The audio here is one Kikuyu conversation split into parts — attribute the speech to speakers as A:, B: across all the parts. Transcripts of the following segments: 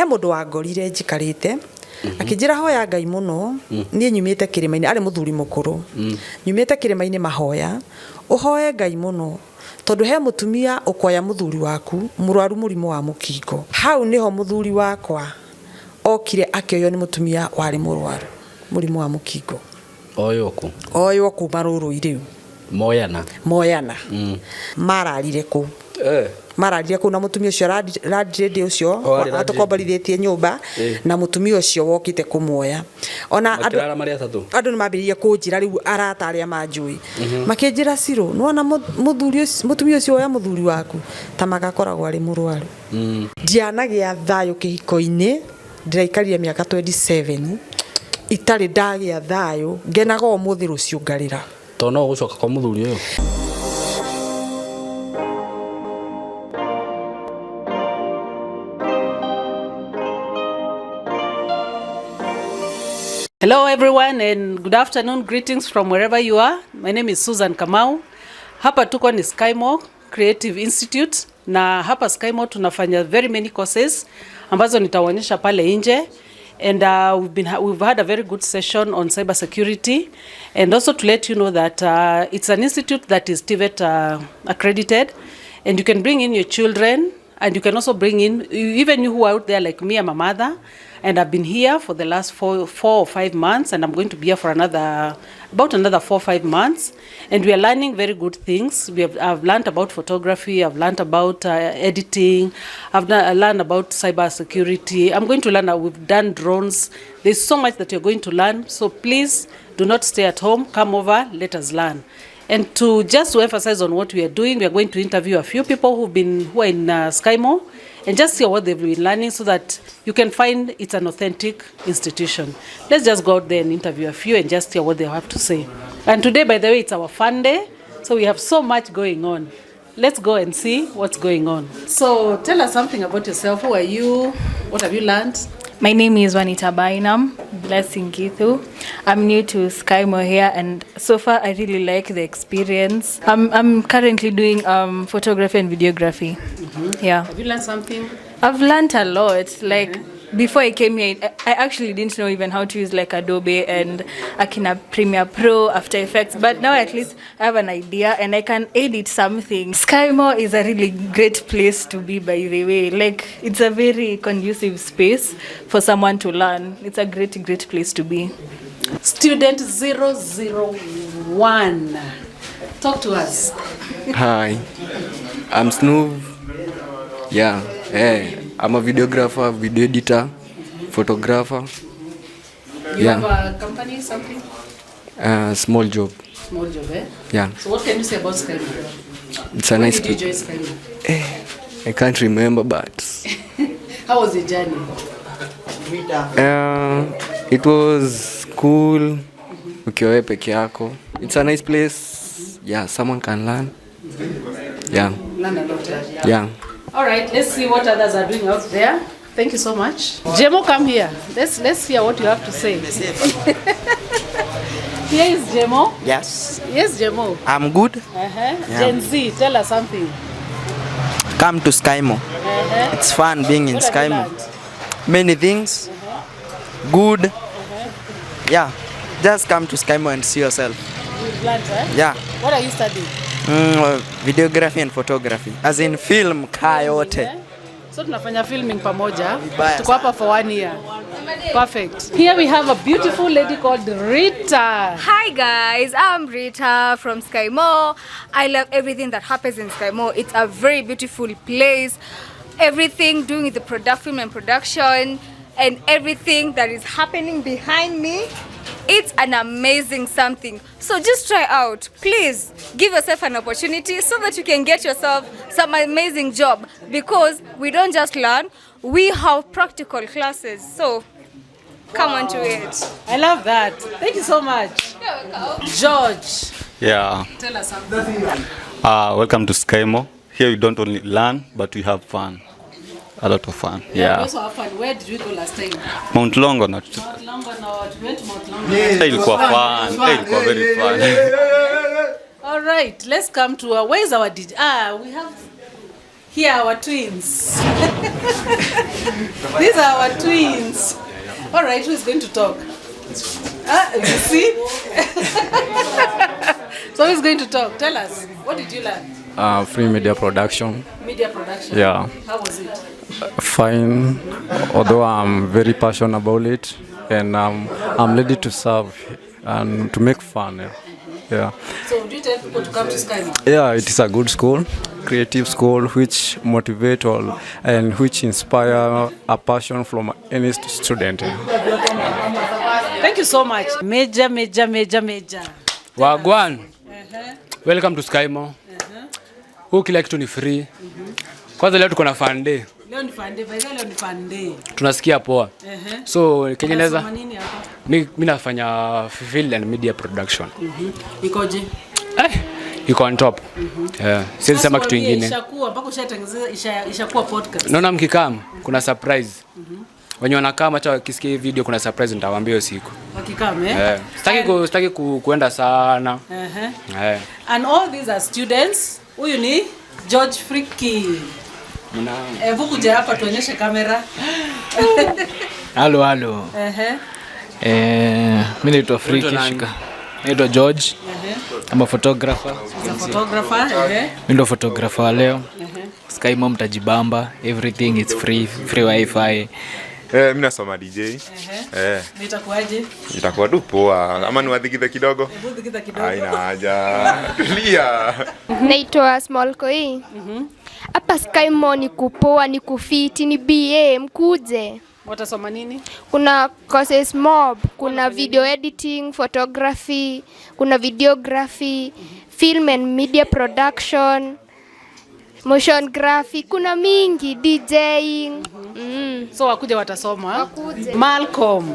A: He mũndũ wangorire njikarĩte akĩnjĩra hoya Ngai mũno. Niĩ nyumĩte kĩrĩma-inĩ, arĩ mũthuri mũkũrũ, nyumĩte kĩrĩma-inĩ mahoya, ũhoe Ngai mũno tondũ he mũtumia ũkoya mũthuri waku mũrwaru mũrimũ wa mũkingo. Hau nĩho mũthuri wakwa okire akĩoywo nĩ mũtumia warĩ mũrwaru mũrimũ wa mũkingo.
B: Oywo kũ?
A: Oywo kuma rũrũi rĩu.
B: Moyana.
A: Moyana. Mararire kũu. Mararire kũu na mũtumia ũcio landlady ũcio.
B: O, arĩ landlady.
A: Atũkomborithĩtie nyũmba. Na mũtumia ũcio wokĩte kũmuoya ona andũ.
B: Makĩrara marĩ atatũ.
A: Andũ nĩ mambĩrĩirie kũnjĩra rĩu, arata arĩa manjũĩ makĩnjĩra, Cirũ, nĩwona mũthuri ũcio, mũtumia ũcio woya mũthuri waku ta magakoragwo arĩ mũrwaru. Ndianagĩa thayũ kĩhiko-inĩ, ndĩraikarire mĩaka 27 itarĩ ndagĩa thayũ, ngenaga ũmũthĩ, rũciũ ngarĩra.
B: To no ũgũcoka kwa mũthuri ũyũ.
C: Hello, everyone, and good afternoon. Greetings from wherever you are. My name is Susan Kamau. Hapa tuko ni Skymore Creative Institute, na hapa Skymore tunafanya very many courses ambazo nitawaonyesha pale nje. And we've had a very good session on cyber security, and also to let you know that it's an institute that is TVET accredited, and you can bring in your children, and you can also bring in even you who are out there like me. I'm a mother, and I've been here for the last 4 or 5 months, and I'm going to be here for another about another 4 or 5 months. And we are learning very good things. We have I've learned about photography, I've learned about editing, I've learned about cyber security. I'm going to learn, we've done drones. There's so much that you're going to learn, so please do not stay at home. Come over, let us learn. And to just to emphasize on what we are doing, we are going to interview a few people who are in Skymore and just see what they've been learning so that you can find it's an authentic institution. Let's just go out there and interview a few and just hear what they have to say. And today, by the way, it's our fun day, so we have so much going on. Let's go and see what's going on. So tell us something about yourself. Who are you? What have you learned?
D: My name is Juanita Bainam, Blessing Githu. I'm new to Skymore here, and so far I really like the experience. I'm currently doing photography and videography. Yeah.
C: Have you learned something?
D: I've learned a lot. Like, before I came here, I actually didn't know even how to use like Adobe and Akina Premiere Pro, After Effects. But now at least I have an idea and I can edit something. Skymore is a really great place to be, by the way. Like, it's a very conducive space for someone to learn. It's a great, great place to be.
C: Student 001. Talk to us.
E: Hi, I'm Snoove. Yeah, hey, I'm a videographer, video editor, photographer.
C: You
E: Yeah.
C: have a company, something?
E: Small job.
C: Small job, eh?
E: Yeah,
C: So what can you say about Skymore?
E: It's a
C: When
E: nice.
C: did you join Skymore?
E: I can't remember, but
C: How was the journey?
E: It was cool. Ukiwa wewe peke yako. It's a nice place. Yeah, someone can learn. Yeah,
C: Learn a lot, eh?
E: Yeah.
C: All right, let's see what others are doing out there. Thank you so much. Jemo, come here. Let's hear what you have to say. Here is Jemo.
F: Yes,
C: Yes, Jemo.
F: I'm good.
C: Yeah. Gen Z, tell us something.
F: Come to Skymore. It's fun being in
C: What have you
F: Skymore.
C: learned?
F: Many things. Good. Yeah. Just come to Skymore and see yourself.
C: You've learned, eh?
F: Yeah.
C: What are you studying?
F: Videography and photography. As in film kaa yote.
C: Eh? So tunafanya filming pamoja.
F: Vibaya.
C: Tuko hapa for one year. Perfect. Here we have a beautiful lady called Rita.
G: Hi guys, I'm Rita from Skymore. I love everything that happens in Skymore. It's a very beautiful place. Everything doing with the product, film and production, and everything that is happening behind me. It's an amazing something. So just try out. Please give yourself an opportunity so that you can get yourself some amazing job, because we don't just learn, we have practical classes. So come on to it.
C: I love that. Thank you so much. George,
H: Yeah.
C: tell us something.
H: Welcome to Skymore. Here you don't only learn, but we have fun. A lot of fun.
C: We
H: Yeah.
C: also have fun. Where did we go last time?
H: Mount Longonot.
C: Mount Longonot. We went to Mount Longonot.
H: Ilikuwa fun. Ilikuwa very fun.
C: All right, let's come to where is our DJ? Ah, we have Here are our twins. These are our twins. All right, who is going to talk? Ah, you see? So who is going to talk? Tell us, what did you learn?
I: Free media production.
C: Media production.
I: Yeah.
C: How was it?
I: Fine, although I'm very passionate about it, and I'm ready to serve and to make fun. Yeah. Yeah.
C: So would you tell people to come to Skymo?
I: Yeah, it is a good school, creative school, which motivate all and which inspire a passion from any student.
C: Thank you so much. Major, major, major, major.
J: Wagwan. Welcome to Skymo. Huu kila kitu ni free. Kwanza leo tuko na fun day.
C: Leo ni fun day. By the way, leo ni fun day.
J: Tunasikia poa. So kenye naweza
C: Unasoma nini hapa?
J: Mi nafanya film and media production.
C: Ikoje?
J: Iko on top. Yeah. Siwezi sema kitu
C: Tuambie,
J: ingine.
C: Ishakuwa mpaka ushatengeneza ishakuwa podcast.
J: Naona mkikam kuna surprise. Wenye wanakaa hata wakisikia hii video kuna surprise nitawaambia hiyo siku.
C: Wakikam, eh?
J: Yeah. Sitaki kuenda sana. Yeah.
C: And all these are students. Huyu ni George Friki. Hebu kuja hapa tuonyeshe kamera.
K: Halo, halo. Mi naitwa Friki
J: Unaitwa nani?
K: Shika. Naitwa George. I'm a photographer.
C: He's a photographer.
K: Mi ndo photographer wa leo. Skymo mtajibamba, everything is free, free wifi.
L: Mi nasoma DJ.
C: Nitakuaje?
L: Itakuwa tu poa ama niwadhikithe kidogo?
C: Hebu dhikitha kidogo.
L: Haina haja. Tulia.
M: Naitwa Small Koi. Hapa Skymo ni kupoa, ni kufiti, ni BA, mkuje.
C: Watasoma nini?
M: Kuna courses mob, kuna video editing, photography, kuna videography, film and media production, motion graphic, kuna mingi, DJing.
C: So wakuja watasoma.
M: Wakuje.
C: Malcolm.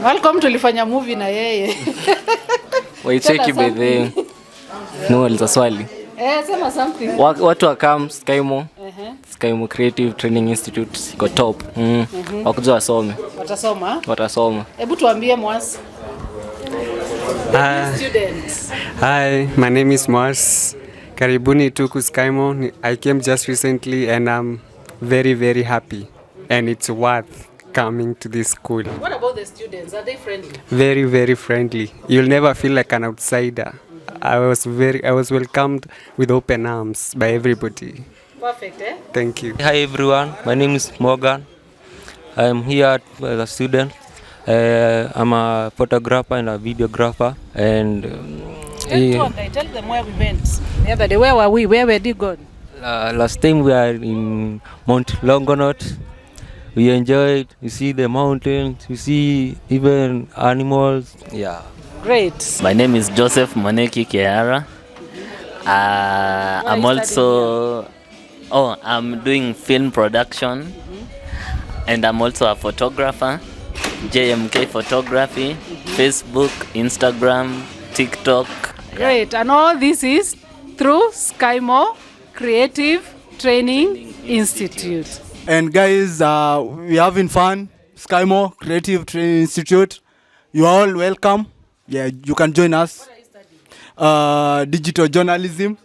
C: Malcolm tulifanya movie na yeye.
E: Waicheki by the no, za swali.
C: Sema something.
E: Watu wakam Skymo. Skymo Creative Training Institute iko top. Wakuja wasome.
C: Watasoma.
E: Watasoma.
C: Hebu tuambie Mwasi. Students.
N: Hi, my name is Mars. Karibuni tuku Skymo. I came just recently and I'm very, very happy. And it's worth coming to this school.
C: What about the students? Are they friendly?
N: Very, very friendly. You'll never feel like an outsider. I was welcomed with open arms by everybody.
C: Perfect, eh?
N: Thank you.
O: Hi everyone, my name is Morgan. I'm here as a student. I'm a photographer and a videographer. And
C: Tell them where we went the other day. Where were we? Where were you gone?
O: Last time we are in Mount Longonot. We enjoyed. You see the mountains. You see even animals. Yeah.
C: Great.
P: My name is Joseph Moneki Kehara. I'm also I'm doing film production, and I'm also a photographer. JMK Photography, Facebook, Instagram, TikTok.
C: Great. And all this is through Skymo Creative Training Institute.
Q: And guys, we're having fun. Skymo Creative Training Institute. You are all welcome. Yeah, you can join us. Digital journalism.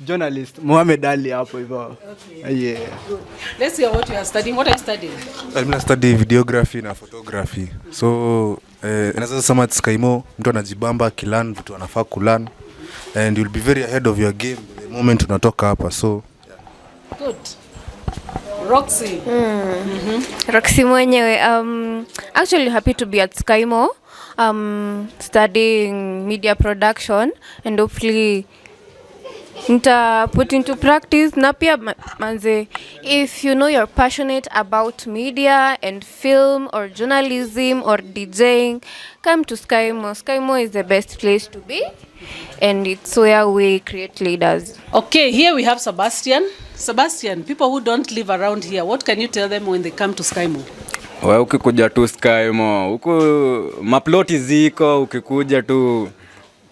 Q: Journalist Mohamed Ali hapo hivyo.
C: Okay.
Q: Yeah.
C: Good. Let's hear what you are studying. What are you studying?
R: Mimi study videography na photography. So, naweza sema Skymo mtu anajibamba akilearn vitu anafaa kulearn and you'll be very ahead of your game the moment unatoka hapa. So,
C: good. Roxy.
S: Roxy mwenyewe. Actually happy to be at Skymo. Studying media production and hopefully nita put into practice na pia manze, if you know you're passionate about media and film or journalism or DJing, come to Skymo. Skymo is the best place to be and it's where we create leaders.
C: Okay, here we have Sebastian. Sebastian, people who don't live around here, what can you tell them when they come to Skymo?
T: Wewe ukikuja tu Skymo, huku maploti ziko, ukikuja tu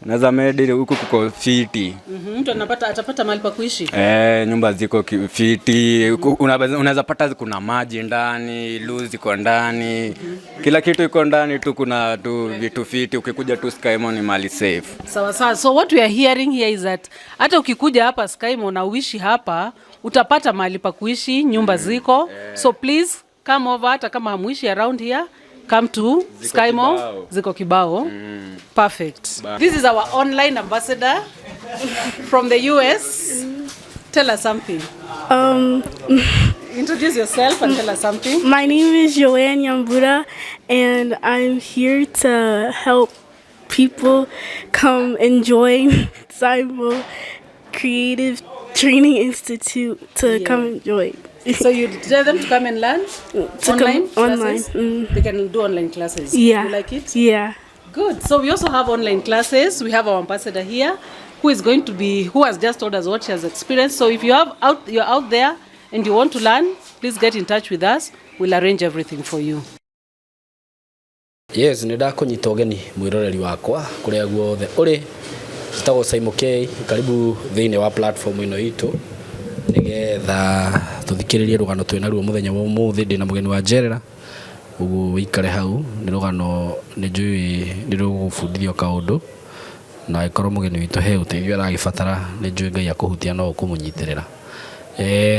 T: Naweza medi huku kuko fiti.
C: Mtu anapata atapata mahali pa kuishi.
T: Eh, nyumba ziko fiti. Unaweza pata kuna maji ndani, loo ziko ndani. Kila kitu iko ndani tu, kuna tu vitu fiti. Ukikuja tu Skymo ni mali safe.
C: Sawa sawa. So what we are hearing here is that hata ukikuja hapa Skymo na uishi hapa utapata mahali pa kuishi, nyumba ziko. So please come over, hata kama hamuishi around here, come to
T: Ziko
C: Skymo.
T: kibao.
C: Ziko kibao. Perfect. This is our online ambassador from the US. Tell us something. Introduce yourself and tell us something.
U: My name is Joanne Yambura, and I'm here to help people come and join Cyber Creative Training Institute to come and join.
C: So you tell them to come and learn
U: To
C: online
U: come online.
C: classes? They can do online classes.
U: Yeah.
C: You like it?
U: Yeah.
C: Good. So we also have online classes. We have our ambassador here who is going to be who has just told us what she has experienced. So if you have out you're out there and you want to learn, please get in touch with us. We'll arrange everything for you.
B: Yes, nä ndakånyita å geni mwä wakwa kå rä a guothe å rä njĩtagwo Simon K karibu thĩinĩ wa platform ĩno itũ nĩgetha tũthikĩrĩrie rũgano twĩ naruo mũthenya wa ũmũthĩ. Ndĩ na mũgeni wa njerera, ũguo wĩikare hau. Nĩ rũgano nĩ njũĩ nĩ rũgũbundithio kaũndũ, na angĩkorwo mũgeni witũ he ũteithio aragĩbatara, nĩ njũĩ Ngai akũhutia no ũkũmũnyitĩrĩra.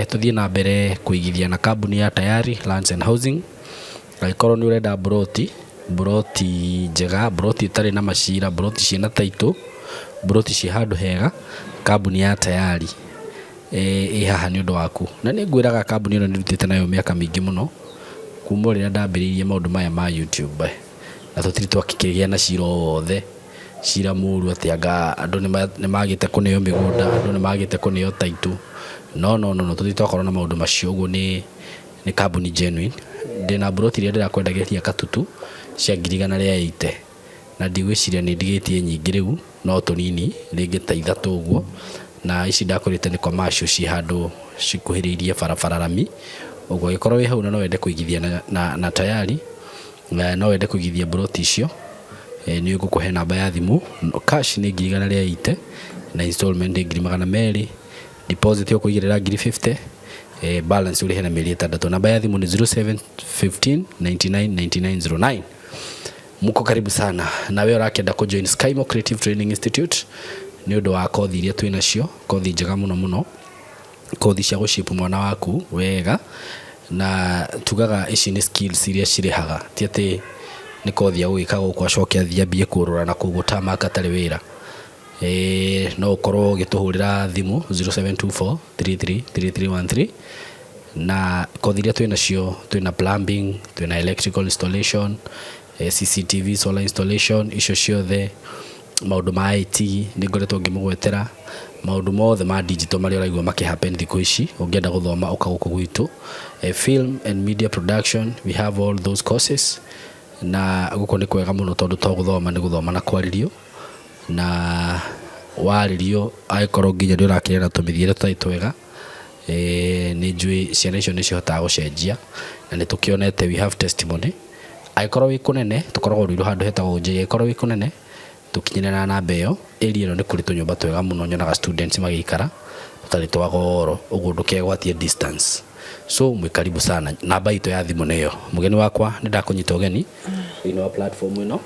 B: Tũthiĩ na mbere kũigithia na kambuni ya Tayari Lands and Housing. Angĩkorwo nĩ ũrenda mburoti, mburoti njega, mburoti ĩtarĩ na macira, mburoti ciĩna title, mburoti ciĩ handũ hega, kambuni ya Tayari ĩ haha nĩ ũndũ waku. Na nĩ ngwĩraga kambuni ĩno nĩ ndutĩte nayo mĩaka mĩingĩ mũno kuma rĩrĩa ndambĩrĩirie maũndũ maya ma YouTube, na tũtirĩ twakĩgĩa na cira o wothe, cira mũru atĩ anga andũ nĩ magĩte kũneo mĩgũnda, andũ nĩ magĩte kũneo title. No no no no, tũtirĩ twakorwo na maũndũ macio. Ũguo nĩ kambuni genuine. Ndĩna mburoti iria ndĩrakwendagĩria Katutu cia 180,000, na ndigwĩciria nĩ ndigĩtie nyingĩ rĩu, no tũnini rĩngĩ ta ithatũ ũguo. Na ici ndakwĩrĩte nĩ commercial, ciĩ handũ cikuhĩrĩirie barabara rami. Ũguo angĩkorwo wĩ hau na no wende kũigithia na Tayari, na no wende kũigithia mburoti icio, nĩ ngũkũhe namba ya thimũ. Cash nĩ 180,000 na installment nĩ 200,000, deposit ũkũigĩrĩra 50,000, balance ũrĩhe na mĩeri 6. Namba ya thimũ nĩ 0715 99 99 09. Mko karibu sana. Na we ũrakĩenda kũ join Skymo Creative Training Institute nĩ ũndũ wa kothi iria twĩ nacio, kothi njega mũno mũno, kothi cia gũshape mwana waku wega, na tugaga ici nĩ skills iria cirĩhaga, ti atĩ nĩ kothi ya gũgĩka gũkũ acoke athiĩ ambie kũrũra na kũu gũtamaka atarĩ wĩra. No ũkorwo ũgĩtũhũrĩra thimũ 0724 33 3313. Na kothi iria twĩ nacio, twĩna plumbing, twĩna electrical installation, CCTV, solar installation, icio ciothe, maũndũ ma IT nĩ ngoretwo ngĩmũgwetera, maũndũ mothe ma digital marĩa ũraigua makĩ happen thikũ ici. Ũngĩenda gũthoma, ũka gũkũ gwitũ. Film and media production, we have all those courses. Na gũkũ nĩ kwega mũno tondũ to gũthoma, nĩ gũthoma na kwarĩrio, na warĩrio angĩkorwo nginya nĩ ũrakĩrera tũmĩthiĩre tũtarĩ twega, nĩ njũĩ ciana icio nĩ cihotaga gũcenjia, na nĩ tũkĩonete, we have testimony. Angĩkorwo wĩ kũnene, tũkoragwo Ruiru handũ hetagwo Njei. Angĩkorwo wĩ kũnene, tũkinyĩre na namba ĩyo. Area ĩno nĩ kũrĩ tũnyũmba twega mũno nyonaga students magĩikara tũtarĩ twa goro, ũguo ndũkegwatie distance. So mwĩ karibu sana, namba itũ ya thimũ nĩyo. Mũgeni wakwa, nĩ ndakũnyita ũgeni thĩinĩ wa platform ĩno.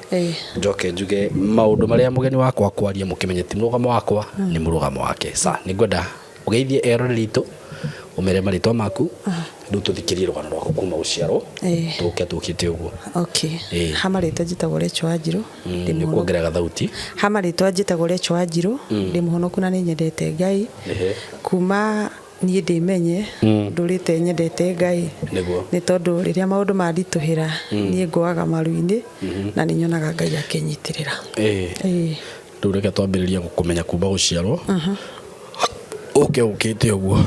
B: Njoke njuge maũndũ marĩa mũgeni wakwa kwaria, mũkĩmenye ti mũrũgamo wakwa, nĩ mũrũgamo wake. Sa nĩ ngwenda ũgeithie eroreri itũ, ũmere marĩtwa maku, rĩu tũthikĩrie rũgano rwaku kuma gũciarwo tũke tũkĩte ũguo.
A: Okay. Ha marĩtwa njĩtagwo Rachel Wanjirũ. Ndĩ
B: Nĩ
A: mũhonoku.
B: kuongerera thauti.
A: Ha marĩtwa njĩtagwo Rachel Wanjirũ. Ndĩ mũhonoku na nĩ nyendete Ngai. Kuma niĩ ndĩmenye, ndũrĩte nyendete Ngai, nĩ tondũ rĩrĩa maũndũ manditũhĩra, niĩ ngũaga maru-inĩ na nĩ nyonaga Ngai akĩnyitĩrĩra.
B: Rĩu reke twambĩrĩrie gũkũmenya kuma gũciarwo ũke ũkĩte ũguo.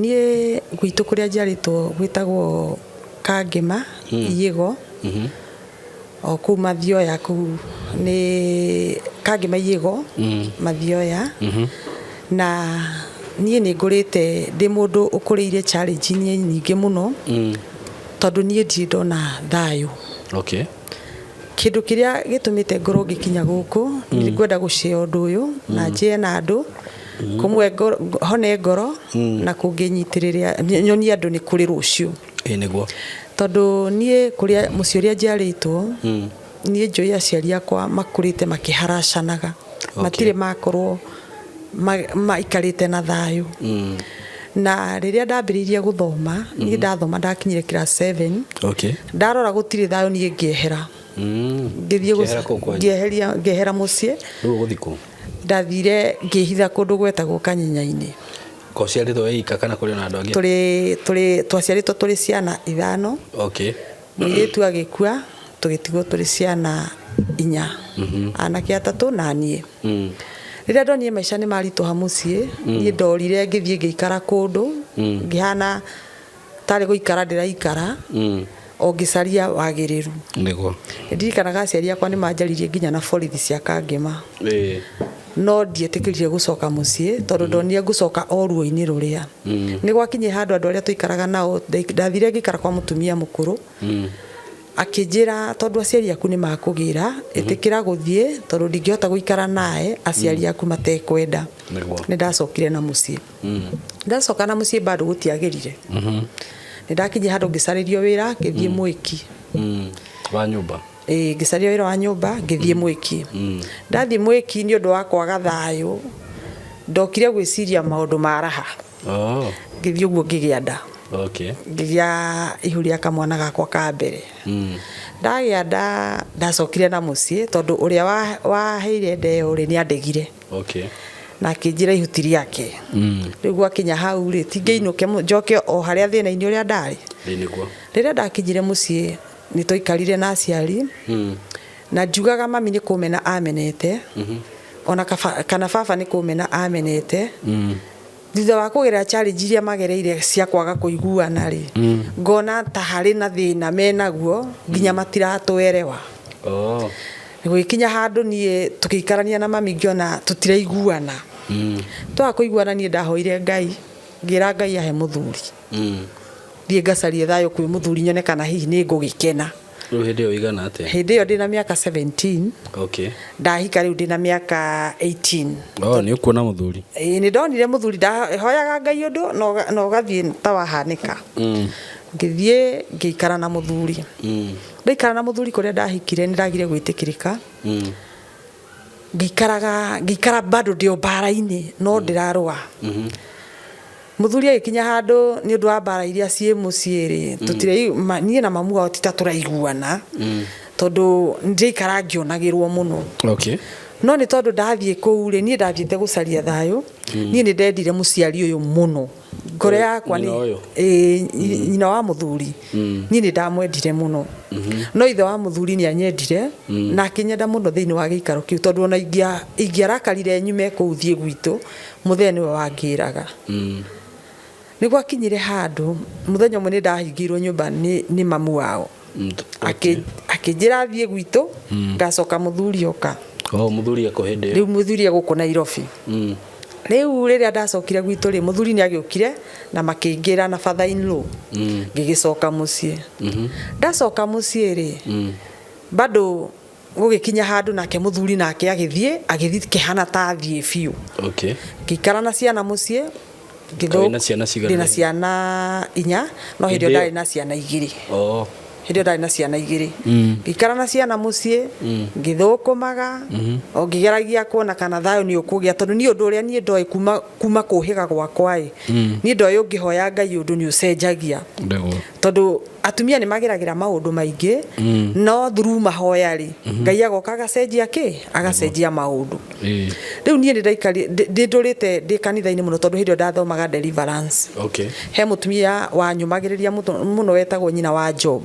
A: Niĩ gwitũ kũrĩa njiarĩtwo gwĩtagwo Kangĩma, Iĩgo, o kũu Mathioya. Kũu nĩ Kangĩma Iĩgo, Mathioya. Na niĩ nĩ ngũrĩte ndĩ mũndũ ũkũrĩire challenge-inĩ nyingĩ mũno, tondũ niĩ ndirĩ ndona thayũ. Kĩndũ kĩrĩa gĩtũmĩte ngorwo ngĩkinya gũkũ, nĩ ngwenda gũcĩa ũndũ ũyũ na njĩe na andũ kũmwe hone ngoro na kũngĩnyitĩrĩria nyonie andũ nĩ kũrĩ rũciũ.
B: Ĩĩ nĩguo.
A: Tondũ niĩ kũrĩa mũciĩ ũrĩa njiarĩtwo, niĩ njũĩ aciari akwa makũrĩte makĩharacanaga. Matirĩ makorwo maikarĩte na thayũ. Na rĩrĩa ndambĩrĩirie gũthoma, niĩ ndathoma ndakinyire class 7. Ndarora gũtirĩ thayũ, niĩ ngĩehera. Ngĩthiĩ
B: Ũkĩehera kũu kwanyu?
A: Ngĩehera mũciĩ.
B: Rĩu ũgũthiĩ kũ?
A: Ndathire ngĩhitha kũndũ gwetagwo Kanyenya-inĩ.
B: Ko ũciarĩtwo wĩ ika kana kũrĩ ona andũ angĩ?
A: Tũrĩ twaciarĩtwo tũrĩ ciana 5. Mũirĩtu agĩkua, tũgĩtigwo tũrĩ ciana 4. Anake 3 na niĩ. Rĩrĩa ndonire maica nĩ maritũha mũciĩ, niĩ ndorire ngĩthiĩ ngĩikara kũndũ, ngĩhana tarĩ gũikara ndĩraikara, o ngĩcaria wagĩrĩru.
B: Nĩguo.
A: Ndirikanaga aciari akwa nĩ manjaririe nginya na borithi cia Kangema. No ndietĩkĩrire gũcoka mũciĩ tondũ ndonire ngũcoka o ruo-inĩ rũrĩa. Nĩ gwakinyire handũ andũ arĩa tũikaraga nao, ndathire ngĩikara kwa mũtumia mũkũrũ, akĩnjĩra tondũ aciari aku nĩ makũgĩra, ĩtĩkĩra gũthiĩ tondũ ndingĩhota gũikara nawe aciari aku matekwenda. Nĩ ndacokire na mũciĩ. Ndacoka na mũciĩ bado gũtiagĩrire. Nĩ ndakinyire handũ ngĩcarĩrio wĩra, ngĩthiĩ Mwĩki.
B: Wa nyũmba?
A: Ĩĩ, ngĩcaria wĩra wa nyũmba, ngĩthiĩ Mwĩki. Ndathiĩ Mwĩki nĩ ũndũ wa kwaga thayũ, ndokire gwĩciria maũndũ ma raha. Ngĩthiĩ ũguo ngĩgĩa nda. Ngĩgĩa ihu rĩa kamwana gakwa ka mbere. Ndagĩa nda, ndacokire na mũciĩ tondũ ũrĩa waheire nda ĩyo rĩ, nĩ andegire. Na akĩnjĩra ihuti rĩake. Rĩu gwakinya hau rĩ, ti ngĩinũke njoke o harĩa thĩna-inĩ ũrĩa ndarĩ.
B: Ĩĩ nĩguo.
A: Rĩrĩa ndakinyire mũciĩ, nĩ twaikarire na aciari, na njugaga mami nĩ kũmena amenete, ona kana baba nĩ kũmena amenete. Thutha wa kũgerera challenge iria magereire cia kwaga kũiguana rĩ, ngona ta harĩ na thĩna menaguo nginya matiratwerewa. Gũgĩkinya handũ niĩ tũgĩikarania na mami ngĩona tũtiraiguana. Twaga kũiguana niĩ ndahoire Ngai, ngĩra Ngai ahe mũthuri. Thiĩ ngacarie thayũ kwĩ mũthuri nyone kana hihi nĩ ngũgĩkena.
B: Rĩu hĩndĩ ĩyo ũigana atĩa?
A: Hĩndĩ ĩyo ndĩna mĩaka 17. Ndahika rĩu ndĩna mĩaka 18.
B: Oh, nĩ ũkuona mũthuri.
A: Ĩĩ, nĩ ndonire mũthuri, ndahoyaga Ngai ũndũ na ũgathiĩ ta wahanĩka. Ngĩthiĩ ngĩikara na mũthuri. Ndaikara na mũthuri kũrĩa ndahikire nĩ ndagire gwĩtĩkĩrĩka. Ngĩikaraga, ngĩikara bado ndĩ o mbara-inĩ no ndĩrarũa. Mũthuri agĩkinya handũ nĩ ũndũ wa mbara iria ciĩ mũciĩ rĩ, niĩ na mamu wao ti ta tũraiguana, tondũ ndĩraikara ngĩonagĩrwo mũno. No nĩ tondũ ndathiĩ kũu rĩ, niĩ ndathiĩte gũcaria thayũ, niĩ nĩ ndendire mũciari ũyũ mũno. Ngoro yakwa nĩ
B: Nyina ũyũ?
A: Ĩĩ, nyina wa mũthuri. Niĩ nĩ ndamwendire mũno. No ithe wa mũthuri nĩ anyendire, na akĩnyenda mũno thĩinĩ wa gĩikaro kĩu, tondũ ona ingĩarakarire nyume kũu thiĩ gwitũ, mũthee nĩwe wangĩraga. Nĩ gwakinyire handũ, mũthenya ũmwe nĩ ndahingĩirwo nyũmba nĩ mamu wao. Akĩnjĩra thiĩ gwitũ, ngacoka mũthuri oka.
B: Oh, mũthuri ekũ hĩndĩ ĩyo?
A: Rĩu mũthuri egũkũ Nairobi. Rĩu rĩrĩa ndacokire gwitũ rĩ, mũthuri nĩ agĩũkire na makĩingĩra na father in law. Ngĩgĩcoka mũciĩ. Ndacoka mũciĩ rĩ, bado gũgĩkinya handũ nake mũthuri nake agĩthiĩ kĩhana ta athiĩ biũ. Ngĩikara na ciana mũciĩ,
B: Wĩna ciana cigana?
A: Ndĩna ciana 4, no hĩndĩ ĩyo
B: Hĩndĩ ĩyo?
A: ndarĩ na ciana 2. Hĩndĩ ĩyo ndarĩ na ciana 2. Ngĩikara na ciana mũciĩ, ngĩthũkũmaga, o ngĩgeragia kuona kana thayũ nĩ ũkũgĩa, tondũ niĩ ũndũ ũrĩa niĩ ndoĩ kuma kũhĩga gwakwa ĩ, niĩ ndoĩ ũngĩhoya Ngai ũndũ nĩ ũcenjagia. Tondũ atumia nĩ mageragĩra maũndũ maingĩ, no through mahoya rĩ, Ngai agoka agacenjia kĩ? Agacenjia maũndũ. Rĩu niĩ nĩ ndũrĩte ndĩ kanitha-inĩ mũno, tondũ hĩndĩ ĩyo ndathomaga deliverance. He mũtumia wanyũmagĩrĩria mũno wetagwo nyina wa Job.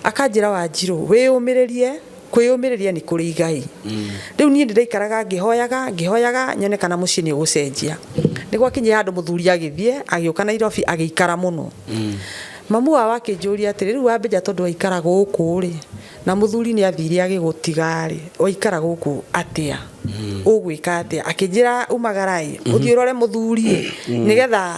A: Akanjĩra Wanjirũ, wĩyũmĩrĩrie, kwĩyũmĩrĩria nĩ kũrĩ igai. Rĩu niĩ ndĩraikaraga ngĩhoyaga, ngĩhoyaga nyone kana mũciĩ nĩ ũgũcenjia. Nĩ gwakinyire handũ mũthuri agĩthiĩ, agĩũka Nairobi agĩikara mũno. Mamu wao akĩnjũria atĩrĩ, rĩu wambĩnja tondũ waikara gũkũ rĩ, na mũthuri nĩ athire agĩgũtiga rĩ, waikara gũkũ atĩa? Ũgwĩka atĩa? Akĩnjĩra umagara ĩ, ũthiĩ ũrore mũthuri ĩ, nĩgetha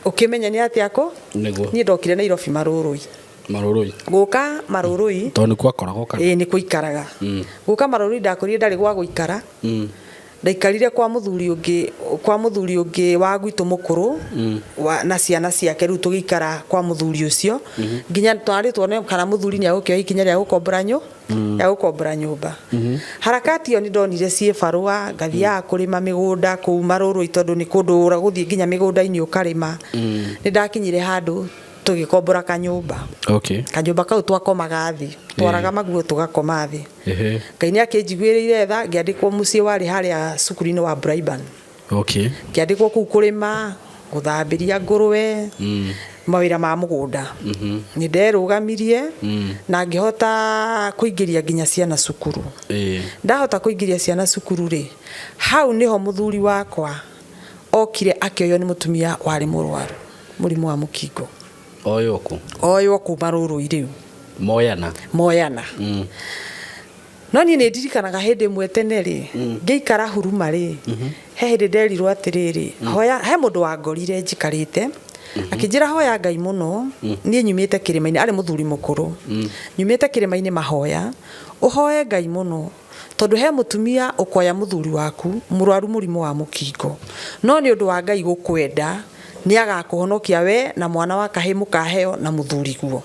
A: ũkĩmenye nĩ atĩa kũ? Niĩ ndokire Nairobi marũrũi.
B: Marũrũi.
A: Gũka Marũrũi.
B: Tondũ nĩ kwakoragwo kana?
A: Ĩĩ, nĩ kũikaraga. Gũka Marũrũi ndakũrire ndarĩ gwa gũikara. Ndaikarire kwa mũthuri ũngĩ, kwa mũthuri ũngĩ wa gwitũ mũkũrũ wa, na ciana ciake. Rĩu tũgĩikara kwa mũthuri ũcio nginya twarĩ tuone kana mũthuri nĩ agũkĩoya ikinya rĩa gũkombora nyũ ya gũkombora nyũmba. Harakati ĩyo nĩ ndonire ciĩ barũa, ngathiaga kũrĩma mĩgũnda kũu Marũrũi tondũ nĩ kũndũ ũgũthiĩ nginya mĩgũnda-inĩ ũkarĩma. Nĩ ndakinyire handũ tũgĩkombora kanyũmba. Kanyũmba kau twakomaga thĩ, twaraga maguo tũgakoma thĩ. Ngai nĩ akĩnjiguĩrĩire tha, ngĩandĩkwo mũciĩ warĩ harĩa cukuru-inĩ wa Braiban. Ngĩandĩkwo kũu kũrĩma, gũthambĩria ngũrwe, mawĩra ma mũgũnda. Nĩ nderũgamirie na ngĩhota kũingĩria nginya ciana cukuru. Ndahota kũingĩria ciana cukuru rĩ, hau nĩho mũthuri wakwa okire akĩoywo nĩ mũtumia warĩ mũrwaru mũrimũ wa mũkingo.
B: Oywo kũ?
A: Oywo kuma Rũrũi rĩu.
B: Moyana.
A: Moyana. No niĩ nĩ ndirikanaga hĩndĩ ĩmwe tene rĩ, ngĩikara Huruma rĩ, he hĩndĩ nderirwo atĩrĩrĩ, hoya, he mũndũ wangorire njikarĩte, akĩnjĩra hoya Ngai mũno, niĩ nyumĩte kĩrĩma-inĩ, arĩ mũthuri mũkũrũ, nyumĩte kĩrĩma-inĩ mahoya, ũhoe Ngai mũno, tondũ he mũtumia ũkoya mũthuri waku mũrwaru mũrimũ wa mũkingo, no nĩ ũndũ wa Ngai gũkwenda, nĩ agakũhonokia we na mwana wa kahĩĩ mũkaheo na mũthuriguo.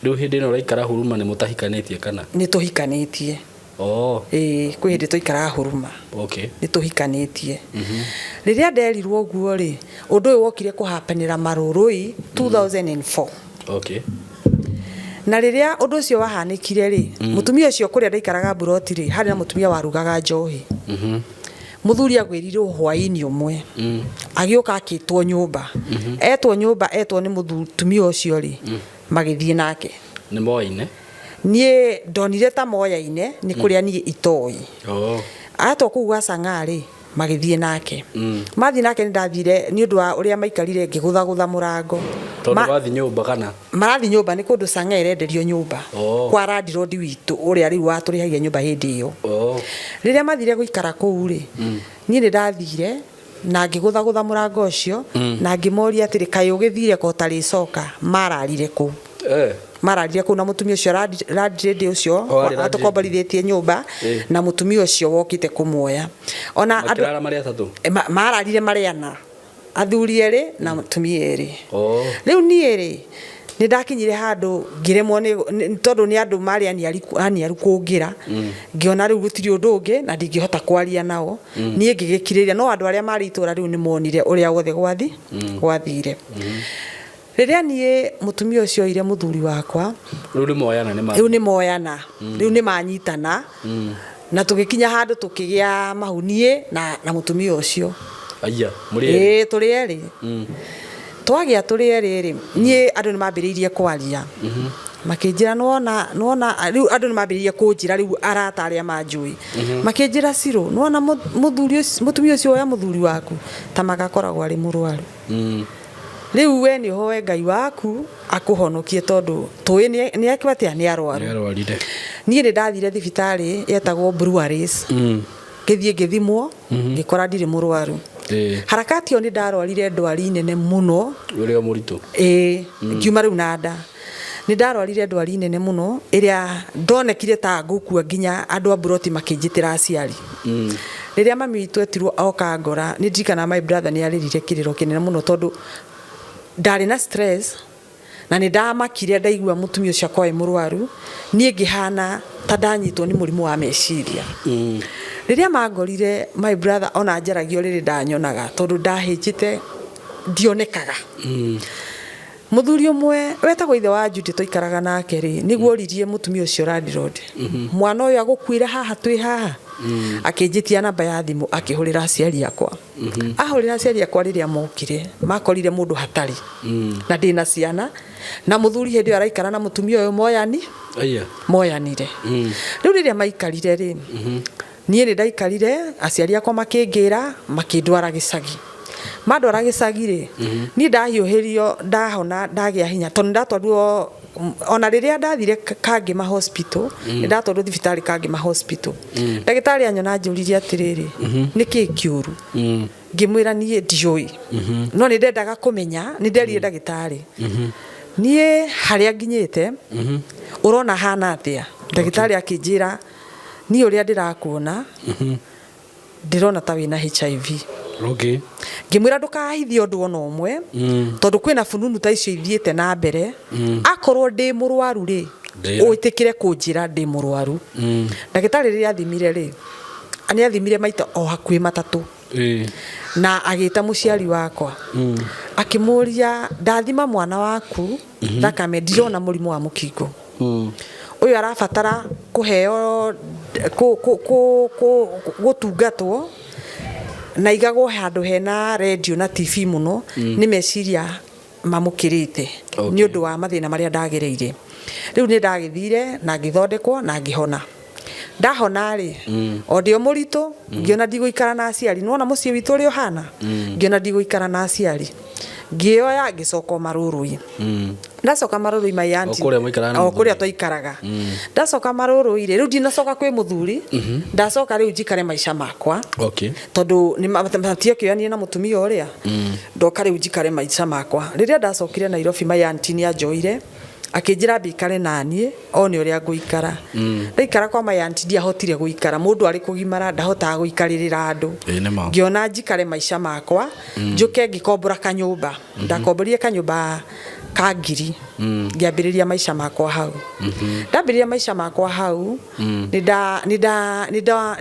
B: Rĩu hĩndĩ ĩno ũraikara Huruma nĩ mũtahikanĩtie kana?
A: Nĩ tũhikanĩtie.
B: Oh.
A: Ĩĩ, kwĩ hĩndĩ twaikaraga Huruma. Nĩ tũhikanĩtie. Rĩrĩa nderirwo ũguo rĩ, ũndũ ũyũ wokire kũhapenera Marũrũi 2004. Na rĩrĩa ũndũ ũcio wahanĩkire rĩ, mũtumia ũcio kũrĩa ndaikaraga mburoti rĩ, harĩ na mũtumia warugaga njohi. Mũthuri agwĩrirwo hwaĩ-inĩ ũmwe, agĩũka akĩtwo nyũmba. Etwo nyũmba, etwo nĩ mũtumia ũcio rĩ, magĩthiĩ nake.
B: Nĩ moyaine?
A: Niĩ ndonire ta moyaine, nĩ kũrĩa niĩ itoĩ. Atwo kũu gwa Sang'aa rĩ, magĩthiĩ nake. Mathiĩ nake nĩ ndathire nĩ ũndũ wa ũrĩa maikarire ngĩgũthagũtha mũrango.
B: Tondũ wathiĩ nyũmba kana?
A: Marathiĩ nyũmba, nĩ kũndũ Sang'aa ĩrenderio nyũmba. Kwa landlord witũ ũrĩa rĩu watũrĩhagia nyũmba hĩndĩ ĩyo. Rĩrĩa mathire gũikara kũu rĩ, niĩ nĩ ndathire na ngĩgũthagũtha mũrango ũcio na ngĩmoria atĩrĩ, kaĩ ũgĩthire ko ũtarĩcoka? Mararire kũu. Mararire kũu na mũtumia ũcio landlady ũcio
B: O, arĩ landlady.
A: atũkomborithĩtie nyũmba na mũtumia ũcio wokĩte kũmuoya. Ona andũ
B: Makĩrara marĩ atatũ?
A: Mararire marĩ ana, athuri erĩ na mũtumia erĩ. Rĩu niĩ rĩ, nĩ ndakinyire handũ ngĩremwo nĩ tondũ nĩ andũ marĩ aniaru kũngĩra, ngĩona rĩu gũtirĩ ũndũ ũngĩ na ndingĩhota kwaria nao. Niĩ ngĩgĩkirĩrĩria, no andũ arĩa marĩ itũra rĩu nĩ monire ũrĩa wothe gwathire. Rĩrĩa niĩ mũtumia ũcio oire mũthuri wakwa,
B: Rĩu nĩ moyana nĩ ma.
A: Rĩu nĩ moyana. Rĩu nĩ manyitana. Na tũgĩkinya handũ tũkĩgĩa mahu niĩ na mũtumia ũcio.
B: Aya, mũrĩ erĩ?
A: Ĩĩ, tũrĩ erĩ. Twagĩa tũrĩ erĩ rĩ, niĩ andũ nĩ mambĩrĩirie kwaria. Makĩnjĩra nĩwona, nĩwona, rĩu andũ nĩ mambĩrĩirie kũnjĩra rĩu arata arĩa manjũĩ. Makĩnjĩra Cirũ, nĩwona mũthuri ũcio, mũtumia ũcio oya mũthuri waku, ta magakoragwo arĩ mũrwaru. Rĩu we nĩ ũhoe Ngai waku akũhonokie tondũ tũĩ nĩ ekwo atĩa, nĩ arwaru.
B: Nĩ arwarire.
A: Niĩ nĩ ndathire thibitarĩ yetagwo Breweries. Ngĩthiĩ ngĩthimwo, ngĩkora ndirĩ mũrwaru. Harakati ĩyo nĩ ndarwarire ndwari nene mũno.
B: Ũrĩ o mũritũ?
A: Ĩĩ, ngiuma rĩu na nda. Nĩ ndarwarire ndwari nene mũno ĩrĩa ndonekire ta ngũkua nginya andũ a mburoti makĩnjĩtĩra aciari. Rĩrĩa mami witũ etirwo oka ngora, nĩ ndirikanaga my brother nĩ arĩrire kĩrĩro kĩnene mũno tondũ ndarĩ na stress na nĩ ndamakire ndaigua mũtumia ũcio akorwo e mũrwaru, niĩ ngĩhana ta ndanyitwo nĩ mũrimũ wa meciria. Rĩrĩa mangorire my brother ona njaragia ũrĩrĩ ndanyonaga tondũ ndahĩnjĩte ndionekaga. Mũthuri ũmwe wetagwo ithe wa Judy twaikaraga nake rĩ, nĩguo oririe mũtumia ũcio landlord, mwana ũyũ agũkuĩra haha twĩ haha? Akĩnjĩtia namba ya thimũ akĩhũrĩra aciari akwa. Ahũrĩra aciari akwa rĩrĩa mokire, makorire mũndũ hatarĩ na ndĩna ciana na mũthuri hĩndĩ ĩyo araikara na mũtumia ũyũ moyani
B: Aya.
A: moyanire. Rĩu rĩrĩa maikarire rĩ, niĩ nĩ ndaikarire, aciari akwa makĩngĩra, makĩndwara gĩcagi. Mandwara gĩcagi rĩ, niĩ ndahiũhĩrio ndahona ndagĩa hinya tondũ nĩ ndatwarirwo ona rĩrĩa ndathire Kangema hospital, nĩ ndatwarirwo thibitarĩ Kangema hospital. Ndagĩtarĩ anyona anjũririe atĩrĩrĩ, nĩkĩ kĩũru? Ngĩmwĩra niĩ ndiũĩ. No nĩ ndendaga kũmenya, nĩ nderire ndagĩtarĩ. Niĩ harĩa nginyĩte ũrona hana atĩa? Ndagĩtarĩ akĩnjĩra, niĩ ũrĩa ndĩrakuona ndĩrona ta wĩna HIV. Ngĩmwĩra ndũkahithe ũndũ ona ũmwe, tondũ kwĩna fununu ta icio ithiĩte na mbere. Akorwo ndĩ mũrwaru rĩ,
B: Ndĩra.
A: Wĩtĩkĩre kũnjĩra ndĩ mũrwaru. Ndagĩtarĩ rĩrĩa athimire rĩ, nĩ athimire maita o hakuhĩ matatũ, na agĩta mũciari wakwa, akĩmũria, ndathima mwana waku thakame, ndirona mũrimũ wa mũkingo. Ũyũ arabatara kũheo gũtungatwo na igagwo handũ hena redio na TV mũno. Nĩ meciria mamũkĩrĩte nĩ ũndũ wa mathĩna marĩa ndagereire. Rĩu nĩ ndagĩthire na ngĩthondekwo na ngĩhona. Ndahona rĩ, o ndĩ o mũritũ, ngĩona ndigũikara na aciari. Nĩwona mũciĩ witũ ũrĩa ũhana. Ngĩona ndigũikara na aciari, ngĩoya ngĩcoka o Marũrũi. Ndacoka Marũrũi, my auntie,
B: O kũrĩa mũikaraga na
A: o kũrĩa
B: mũthuri?
A: twaikaraga. Ndacoka Marũrũi rĩ, rĩu ndinacoka kwĩ mũthuri. Ndacoka rĩu njikare maica makwa, tondũ matiakĩoyanire na mũtumia ũrĩa. Ndoka rĩu njikare maica makwa. Rĩrĩa ndacokire Nairobi, my auntie nĩ anjoire, akĩnjĩra mbikare naniĩ one ũrĩa ngũikara. Ndaikara kwa my auntie, ndiahotire gũikara. Mũndũ arĩ kũgimara ndahotaga gũikarĩrĩra andũ.
B: Ĩĩ nĩ ma.
A: Ngĩona njikare maica makwa. Njũke ngĩkombora kanyũmba. Ndakomborire kanyũmba ka ngiri, ngĩambĩrĩria maica makwa hau. Ndambĩrĩria maica makwa hau, nĩ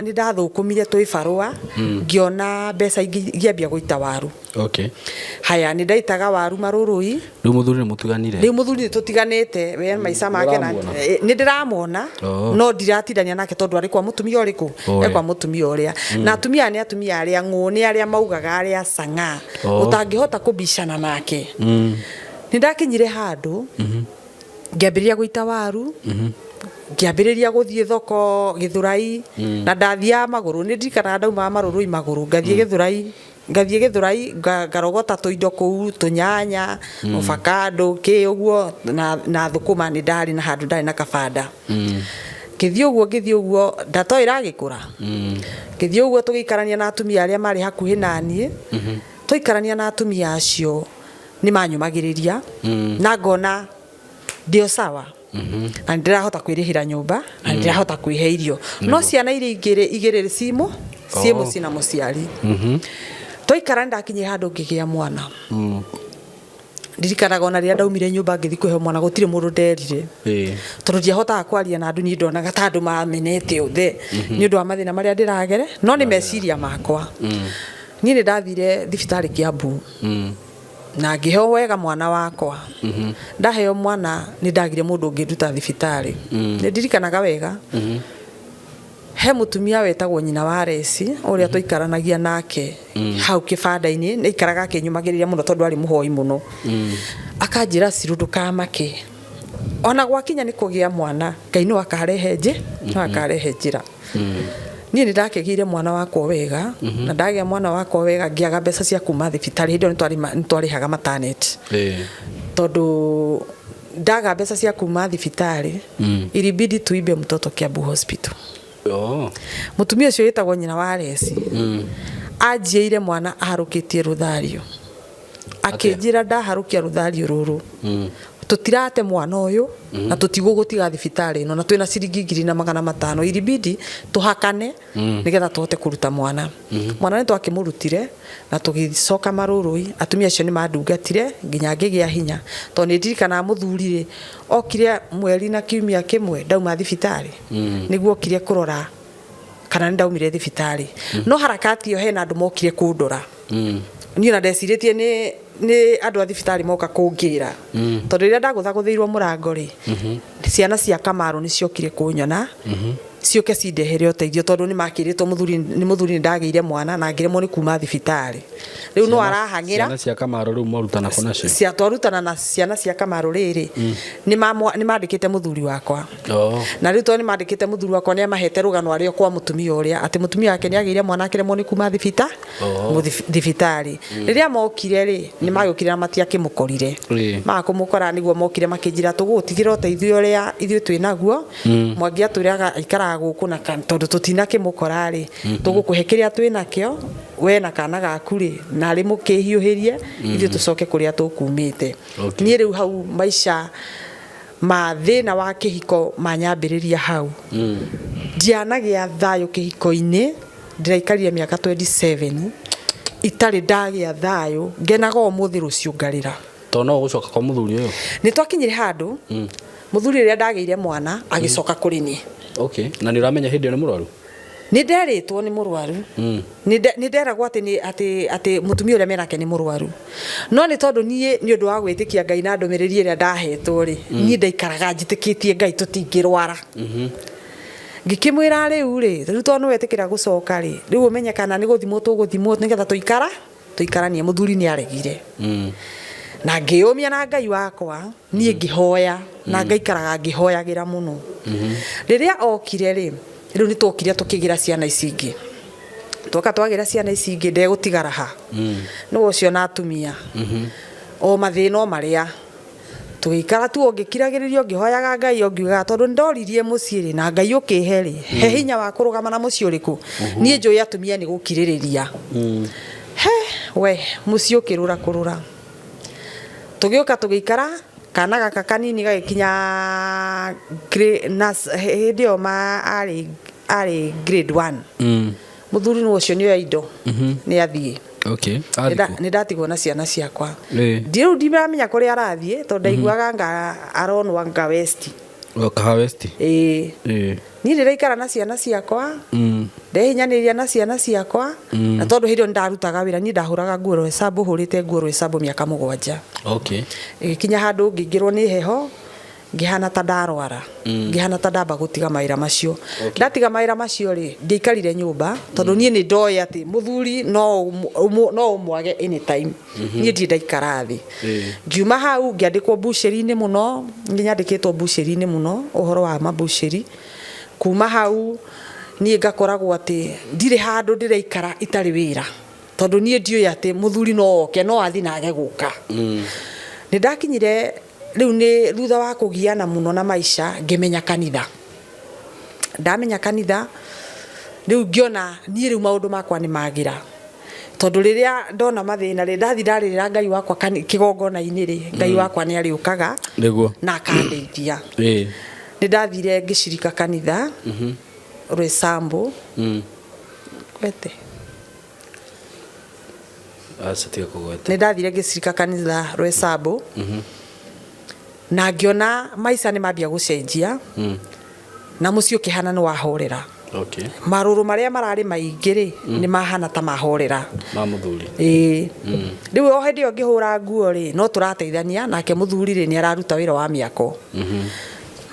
A: ndathũkũmire twĩ barũa, ngĩona mbeca ingĩ, ngĩambia gũita waru. Haya, nĩ ndaitaga waru Marũrũi.
B: Rĩu mũthuri nĩ mũtiganire?
A: Rĩu mũthuri nĩ tũtiganĩte, we maica make na
B: Ũramuona?
A: Nĩ ndĩramuona. No ndiratindania nake tondũ arĩ kwa mũtumia ũrĩkũ?
B: Oe.
A: E kwa mũtumia ũrĩa. Na atumia aya nĩ atumia arĩa ng'ũ, nĩ arĩa maugaga, arĩa cang'a, ũtangĩhota kũbicana nake. Nĩ ndakinyire handũ ngĩambĩrĩria gũita waru, ngĩambĩrĩria gũthiĩ thoko Gĩthũrai. Na ndathiaga magũrũ. Nĩ ndirikanaga ndaumaga Marũrũi magũrũ, ngathiĩ Gĩthũrai, ngathiĩ Gĩthũrai, ngarogota tũindo kũu, tũnyanya, avocado, kĩ ũguo, na thũkũma. Nĩ ndarĩ na handũ ndarĩ na kabanda. Ngĩthiĩ ũguo, ngĩthiĩ ũguo, ndatoĩ ĩragĩkũra. Ngĩthiĩ ũguo, tũgĩikarania na atumia arĩa marĩ hakuhĩ naniĩ. Twaikarania na atumia acio, nĩ manyũmagĩrĩria na ngona ndĩ o sawa, na nĩ ndĩrahota kwĩrĩhĩra nyũmba, na nĩ ndĩrahota kwĩhe irio. No ciana iria ingĩ igĩrĩ cimũ ciĩ mũciĩ na mũciari. Twaikara, nĩ ndakinyire handũ ngĩgĩa mwana. Ndirikanaga ona rĩrĩa ndaumire nyũmba ngĩthiĩ kũheo mwana, gũtirĩ mũndũ nderire, tondũ ndiahotaga kwaria na andũ. Niĩ ndonaga ta andũ mamenete othe nĩ ũndũ wa mathĩna marĩa ndĩragere, no nĩ meciria makwa. Niĩ nĩ ndathire thibitarĩ Kiambu na ngĩheo wega mwana wakwa. Ndaheo mwana, nĩ ndagire mũndũ ũngĩnduta thibitarĩ. Nĩ ndirikanaga wega, he mũtumia wetagwo nyina wa Reci, ũrĩa twaikaranagia nake hau kĩbanda-inĩ. Nĩ aikaraga akĩnyumagĩrĩria mũno tondũ arĩ mũhoi mũno. Akanjĩra, "Ciru, ndũkamake, ona gwakinya nĩ kũgĩa mwana, Ngai no akarehe njĩ no akarehe njĩra." Niĩ nĩ ndakĩgĩire mwana wakwa wega. Na ndagĩa mwana wakwa wega, ngĩaga mbeca cia kuma thibitarĩ. Hĩndĩ ĩyo nĩ twarĩhaga maternity. Tondũ ndaga mbeca cia kuma thibitarĩ, ilibidi tuibe mtoto Kiambu Hospital. Mũtumia ũcio wĩtagwo nyina wa Reci anjiĩire mwana aharũkĩtie rũthario, akĩnjĩra, "Ndaharũkia rũthario rũrũ, tũtirate mwana ũyũ na tũtigũgũtiga thibitarĩ ĩno, na twĩna ciringi 1500." Ilibidi tũhakane nĩgetha tũhote kũruta mwana. Mwana nĩ twakĩmũrutire na tũgĩcoka Marũrũi. Atumia acio nĩ mandungatire nginya ngĩgĩa hinya, tondũ nĩ ndirikanaga mũthuri rĩ, okire mweri na kiumia kĩmwe ndauma thibitarĩ. Nĩguo okire kũrora kana nĩ ndaumire thibitarĩ. No harakati ĩyo hena andũ mokire kũndora. Niĩ ona ndecirĩtie nĩ andũ a thibitarĩ moka kũngĩra, tondũ rĩrĩa ndagũthagũthĩirwo mũrango rĩ, ciana cia Kamaru nĩ ciokire kũnyona, ciũke cindehere ũteithio, tondũ nĩ makĩrĩtwo mũthuri nĩ mũthuri nĩ ndagĩire mwana na ngĩremwo nĩ kuma thibitarĩ. Rĩu no arahang'ĩra.
B: Ciana cia Kamaru rĩu mwarutana kũ nacio?
A: Cia twarutana na ciana cia Kamaru rĩrĩ, nĩ mandĩkĩte mũthuri wakwa. Na rĩu tondũ nĩ mandĩkĩte mũthuri wakwa, nĩ amahete rũgano arĩ o kwa mũtumia ũrĩa, atĩ mũtumia wake nĩ agĩire mwana akĩremwo nĩ kuma thibitarĩ. Rĩrĩa mokire rĩ, nĩ magĩũkire na matiakĩmũkorire. Maga kũmũkora, nĩguo mokire makĩnjĩra, "Tũgũgũtigĩra ũteithio ũrĩa ithuĩ twĩ naguo." Mwangi atwĩraga aikaraga Tũikaraga gũkũ na tondũ tũtinakĩmũkora rĩ, tũgũkũhe kĩrĩa twĩ nakĩo we na kana gaku rĩ, narĩ mũkĩhiũhĩrie, ithuĩ tũcoke kũrĩa tũkumĩte. Niĩ rĩu hau maica ma thĩna wa kĩhiko manyambĩrĩria hau. Ndianagĩa thayũ kĩhiko-inĩ, ndĩraikarire mĩaka 27 itarĩ ndagĩa thayũ, ngenaga ũmũthĩ rũciũ ngarĩra.
B: Tondũ no ũgũcoka kwa mũthuri ũyũ.
A: Nĩ twakinyire handũ, mũthuri rĩrĩa ndagĩire mwana agĩcoka kũrĩ niĩ.
B: Okay. Na nĩ ũramenya hĩndĩ ĩyo nĩ mũrwaru?
A: Nĩ nderĩtwo nĩ mũrwaru. Nĩ nderagwo atĩ nĩ atĩ atĩ mũtumia ũrĩa menake nĩ mũrwaru, no nĩ tondũ niĩ nĩ ũndũ wa gwĩtĩkia Ngai na ndũmĩrĩri ĩrĩa ndahetwo rĩ, niĩ ndaikaraga njĩtĩkĩtie Ngai tũtingĩrwara. Ngĩkĩmwĩra rĩu rĩ, rĩu tondũ nĩ wetĩkĩra gũcoka rĩ, rĩu ũmenye kana nĩ gũthimwo tũgũthimwo nĩgetha tũikara tũikaranie. Mũthuri nĩ aregire, na ngĩyũmia na Ngai wakwa, niĩ ngĩhoya na ngaikaraga ngĩhoyagĩra mũno. Rĩrĩa okire rĩ, rĩu nĩ twokire tũkĩgĩra ciana ici ingĩ, twoka twagĩra ciana ici ingĩ, ndegũtigara ha nĩwe ũcio na atumia o mathĩna o marĩa tũgĩikara tu, o ngĩkiragĩrĩria, o ngĩhoyaga Ngai, o ngiugaga tondũ nĩ ndoririe mũciĩ rĩ, na Ngai ũkĩhe rĩ, he hinya wa kũrũgama na mũciĩ ũrĩkũ. Niĩ njũĩ atumia nĩ gũkirĩrĩria. He we mũciĩ ũkĩrũra kũrũra, tũgĩũka tũgĩikara, kana gaka kanini gagĩkinya hĩndĩ ĩyo ma arĩ grade 1. Mũthuri nĩ ũcio nĩ oya indo, nĩ athiĩ.
B: Okay.
A: Nĩ ndatigwo na ciana ciakwa. Rĩu ndiramenya kũrĩa arathiĩ, tondũ ndaiguaga nga aronwo anga West.
B: Kaha West.
A: Ĩĩ. Niĩ ndĩraikara na ciana ciakwa, ndehinyanĩrĩria na ciana ciakwa, na tondũ hĩndĩ ĩyo nĩ ndarutaga wĩra, niĩ ndahũraga nguo Roysambu, hũrĩte nguo Roysambu mĩaka 7. Ĩgĩkinya handũ ngĩingĩrwo nĩ heho, ngĩhana ta ndarwara, ngĩhana ta ndamba gũtiga mawĩra macio. Ndatiga mawĩra macio rĩ, ndiaikarire nyũmba, tondũ niĩ nĩ ndoĩ atĩ mũthuri no ũmwage anytime. Niĩ ndirĩ ndaikara thĩ. Ngiuma hau ngĩandĩkwo mbucĩri-inĩ mũno, nĩ nyandĩkĩtwo mbucĩri-inĩ mũno, ũhoro wa mambucĩri. Kuma hau niĩ ngakoragwo atĩ ndirĩ handũ ndĩraikara itarĩ wĩra, tondũ niĩ ndiũĩ atĩ mũthuri no oke, no athiĩ na age gũka. Nĩ ndakinyire rĩu nĩ thutha wa kũgiana mũno na maica, ngĩmenya kanitha. Ndamenya kanitha rĩu ngĩona niĩ rĩu maũndũ makwa nĩ magĩra, tondũ rĩrĩa ndona mathĩna rĩ, ndathi ndarĩrĩra Ngai wakwa kĩgongona-inĩ rĩ, Ngai wakwa nĩ arĩũkaga na akandeithia. Nĩ ndathire ngĩcirika kanitha Roysambu. Gwete.
B: Aca, tiga kũgweta.
A: Nĩ ndathire ngĩcirika kanitha Roysambu, na ngĩona maica nĩ mambia gũcenjia, na mũciĩ ũkĩhana nĩ wahorera. Marũrũ marĩa mararĩ maingĩ rĩ, nĩ mahana ta mahorera.
B: Ma mũthuri.
A: Ĩĩ. Rĩu o hĩndĩ ĩyo ngĩhũra nguo rĩ, no tũrateithania nake mũthuri rĩ, nĩ araruta wĩra wa mĩako.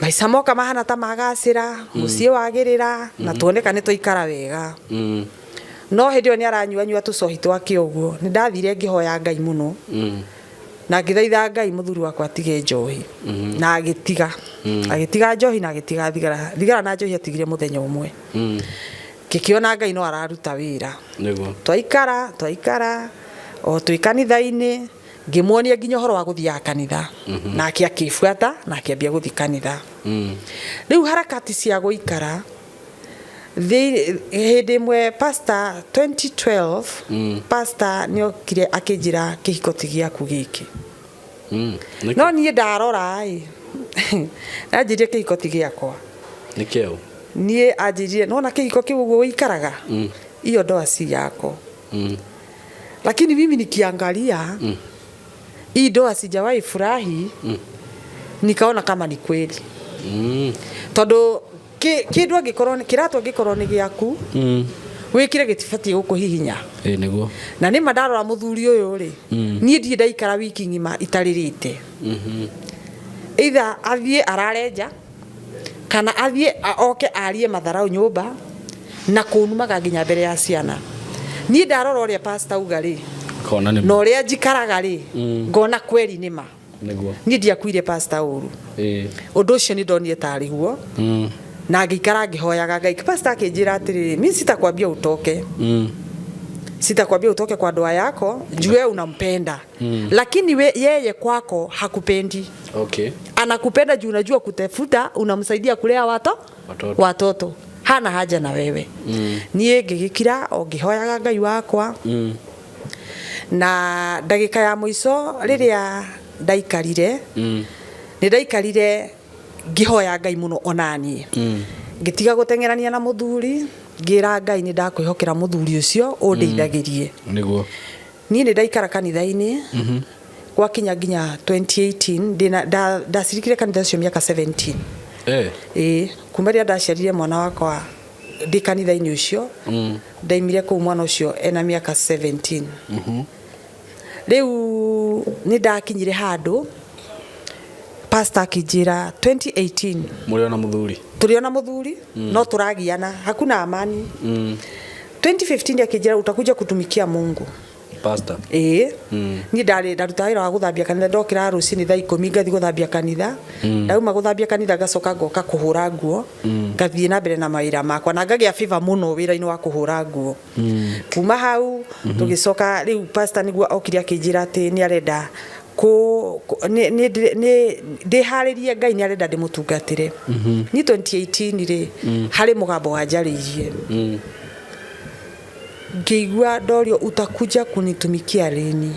A: Maica moka mahana ta magacĩra, mũciĩ wagĩrĩra, na tuoneka nĩ twaikara wega. No hĩndĩ ĩyo nĩ aranyuanyua tũcohi twake ũguo. Nĩ ndathire ngĩhoya Ngai mũno, na ngĩthaitha Ngai mũthuri wakwa atige njohi, na agĩtiga. Agĩtiga njohi na agĩtiga thigara. Thigara na njohi atigire mũthenya ũmwe. Ngĩkĩona Ngai no araruta wĩra. Twaikara twaikara o twĩ kanitha-inĩ, ngĩmuonia nginya ũhoro wa gũthiaga kanitha, nake akĩbuata na akĩambia gũthiĩ kanitha. Rĩu harakati cia gũikara hĩndĩ ĩmwe pastor 2012, pastor nĩ okire akĩnjĩra kĩhiko ti gĩaku gĩkĩ. No niĩ ndarora ĩ, anjĩrire kĩhiko ti gĩakwa.
B: Nĩ kĩo.
A: Niĩ anjĩrire nona kĩhiko kĩu ũguo ũikaraga, hiyo ndoa si yako. Lakini mimi nikiangalia hii ndoa sijawahi furahi, nikaona kama ni kweli, tondũ kĩndũ angĩkorwo kĩratũ angĩkorwo nĩ gĩaku, wĩkĩre gĩtibatiĩ gũkũhihinya.
B: Ĩĩ nĩguo.
A: Na nĩma ndarora mũthuri ũyũ rĩ, niĩ ndirĩ ndaikara wiki ng'ima itarĩrĩte. Either athiĩ arare nja, kana athiĩ oke arie matharau nyũmba na kũnumaga nginya mbere ya ciana. Niĩ ndarora ũrĩa pastor auga rĩ,
B: Kona nĩ
A: na ũrĩa njikaraga rĩ, ngona kweri nĩma.
B: Nĩguo.
A: Niĩ ndiakuire pastor ũru. Ũndũ ũcio nĩ ndonire tarĩ guo, na ngĩikara ngĩhoyaga Ngai. Pastor akĩnjĩra atĩrĩrĩ, mi sitakwambia utoke, sitakwambia utoke kwa ndoa yako juu wewe unampenda, lakini yeye kwako hakupendi. Anakupenda juu unajua kutafuta, unamsaidia kulea
B: Watoto.
A: watoto. Hana haja na wewe. Niĩ ngĩgĩkira o ngĩhoyaga Ngai wakwa. Na ndagĩka ya mũico rĩrĩa ndaikarire, nĩ ndaikarire ngĩhoya Ngai mũno onaniĩ. Ngĩtiga gũteng'erania na mũthuri, ngĩra Ngai nĩ ndakwĩhokera mũthuri ũcio ũndeithagĩrie.
B: Nĩguo.
A: Niĩ nĩ ndaikara kanitha-inĩ gwakinya nginya 2018 ndĩna ndacirikire kanitha ũcio mĩaka 17. Ĩĩ, kuma rĩrĩa ndaciarire mwana wakwa ndĩ kanitha-inĩ ũcio. Ndaimire kũu mwana ũcio ena mĩaka 17. Rĩu nĩ ndakinyire handũ pastor akĩnjĩra 2018.
B: Mũrĩ ona mũthuri?
A: Tũrĩ ona mũthuri. No tũragiana, hakuna amani. 2015 akĩnjĩra, utakuja kutumikia Mungu.
B: Pastor.
A: Ĩĩ. Niĩ ndarĩ ndarutaga wĩra wa gũthambia kanitha, ndokĩra rũcinĩ thaa 10 ngathiĩ gũthambia kanitha. Ndauma gũthambia kanitha ngacoka ngoka kũhũra nguo. Ngathiĩ na mbere na mawĩra makwa na ngagĩa favor mũno wĩra-inĩ wa kũhũra nguo. Kuma hau tũgĩcoka rĩu pastor nĩguo okire akĩnjĩra atĩ nĩ arenda kũ nĩ ndĩharĩrie, Ngai nĩ arenda ndĩmũtungatĩre. Niĩ 2018 rĩ, harĩ mũgambo wanjarĩirie. Ngĩigua ndorio, utakuja kunitumikia lini?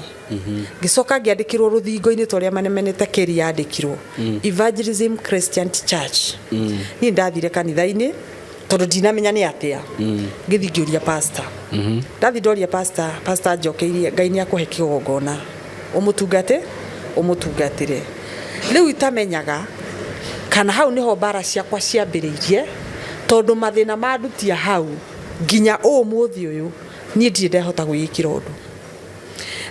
A: Ngĩcoka ngĩandĩkĩrwo rũthingo-inĩ ta ũrĩa manemenete kĩri yandĩkirwo. Evangelism Christian Church. Niĩ ndathire kanitha-inĩ tondũ ndinamenya nĩ atĩa. Ngĩthiĩ ngĩũria pastor. Ndathi ndoria pastor, pastor anjokeirie, Ngai nĩ akũhe kĩgongona ũmũtungate ũmũtungatĩre. Rĩu itamenyaga kana hau nĩho mbara ciakwa ciambĩrĩirie, tondũ mathĩna mandutia hau nginya ũmũthĩ ũyũ niĩ ndirĩ ndehota gwĩĩkĩra ũndũ.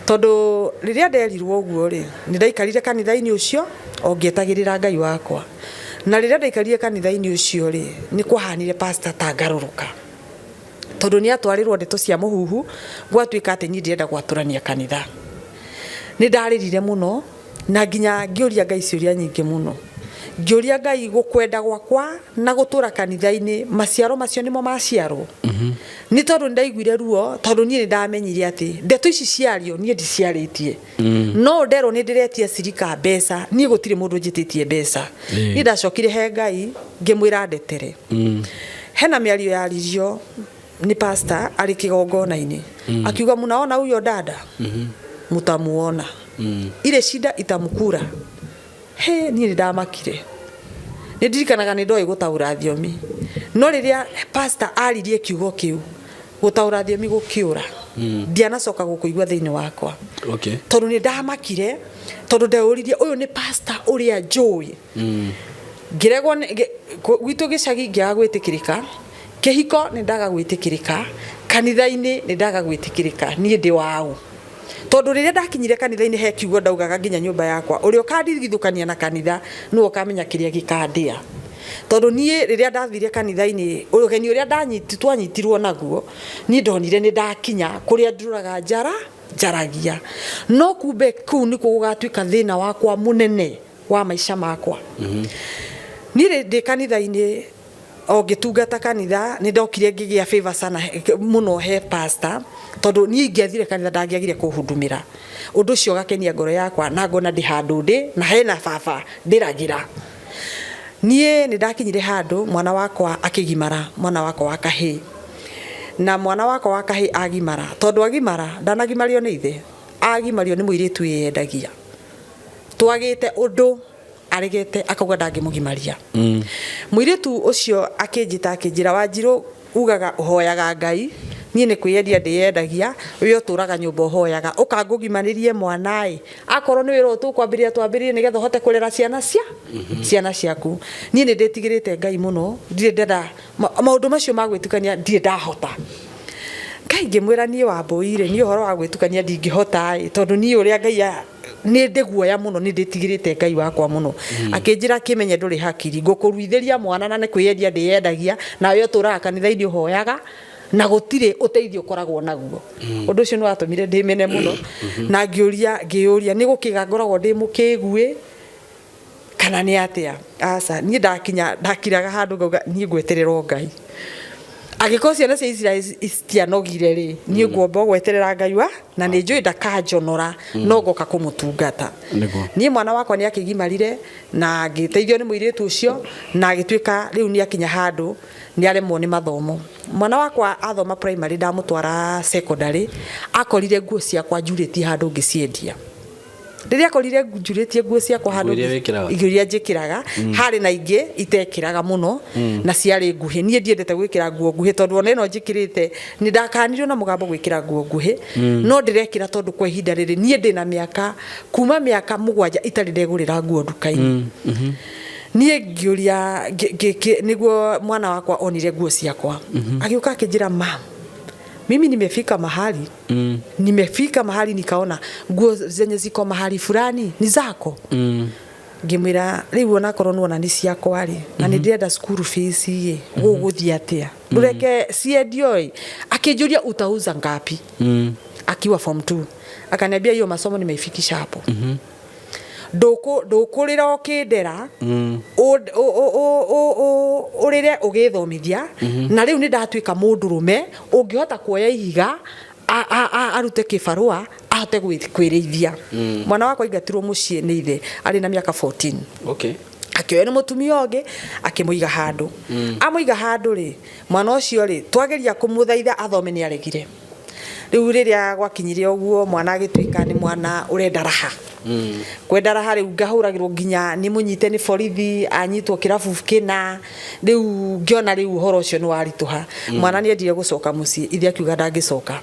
A: Tondũ rĩrĩa nderirwo ũguo rĩ, nĩ ndaikarire kanitha-inĩ ũcio o ngĩetagĩrĩra Ngai wakwa. Na rĩrĩa ndaikarire kanitha-inĩ ũcio rĩ, nĩ kwahanire pastor ta ngarũrũka, tondũ nĩ atwarĩrwo ndeto cia mũhuhu gwatuĩka atĩ niĩ ndĩrenda gwatũrania kanitha. Nĩ ndarĩrire mũno na nginya ngĩũria Ngai ciũria nyingĩ mũno. Ngĩũria Ngai, gũkwenda gwakwa na gũtũra kanitha-inĩ, maciaro macio nĩmo maciarwo? Nĩ tondũ nĩ ndaiguire ruo, tondũ niĩ nĩ ndamenyire atĩ ndeto ici ciario niĩ ndiciarĩtie. No nderwo nĩ ndĩretia cirika mbeca, niĩ gũtirĩ mũndũ njĩtĩtie mbeca. Niĩ ndacokire he Ngai ngĩmwĩra ndetere. Hena mĩario yaririo nĩ pastor arĩ kĩgongona-inĩ. Akiuga, munaona huyo dada, mutamuona, ile shida itamkura. He niĩ nĩ ndamakire. Nĩ ndirikanaga nĩ ndoĩ gũtaũra thiomi, no rĩrĩa pastor aririe kiugo kĩu, gũtaũra thiomi gũkĩũra. Ndianacoka gũkũigua thĩinĩ wakwa. Tondũ nĩ ndamakire, tondũ ndeũririe, ũyũ nĩ pastor ũrĩa njũĩ? Ngĩregwo gwitũ gĩcagi, ngĩaga gwĩtĩkĩrĩka kĩhiko, nĩ ndaga gwĩtĩkĩrĩka kanitha-inĩ, nĩ ndaga gwĩtĩkĩrĩka niĩ ndĩ waũ. Tondũ rĩrĩa ndakinyire kanitha-inĩ, he kiugo ndaugaga nginya nyũmba yakwa, ũrĩa ũkandigithũkania na kanitha nĩwe ũkamenya kĩrĩa gĩkandĩa. Tondũ niĩ rĩrĩa ndathire kanitha-inĩ, ũgeni ũrĩa twanyitirwo naguo, niĩ ndonire nĩ ndakinya kũrĩa ndũraga njara njaragia, no kumbe kũu nĩkuo gũgatuĩka thĩna wakwa mũnene wa maica makwa. Niĩ ndĩ kanitha-inĩ o ngĩtungata kanitha, nĩ ndokire ngĩgĩa favor sana mũno he pastor, tondũ niĩ ingĩathire kanitha ndangĩagire kũhudumĩra. Ũndũ ũcio ũgakenia ngoro yakwa na ngona ndĩ handũ ndĩ na hena baba ndĩragĩra. Niĩ nĩ ndakinyire handũ mwana wakwa akĩgimara, mwana wakwa wa kahĩĩ. Na mwana wakwa wa kahĩĩ agimara, tondũ agimara ndanagimario nĩ ithe, agimario nĩ mũirĩtu wĩyendagia. Twagĩte ũndũ aregete akauga ndangĩmũgimaria. Mũirĩtu ũcio akĩnjĩta akĩnjĩra, Wanjirũ, ugaga ũhoyaga Ngai, niĩ nĩ kwĩyendia ndĩyendagia, we ũtũraga nyũmba ũhoyaga, ũkangũgimanĩrie mwana ĩ, akorwo nĩ wĩra ũyũ tũkwambĩrĩria twambĩrĩrie nĩgetha ũhote kũrera ciana cia ciana ciaku. Niĩ nĩ ndĩtigĩrĩte Ngai mũno, ndirĩ ndenda maũndũ macio ma gwĩtukania, ndirĩ ndahota. Ngai ngĩmwĩra, niĩ Wambũi rĩ, niĩ ũhoro wa gwĩtukania ndingĩhota ĩ, tondũ niĩ ũrĩa Ngai nĩ ndĩ guoya mũno, nĩ ndĩtigĩrĩte Ngai wakwa mũno. Akĩnjĩra, kĩmenye ndũrĩ hakiri, ngũkũruithĩria mwana na nĩ kwĩyendia ndĩyendagia, nawe ũtũraga kanitha-inĩ ũhoyaga na gũtirĩ ũteithio ũkoragwo naguo. Ũndũ ũcio nĩ watũmire ndĩmene mũno. Na ngĩũria, ngĩyũria nĩ gũkĩga ngoragwo ndĩ mũkĩgu ĩ kana nĩ atĩa? Aca, niĩ ndakinya ndakiraga handũ ngauga niĩ ngweterera o Ngai. Angĩkorwo ciana cia Isiraeli citianogire rĩ, niĩ ngwamba gweterera Ngai wa na nĩ njũĩ ndakanjonora, no ngoka kũmũtungata.
B: Nĩguo.
A: Niĩ mwana wakwa nĩ akĩgimarire na ngĩteithio nĩ mũirĩtu ũcio, na agĩtuĩka rĩu nĩ akinya handũ nĩ aremwo nĩ mathomo. Mwana wakwa athoma primary, ndamũtwara secondary, akorire nguo ciakwa njurĩtie handũ ngĩciendia. Rĩrĩa akorire njurĩtie nguo ciakwa handũ
B: Nguo iria wĩkĩraga?
A: Nguo iria njĩkĩraga. Harĩ na ingĩ itekĩraga mũno na ciarĩ nguhĩ. Niĩ ndiendete gwĩkĩra nguo nguhĩ, tondũ ona ĩno njĩkĩrĩte nĩ ndakanirio na mũgambo gwĩkĩra nguo nguhĩ, no ndĩrekĩra tondũ kwa ihinda rĩrĩ niĩ ndĩna mĩaka kuma mĩaka 7 itarĩ ndegũrĩra nguo nduka-inĩ. Niĩ ngĩũria nĩguo mwana wakwa onire nguo ciakwa, agĩũka akĩnjĩra, "Mam, mimi nimefika mahali, nimefika mahali nikaona nguo zenye ziko mahali fulani ni zako." Ngĩmwĩra, "Rĩu onakorwo nĩwona nĩ ciakwa rĩ, na nĩ ndĩrenda school fees ĩ, gũgũthiĩ atĩa? Ndũreke ciendio ĩ." Akĩnjũria, "Utauza ngapi?" Akiwa form 2 akaniambia, "Hiyo masomo nimeifikisha hapo. Ndũkũrĩra ũkĩndera, ũrĩre ũgĩthomithia, na rĩu nĩ ndatuĩka mũndũrũme ũngĩhota kuoya ihiga arute kĩbarũa ahote kwĩrĩithia." Mwana wakwa aingatirwo mũciĩ nĩ ithe arĩ na mĩaka 14. Akĩoya nĩ mũtumia ũngĩ, akĩmũiga handũ. Amũiga handũ rĩ, mwana ũcio rĩ, twageria kũmũthaitha athome, nĩ aregire. Rĩu rĩrĩa gwakinyire ũguo, mwana agĩtuĩka nĩ mwana ũrenda raha. Kwenda raha, rĩu ngahũragĩrwo nginya nĩ mũnyite nĩ borithi, anyitwo kĩrabu kĩna. Rĩu ngĩona rĩu ũhoro ũcio nĩ waritũha. Mwana nĩ endire gũcoka mũciĩ, ithe akiuga ndangĩcoka.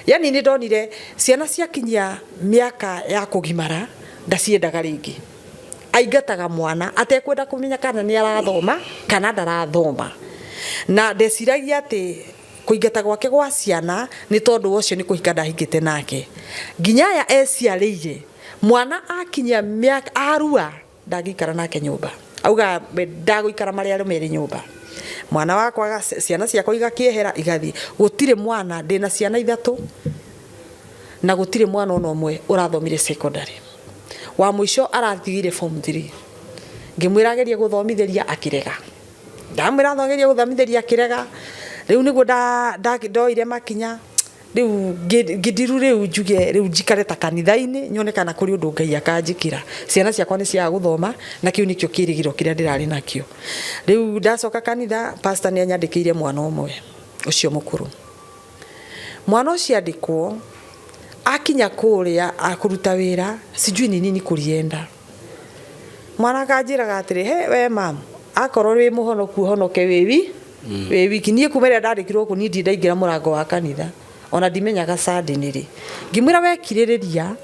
A: Yani nĩ ndonire ciana ciakinyia mĩaka ya kũgimara ndaciendaga rĩngĩ. Aingataga mwana atekwenda kũmenya kana nĩ arathoma kana ndarathoma, na ndeciragia atĩ kũingata gwake gwa ciana nĩ tondũ wa ũcio nĩ kũhika ndahikĩte nake. Nginya aya eciarĩire, mwana akinyia mĩaka arua ndangĩikara nake nyũmba, auga we ndagũikara marĩ arũme erĩ nyũmba. Mwana wakwa ciana ciakwa igakĩehera igathiĩ. Gũtirĩ mwana, ndĩna ciana ithatũ na gũtirĩ mwana ona ũmwe ũrathomire secondary. Wa mũico aratigire form 3, ngĩmwĩra agerie gũthomithĩria, akĩrega. Ndamwĩra agerie gũthomithĩria, akĩrega. Rĩu nĩguo ndoire makinya rĩu ngĩndiru, rĩu njuge rĩu njikare ta kanitha-inĩ, nyone kana kũrĩ ũndũ Ngai akanjĩkĩra. Ciana ciakwa nĩ ciaga gũthoma, na kĩu nĩkĩo kĩrĩgĩrĩro kĩrĩa ndĩrarĩ nakĩo. Rĩu ndacoka kanitha, pastor nĩ anyandĩkĩire mwana ũmwe ũcio mũkũrũ. Mwana ũcio andĩkwo, akinya kũrĩa akũruta wĩra, sijui ni nini kulienda, mwana akanjĩraga atĩrĩ, "He we mam, akorwo wĩ mũhonoku, ũhonoke wĩ wiki. Niĩ kuma ĩrĩa ndandĩkirwo gũkũ, niĩ ndirĩ ndaingĩra mũrango wa kanitha, ona ndimenyaga Sunday nĩ rĩ." Ngĩmwĩra, "Wekirĩrĩria,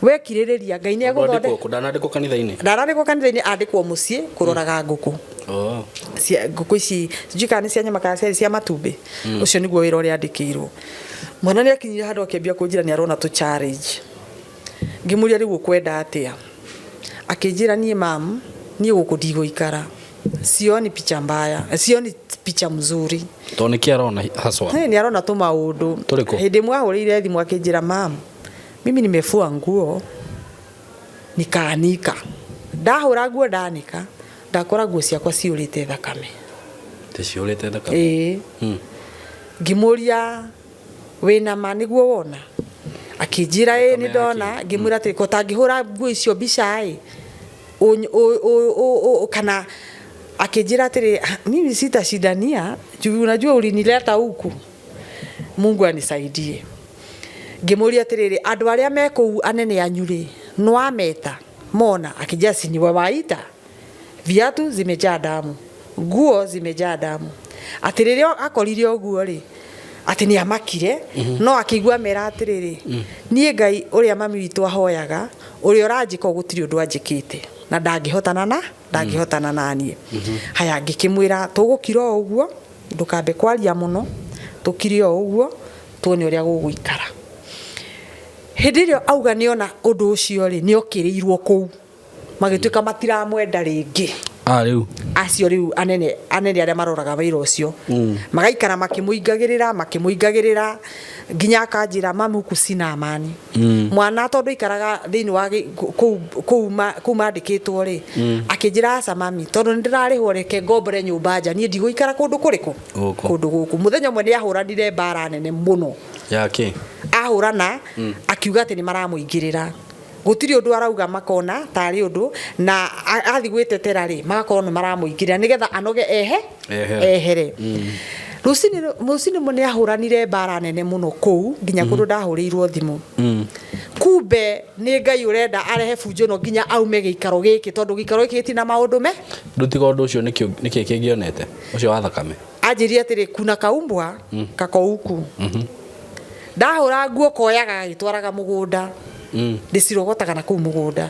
A: wekirĩrĩria, Ngai nĩ egũthondeka."
B: Kũ ndanandĩkwo kanitha-inĩ?
A: Ndanandĩkwo kanitha-inĩ, andĩkwo mũciĩ kũroraga ngũkũ. Cia ngũkũ ici, sijui kana nĩ cia nyama kana ciarĩ cia matumbĩ. Ũcio nĩguo wĩra ũrĩa andĩkĩirwo. Mwana nĩ akinyire handũ akĩambia kũnjĩra nĩ arona tũ challenge. Ngĩmũria, "Rĩu ũkwenda atĩa?" Akĩnjĩra, "Niĩ mam, niĩ gũkũ ndigũikara, sioni picha mbaya, sioni picha mzuri."
B: Tondũ nĩkĩ arona haswa?
A: Hey, nĩ arona tũmaũndũ.
B: Tũrĩkũ?
A: Hĩndĩ ĩmwe ahũrĩire thimũ akĩnjĩra, "Mam, mimi nimefua nguo nikaanika, ndahũra nguo ndanika, ndakora nguo ciakwa ciũrĩte thakame."
B: Tĩciũrĩte thakame?
A: Ĩĩ. Ngĩmũria, "Wĩna ma nĩguo wona?" Akĩnjĩra, "Ĩĩ, nĩ ndona." Ngĩmwĩra atĩrĩ, "Ko tangĩhũra nguo icio mbica ĩ kana?" Akĩnjĩra atĩrĩ, "Ah, mimi sitashindania juu unajua ulinileta huku, Mungu anisaidie." Ngĩmũria atĩrĩrĩ, "Andũ arĩa me kũu anene anyu rĩ, nĩwameta mona?" Akĩnjĩra, "Si nimewaita, viatu zimejaa damu, nguo zimejaa damu." Atĩ rĩrĩa akorire ũguo rĩ, atĩ nĩ amakire. No akĩigua mera atĩrĩrĩ, "Niĩ Ngai ũrĩa mami witũ ahoyaga, ũrĩa ũranjĩka ũũ, gũtirĩ ũndũ anjĩkĩte na ndangĩhotana na niĩ." Haya, ngĩkĩmwĩra, "Tũgũkira o ũguo, ndũkambe kwaria mũno, tũkire o ũguo tuone ũrĩa gũgũikara." Hĩndĩ ĩrĩa auga nĩona ũndũ ũcio rĩ, nĩokĩrĩirwo kũu, magĩtuĩka matiramwenda rĩngĩ.
B: Ah, rĩu.
A: Acio rĩu anene anene arĩa maroraga wĩra ũcio, magaikara makĩmũingagĩrĩra makĩmũingagĩrĩra. Nginya akanjĩra, "Mami, huku sina amani." Mwana tondũ aikaraga thĩinĩ wa kũu kũu kũu mandĩkĩtwo rĩ, akĩnjĩra, "Aca mami, tondũ nĩ ndĩrarĩhwo, reke ngombore nyũmba nja, niĩ ndigũikara kũndũ kũrĩkũ."
B: Gũkũ.
A: Kũndũ gũkũ. Mũthenya ũmwe nĩ ahũranire mbara nene mũno.
B: Yake.
A: Ahũrana, akiuga atĩ nĩ maramũingĩrĩra, gũtirĩ ũndũ arauga, makona tarĩ ũndũ na athiĩ gwĩtetera rĩ, magakorwo nĩ maramũingĩrĩra nĩgetha anoge ehe.
B: Ehere.
A: Ehere. Rũcinĩ rũcinĩ nĩ ahũranire mbara nene mũno kũu nginya kũndũ ndahũrĩirwo thimũ. Kumbe nĩ Ngai ũrenda arehe bunjo ĩno nginya aume gĩikaro gĩkĩ, tondũ gĩikaro gĩkĩ gĩtina maũndũ me.
B: Rĩu tiga ũndũ ũcio, nĩkĩ kĩngĩonete ũcio wa thakame?
A: Anjĩrie atĩrĩ, kuna kaumbwa kako huku. Ndahũra nguo koyaga gagĩtwaraga mũgũnda. Ndĩcirogotaga na kũu mũgũnda.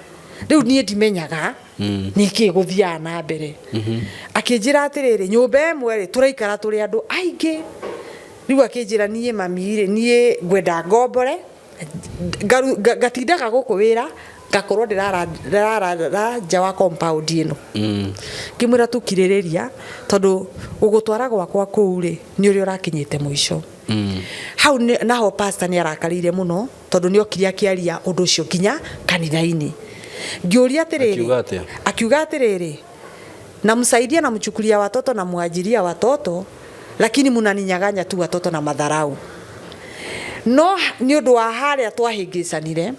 A: Rĩu niĩ ndimenyaga nĩkĩ gũthiaga na mbere. Akĩnjĩra atĩrĩrĩ, nyũmba ĩmwe rĩ, tũraikara tũrĩ andũ aingĩ. Rĩu akĩnjĩra, "Niĩ mami rĩ, niĩ ngwenda ngombore ngatindaga gũkũ wĩra, ngakorwo ndĩrarara nja wa compound ĩno." Ngĩmwĩra, "Tukirĩrĩria, tondũ gũgũtwara gwakwa kũu rĩ, nĩ ũrĩa ũrakinyĩte mũico." Hau naho pastor nĩ arakarĩire mũno, tondũ nĩ okire akĩaria ũndũ ũcio nginya kanitha-inĩ. Ngĩũria atĩrĩrĩ,
B: Akiuga atĩa?
A: Akiuga atĩrĩrĩ, "Namsaidia, namchukulia watoto, namwajiria watoto, lakini mnaninyaganya tu watoto na madharau." No nĩ ũndũ wa harĩa twahĩngĩcanire,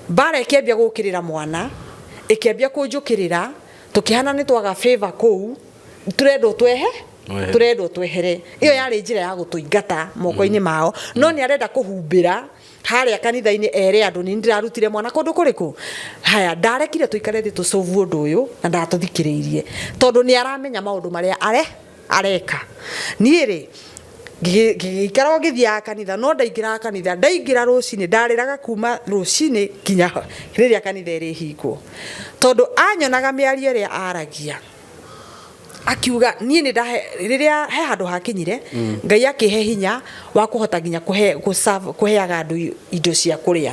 A: mbara ĩkĩambia gũkĩrĩra mwana, ĩkĩambia kũnjũkĩrĩra, tũkĩhana nĩ twaga favor kũu, tũrendwo twehe.
B: Wehere.
A: Tũrendwo twehere. Ĩyo yarĩ njĩra ya gũtũingata moko-inĩ mao, no nĩ arenda kũhumbĩra harĩa kanitha-inĩ ere andũ nĩ ndĩrarutire mwana kũndũ kũrĩkũ. Haya, ndarekire tũikare thĩ tũcovu ũndũ ũyũ, na ndatũthikĩrĩirie tondũ nĩ aramenya maũndũ marĩa areka. Niĩ rĩ, ngĩgĩikara o ngĩthiaga kanitha, no ndaingĩraga kanitha, ndaingĩra rũcinĩ ndarĩraga kuma rũcinĩ nginya rĩrĩa kanitha ĩrĩhingwo, tondũ anyonaga mĩario ĩrĩa aragia, akiuga niĩ nĩ ndahe. Rĩrĩa he handũ hakinyire, Ngai akĩhe hinya wa kũhota nginya kũhe kũheaga andũ indo cia kũrĩa.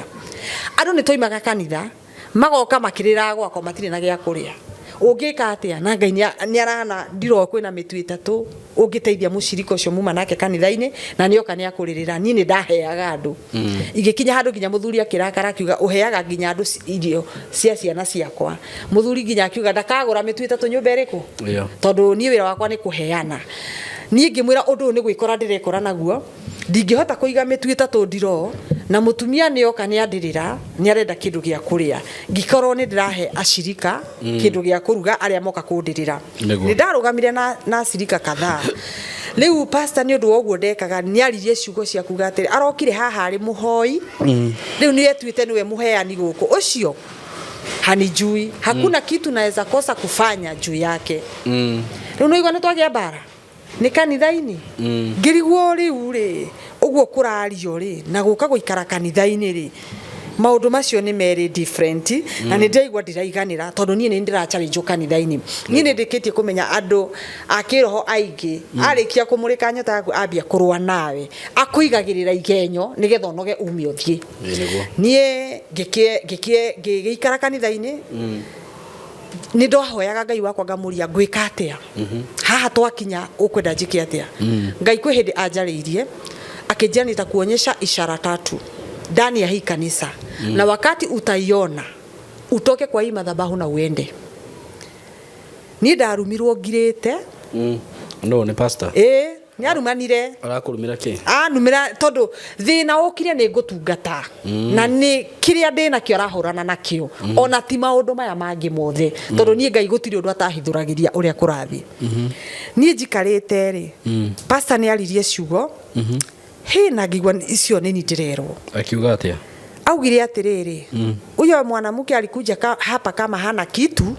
A: Andũ nĩ twaimaga kanitha magoka makĩrĩraga gwakwa matirĩ na gĩa kũrĩa. Ũngĩka atĩa na Ngai nĩ arahana ndiroo kwĩna mĩtu 3 ũngĩteithia mũcirika ũcio muma nake kanitha-inĩ na nĩoka nĩ akũrĩrĩra? Niĩ nĩ ndaheaga andũ. Igĩkinya handũ nginya mũthuri akĩrakara, akiuga, "Ũheaga nginya andũ irio cia ciana ciakwa." Mũthuri nginya akiuga ndakagũra mĩtu 3 nyũmba ĩrĩkũ, tondũ niĩ wĩra wakwa nĩ kũheana. Niĩ ngĩmwĩra ũndũ ũyũ nĩ gwĩkora ndĩrekora naguo, ndingĩhota kũiga mĩtu 3 ndiroo na mũtumia nĩoka nĩ andĩrĩra nĩ arenda kĩndũ gĩa kũrĩa, ngĩkorwo nĩ ndĩrahe acirika kĩndũ gĩa kũruga arĩa moka kũndĩrĩra. Nĩ ndarũgamire na acirika kadhaa. Rĩu pastor, nĩ ũndũ wa ũguo ndekaga, nĩ aririe ciugo cia kuga atĩrĩ, arokire haha arĩ mũhoi, rĩu nĩ etuĩte nĩwe mũheani gũkũ, ũcio hanijui, hakuna kitu naweza kosa kufanya juu yake. Rĩu nĩigua nĩ twagĩa mbara nĩ kanitha-inĩ. Ngĩrigwo rĩu rĩ, ũguo kũrario rĩ, na gũka gũikara kanitha-inĩ rĩ, maũndũ macio nĩ merĩ different. Na nĩ ndĩraigua ndiraiganĩra, tondũ niĩ nĩ ndĩracharĩnjwo kanitha-inĩ. Niĩ nĩ ndĩkĩtie kũmenya andũ a kĩroho aingĩ, arĩkia kũmũrĩka nyota yaku, ambia kũrũa nawe, akũigagĩrĩra igenyo nĩgetha ũnoge ume ũthiĩ.
B: Ĩĩ, nĩguo.
A: Niĩ ngĩgĩikara kanitha-inĩ. Nĩ ndahoyaga Ngai wakwa, ngamũria, "Ngwĩka atĩa haha twakinya? Ũkwenda njĩke atĩa?" Ngai kwĩ hĩndĩ anjarĩirie, akĩnjĩra, "Nitakuonyesha ishara tatu ndani ya hii kanisa, na wakati utaiona utoke kwa hii madhabahu na uende." Niĩ ndarumirwo ngirĩte.
B: No nĩ pastor?
A: Ĩĩ, nĩ arumanire.
B: Arakũrumĩra kĩ?
A: Anumĩra tondũ thĩna ũkire nĩ ngũtungata na nĩ kĩrĩa ndĩ nakĩo arahũrana nakĩo, ona ti maũndũ maya mangĩ mothe, tondũ niĩ Ngai gũtirĩ ũndũ atahithũragĩria ũrĩa kũrathiĩ. Niĩ njikarĩte rĩ, pastor nĩ aririe ciugo hĩ, na ngĩigua icio nĩ ni ndĩrerwo.
B: Akiuga atĩa?
A: Augire atĩrĩrĩ, "Huyo mwanamke alikuja hapa kama hana kitu,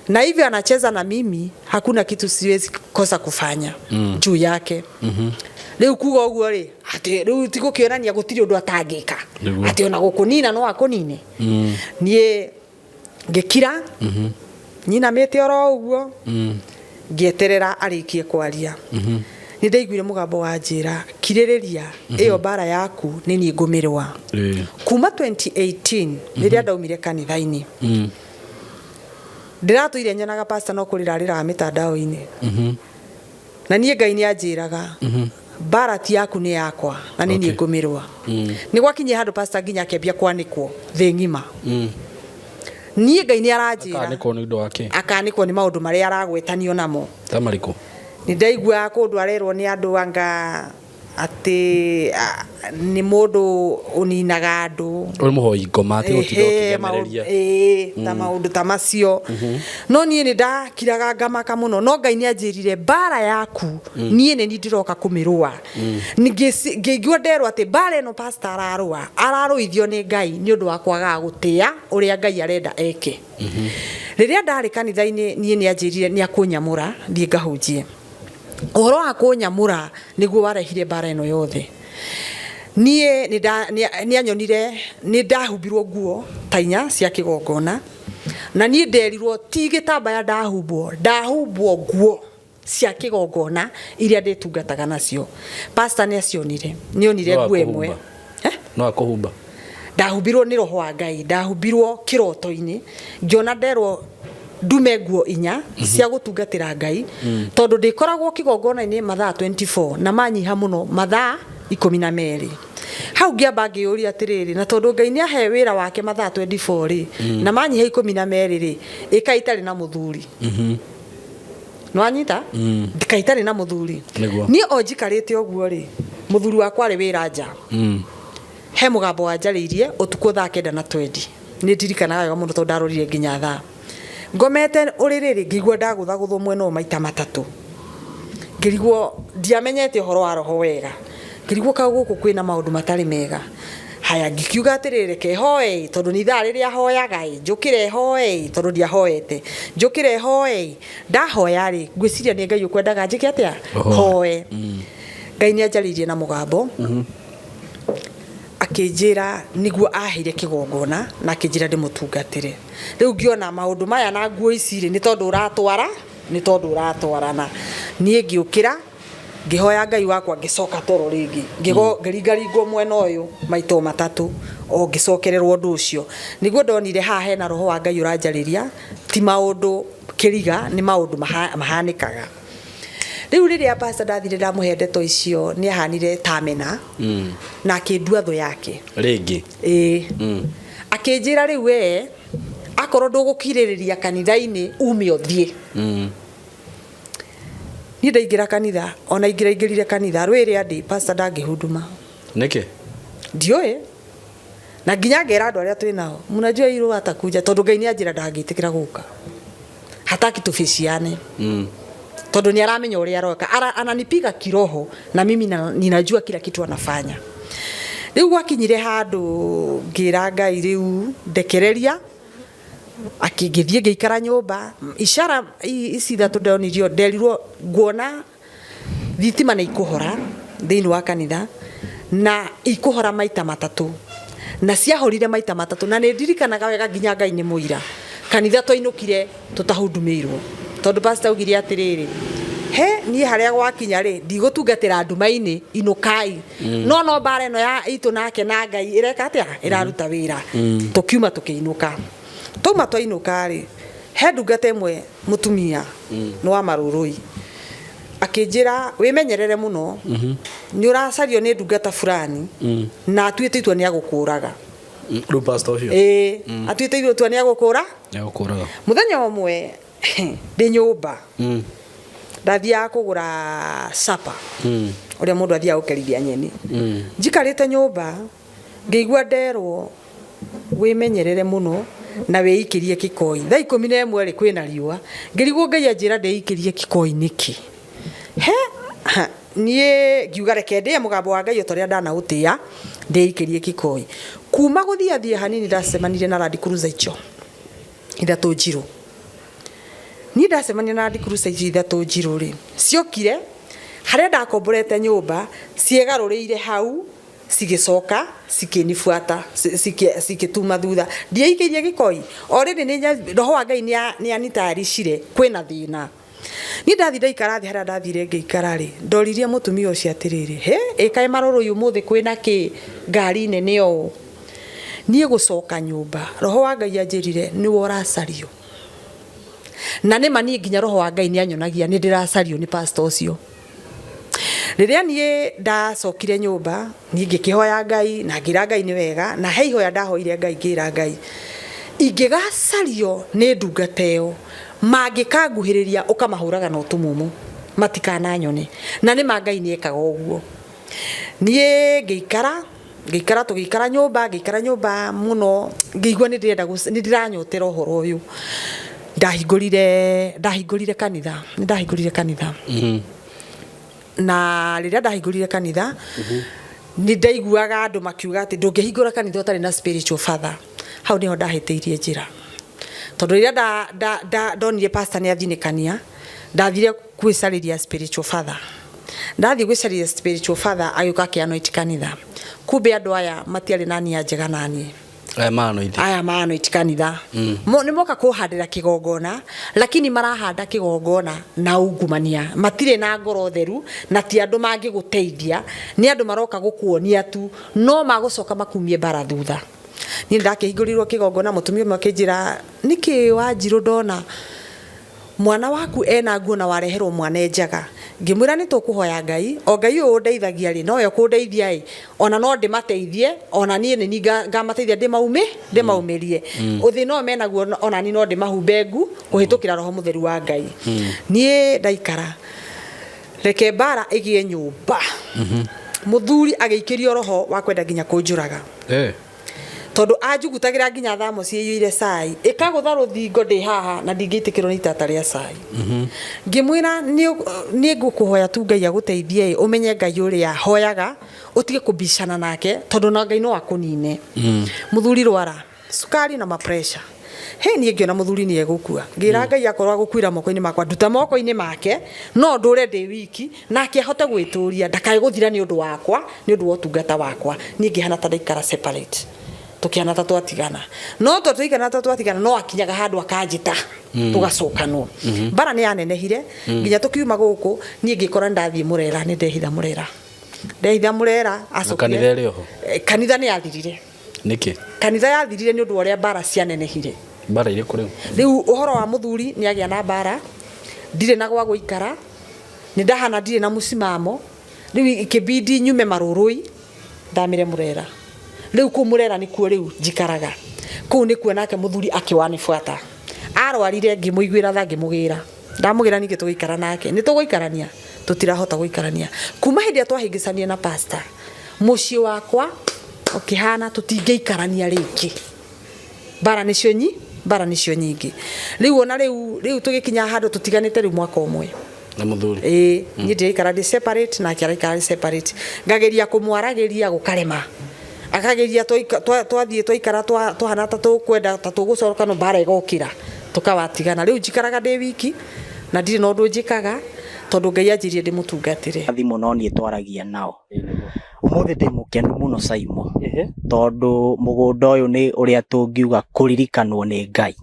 A: na hivyo anacheza na mimi, hakuna kitu siwezi kosa kufanya juu yake." Rĩu kuga ũguo rĩ, atĩ rĩu ti gũkĩonania gũtirĩ ũndũ atangĩka, atĩ ona gũkũnina no akũnine. Niĩ ngĩkira, nyinamĩte oro ũguo, ngĩeterera arĩkie kwaria. Nĩ ndaiguire mũgambo wa njĩra, "Kirĩrĩria, ĩyo mbara yaku nĩ niĩ ngũmĩrũa." Kuma 2018 rĩrĩa ndaumire kanitha-inĩ, ndĩratũire nyonaga pastor no kũrĩra arĩraga mĩtandao-inĩ, na niĩ Ngai nĩ anjĩraga, Mbara ti yaku nĩ yakwa na nĩ niĩ ngũmĩrũa. Nĩ gwakinyia handũ pastor nginya akĩambia kwanĩkwo thĩ ng'ima. Niĩ Ngai nĩ aranjĩra.
B: Akanĩkwo nĩ ũndũ wa kĩ?
A: Akanĩkwo nĩ maũndũ marĩa aragwetanio namo.
B: Ta marĩkũ?
A: Nĩ ndaiguaga kũndũ arerwo nĩ andũ anga atĩ nĩ mũndũ ũninaga andũ.
B: Ũrĩ mũhoi ngoma atĩ gũtinda
A: Ehe,
B: ũkĩgemereria.
A: ĩĩ, ta maũndũ ta macio. No niĩ nĩ ndakiraga ngamaka mũno, no Ngai nĩ anjĩrire mbara yaku niĩ nĩ niĩ ndĩroka kũmĩrũa. Ngĩigua nderwo atĩ mbara ĩno pastor ararũa, ararũithio nĩ Ngai nĩ ũndũ wa kwagaga gũtĩa ũrĩa Ngai arenda eke. Rĩrĩa ndarĩ kanitha-inĩ niĩ nĩ anjĩrire nĩ akũnyamũra thiĩ ngahunjie. Ũhoro wa kũnyamũra nĩguo warehire mbara ĩno yothe. Niĩ nĩ anyonire nĩ ndahumbirwo nguo ta inya cia kĩgongona, na niĩ nderirwo ti gĩtambaya ndahumbwo, ndahumbwo nguo cia kĩgongona iria ndĩtungataga nacio. Pastor nĩ acionire, nĩ onire
B: No
A: nguo ĩmwe.
B: akũhumba. No akũhumba.
A: Ndahumbirwo nĩ roho wa Ngai, ndahumbirwo kĩroto-inĩ, ngĩona nderwo ndume nguo inya cia gũtungatĩra Ngai, tondũ ndĩkoragwo kĩgongona-inĩ mathaa 24 na manyiha mũno mathaa 12. Hau ngĩamba ngĩyũria atĩrĩrĩ, na tondũ Ngai nĩ ahe wĩra wake mathaa 24 rĩ, na manyiha 12 rĩ, ĩka itarĩ na mũthuri. Nĩwanyita? Kaĩ itarĩ na mũthuri.
B: Nĩguo.
A: Niĩ o njikarĩte ũguo rĩ, mũthuri wakwa arĩ wĩra nja. He mũgambo wanjarĩirie ũtukũ thaa kenda na twendi. Nĩ ndirikanaga wega mũno tondũ ndarorire nginya thaa. Ngomete ũrĩrĩ rĩ, ngĩigua ndagũthagũthwo mwena ũyũ maita matatũ. Ngĩrigwo, ndiamenyete ũhoro wa roho wega. Ngĩrigwo kaũ gũkũ kwĩna maũndũ matarĩ mega. Haya, ngĩkiuga atĩrĩrĩ, reke hoe ĩ, tondũ nĩ ithaa rĩrĩa hoyaga ĩ, njũkĩre hoe ĩ, tondũ ndiahoete. Njũkĩre hoe ĩ, ndahoya rĩ, ngwĩciria nĩ Ngai ũkwendaga njĩke atĩa? Hoe. Ngai nĩ anjarĩirie na mũgambo. Akĩnjĩra nĩguo aheire kĩgongona na akĩnjĩra ndĩmũtungatĩre. Rĩu ngĩona maũndũ maya na nguo ici rĩ, nĩ tondũ ũratwara, nĩ tondũ ũratwarana. Niĩ ngĩũkĩra, ngĩhoya Ngai wakwa ngĩcoka toro rĩngĩ. Ngĩringaringwo mwena ũyũ maita o matatũ, o ngĩcokererwo ũndũ ũcio. Nĩguo ndonire haha hena roho wa Ngai ũranjarĩria, ti maũndũ kĩriga, nĩ maũndũ mahanĩkaga. Rĩu rĩrĩa pastor ndathire ndamũhe ndeto icio nĩ ahanire ta amena na akĩndua thũ yake.
B: Rĩngĩ.
A: Ĩĩ. Akĩnjĩra rĩu we akorwo ndũgũkirĩrĩria kanitha-inĩ ume ũthiĩ. Niĩ ndaingĩra kanitha, ona ingĩraingĩrire kanitha rwĩrĩ andĩ pastor ndangĩhunduma.
B: Nĩkĩ?
A: Ndiũĩ. Na nginya ngera andũ arĩa twĩ nao, mnajua hilo atakuja tondũ Ngai nĩ anjĩra ndangĩtĩkĩra gũka. Hataki tubiciane. Tondũ nĩ aramenya ũrĩa aroka. Ananipiga kiroho na mimi ninajua kila kitu anafanya. Rĩu gwakinyire handũ ngĩra Ngai rĩu ndekereria, ngĩthiĩ ngĩikara nyũmba. Ishara ici ithatũ ndonirio, nderirwo nguona thitima nĩ ikũhora thĩinĩ wa kanitha na ikũhora maita matatũ, na ciahorire maita matatũ, na nĩ ndirikanaga wega nginya Ngai nĩ mũira, kanitha twainũkire tũtahundumĩirwo, tondũ pastor augire atĩrĩrĩ, he niĩ harĩa gwakinya rĩ, ndigũtungatĩra nduma-inĩ, inũkai. No mbara ĩno ya itũ nake na Ngai ĩreka atĩa? Ĩraruta wĩra. Tũkiuma tũkĩinũka. Twauma twainũka rĩ, he ndungata ĩmwe mũtumia nĩ wa marũrũi, akĩnjĩra wĩmenyerere mũno, nĩ ũracario nĩ ndungata fulani na atuĩte itua nĩ agũkũraga.
B: Rĩu pastor ũcio?
A: Ĩĩ, atuĩte itua nĩ agũkũra.
B: Nĩ agũkũraga.
A: Mũthenya ũmwe ndĩ nyũmba, ndathiaga kũgũra sapa, ũrĩa mũndũ athiaga gũkerithia nyeni. Njikarĩte nyũmba ngĩigua nderwo wĩmenyerere mũno na wĩikĩrie kĩkoi. Thaa ikũmi na ĩmwe rĩ, kwĩna riũa. Ngĩrigwo Ngai anjĩra ndĩikĩrie kĩkoi nĩkĩ? He, ha, niĩ ngiuga reke ndĩe mũgambo wa Ngai o ta ũrĩa ndanaũtĩa, ndĩikĩrie kĩkoi. Kuma gũthiathiĩ hanini ndacemanirie na Land Cruiser icio ithatũ njirũ. Niĩ ndacemania na Land Cruiser icio ithatũ njirũ rĩ, ciokire harĩa ndakomborete nyũmba, ciĩgarũrĩire hau cigĩcoka cikĩnibuata, cikĩtuma thutha. Ndieikĩirie gĩkoi. O rĩrĩ roho wa Ngai nĩ anitayarishire kwĩna thĩna. Niĩ ndathiĩ ndaikara thĩ harĩa ndathire ngĩikara rĩ, ndoririe mũtumia ũcio atĩrĩrĩ, hĩ, ĩ kaĩ marũrũ ũmũthĩ kwĩna kĩ ngari nene ũũ? Niĩ gũcoka nyũmba, roho wa Ngai anjĩrire nĩwe ũracario. Na nĩma niĩ nginya roho wa Ngai nĩ anyonagia nĩ ndĩracario nĩ pastor ũcio. Rĩrĩa niĩ ndacokire nyũmba, niĩ ngĩkĩhoya Ngai na ngĩra Ngai nĩ wega, na he ihoya ndahoire Ngai ngĩra Ngai ingĩgacario nĩ ndungata ĩyo mangĩkanguhĩrĩria ũkamahũraga na ũtumumu matikananyone. Na nĩ ma Ngai nĩ ekaga ũguo. Niĩ ngĩikara ngĩikara tũgĩikara nyũmba ngĩikara nyũmba mũno ngĩigua nĩ ndĩrenda nĩ ndĩranyotera ũhoro ũyũ. Ndahingũrire ndahingũrire kanitha nĩ ndahingũrire kanitha na rĩrĩa ndahingũrire kanitha nĩ ndaiguaga andũ makiuga atĩ ndũngĩhingũra kanitha ũtarĩ na spiritual father. Hau nĩho ndahĩtĩirie njĩra tondũ rĩrĩa ndonire pastor nĩ athinĩkania ndathire gwĩcarĩria spiritual father. Ndathiĩ gwĩcarĩria spiritual father agĩũka akĩanoint kanitha. Kumbe andũ aya matiarĩ na nia njega naniĩ.
B: Aya maanointi.
A: Aya maanointi kanitha. Mo nĩ moka kũhandĩra kĩgongona lakini marahanda kĩgongona na ungumania, matirĩ na ngoro theru na ti andũ mangĩgũteithia, nĩ andũ maroka gũkuonia tu no magũcoka makumie mbara thutha. Niĩ ndakĩhingũrirwo kĩgongona mũtumia ũmwe akĩnjĩra nĩkĩ Wanjirũ ndona mwana waku ena nguo na wareherwo mwana e njaga. Ngĩmwĩra nĩ tũkũhoya Ngai, o Ngai ũyũ ũndeithagia rĩ nowe ũkũndeithia ĩ, ona no ndĩmateithie, ona niĩ nĩ niĩ ngamateithia ndĩmaumĩrie. Ũthĩna ũyũ menaguo ona niĩ no ndĩmahumbe ngu kũhĩtũkĩra Roho Mũtheru wa Ngai. Niĩ ndaikara, reke mbara ĩgĩe nyũmba. Mũthuri agĩikĩrio roho wa kwenda nginya kũnjũraga. Tondũ anjugutagĩra nginya thamosi ĩiyũire cai ĩkagũtha rũthingo ndĩ haha na ndingĩitĩkĩrwo nĩ itata rĩa cai. Ngĩmwĩra nĩ ngũkũhoya tu Ngai agũteithie ĩ, ũmenye Ngai ũrĩa hoyaga ũtige kũbicana nake tondũ na Ngai no akũnine. Mũthuri rwara cukari na mapressure. He niĩ ngĩona mũthuri nĩ egũkua. Ngĩra Ngai akorwo agũkuĩra moko-inĩ makwa nduta moko-inĩ make no ndũre ndĩ wiki nake ahote gwĩtũria ndakae gũthira nĩ ũndũ wakwa nĩ ũndũ wa ũtungata wakwa. Niĩ ngĩhana ta ndaikara separate tũkĩhana ta twatigana no to tũikana ta twatigana no akinyaga handũ akanjĩta tũgacokanwo. Mbara nĩ yanenehire nginya tũkiuma gũkũ niĩ ngĩkora ndathiĩ Mũrera nĩ ndehitha Mũrera ndehitha Mũrera acokire.
B: Kanitha ĩrĩ oho?
A: Kanitha nĩ yathirire.
B: Nĩkĩ?
A: Kanitha yathirire nĩ ũndũ wa ũrĩa mbara cianenehire.
B: Mbara irĩkũ rĩu?
A: Rĩu ũhoro wa mũthuri nĩ agĩa na mbara, ndirĩ na gwa gũikara, nĩ ndahana ndirĩ na mũcimamo, rĩu ikĩbidi nyume marũrũi ndamĩre Mũrera. Rĩu kũu Mũrera nĩkuo rĩu njikaraga. Kũu nĩkuo nake mũthuri akĩwanibuata. Arwarire ngĩmũiguĩra tha ngĩmũgĩra. Ndamũgĩra ningĩ tũgĩikara nake. Nĩ tũgũikarania? Tũtirahota gũikarania. Kuma hĩndĩ ĩrĩa twahĩngĩcanire na pastor, mũciĩ wakwa ũkĩhana tũtingĩikarania rĩngĩ. Mbara nĩcio nyi, mbara nĩcio nyingĩ. Rĩu ona rĩu, rĩu tũgĩkinya handũ tũtiganĩte rĩu mwaka ũmwe.
B: Na mũthuri?
A: Ĩĩ, niĩ ndĩraikara ndĩ separate nake araikara arĩ separate. Ngageria kũmwaragĩria gũkarema. Akageria twathiĩ twaikara twahana ta tũkwenda ta tũgũcoka no mbara ĩgokĩra tũkawatigana. Rĩu njikaraga ndĩ wiki na ndirĩ na ũndũ njĩkaga tondũ Ngai anjĩrire ndĩmũtungatĩre.
D: Thimũ no niĩ twaragia nao. Ũmũthĩ ndĩ mũkenu mũno Saimo, tondũ mũgũnda ũyũ nĩ ũrĩa tũngiuga kũririkanwo nĩ Ngai.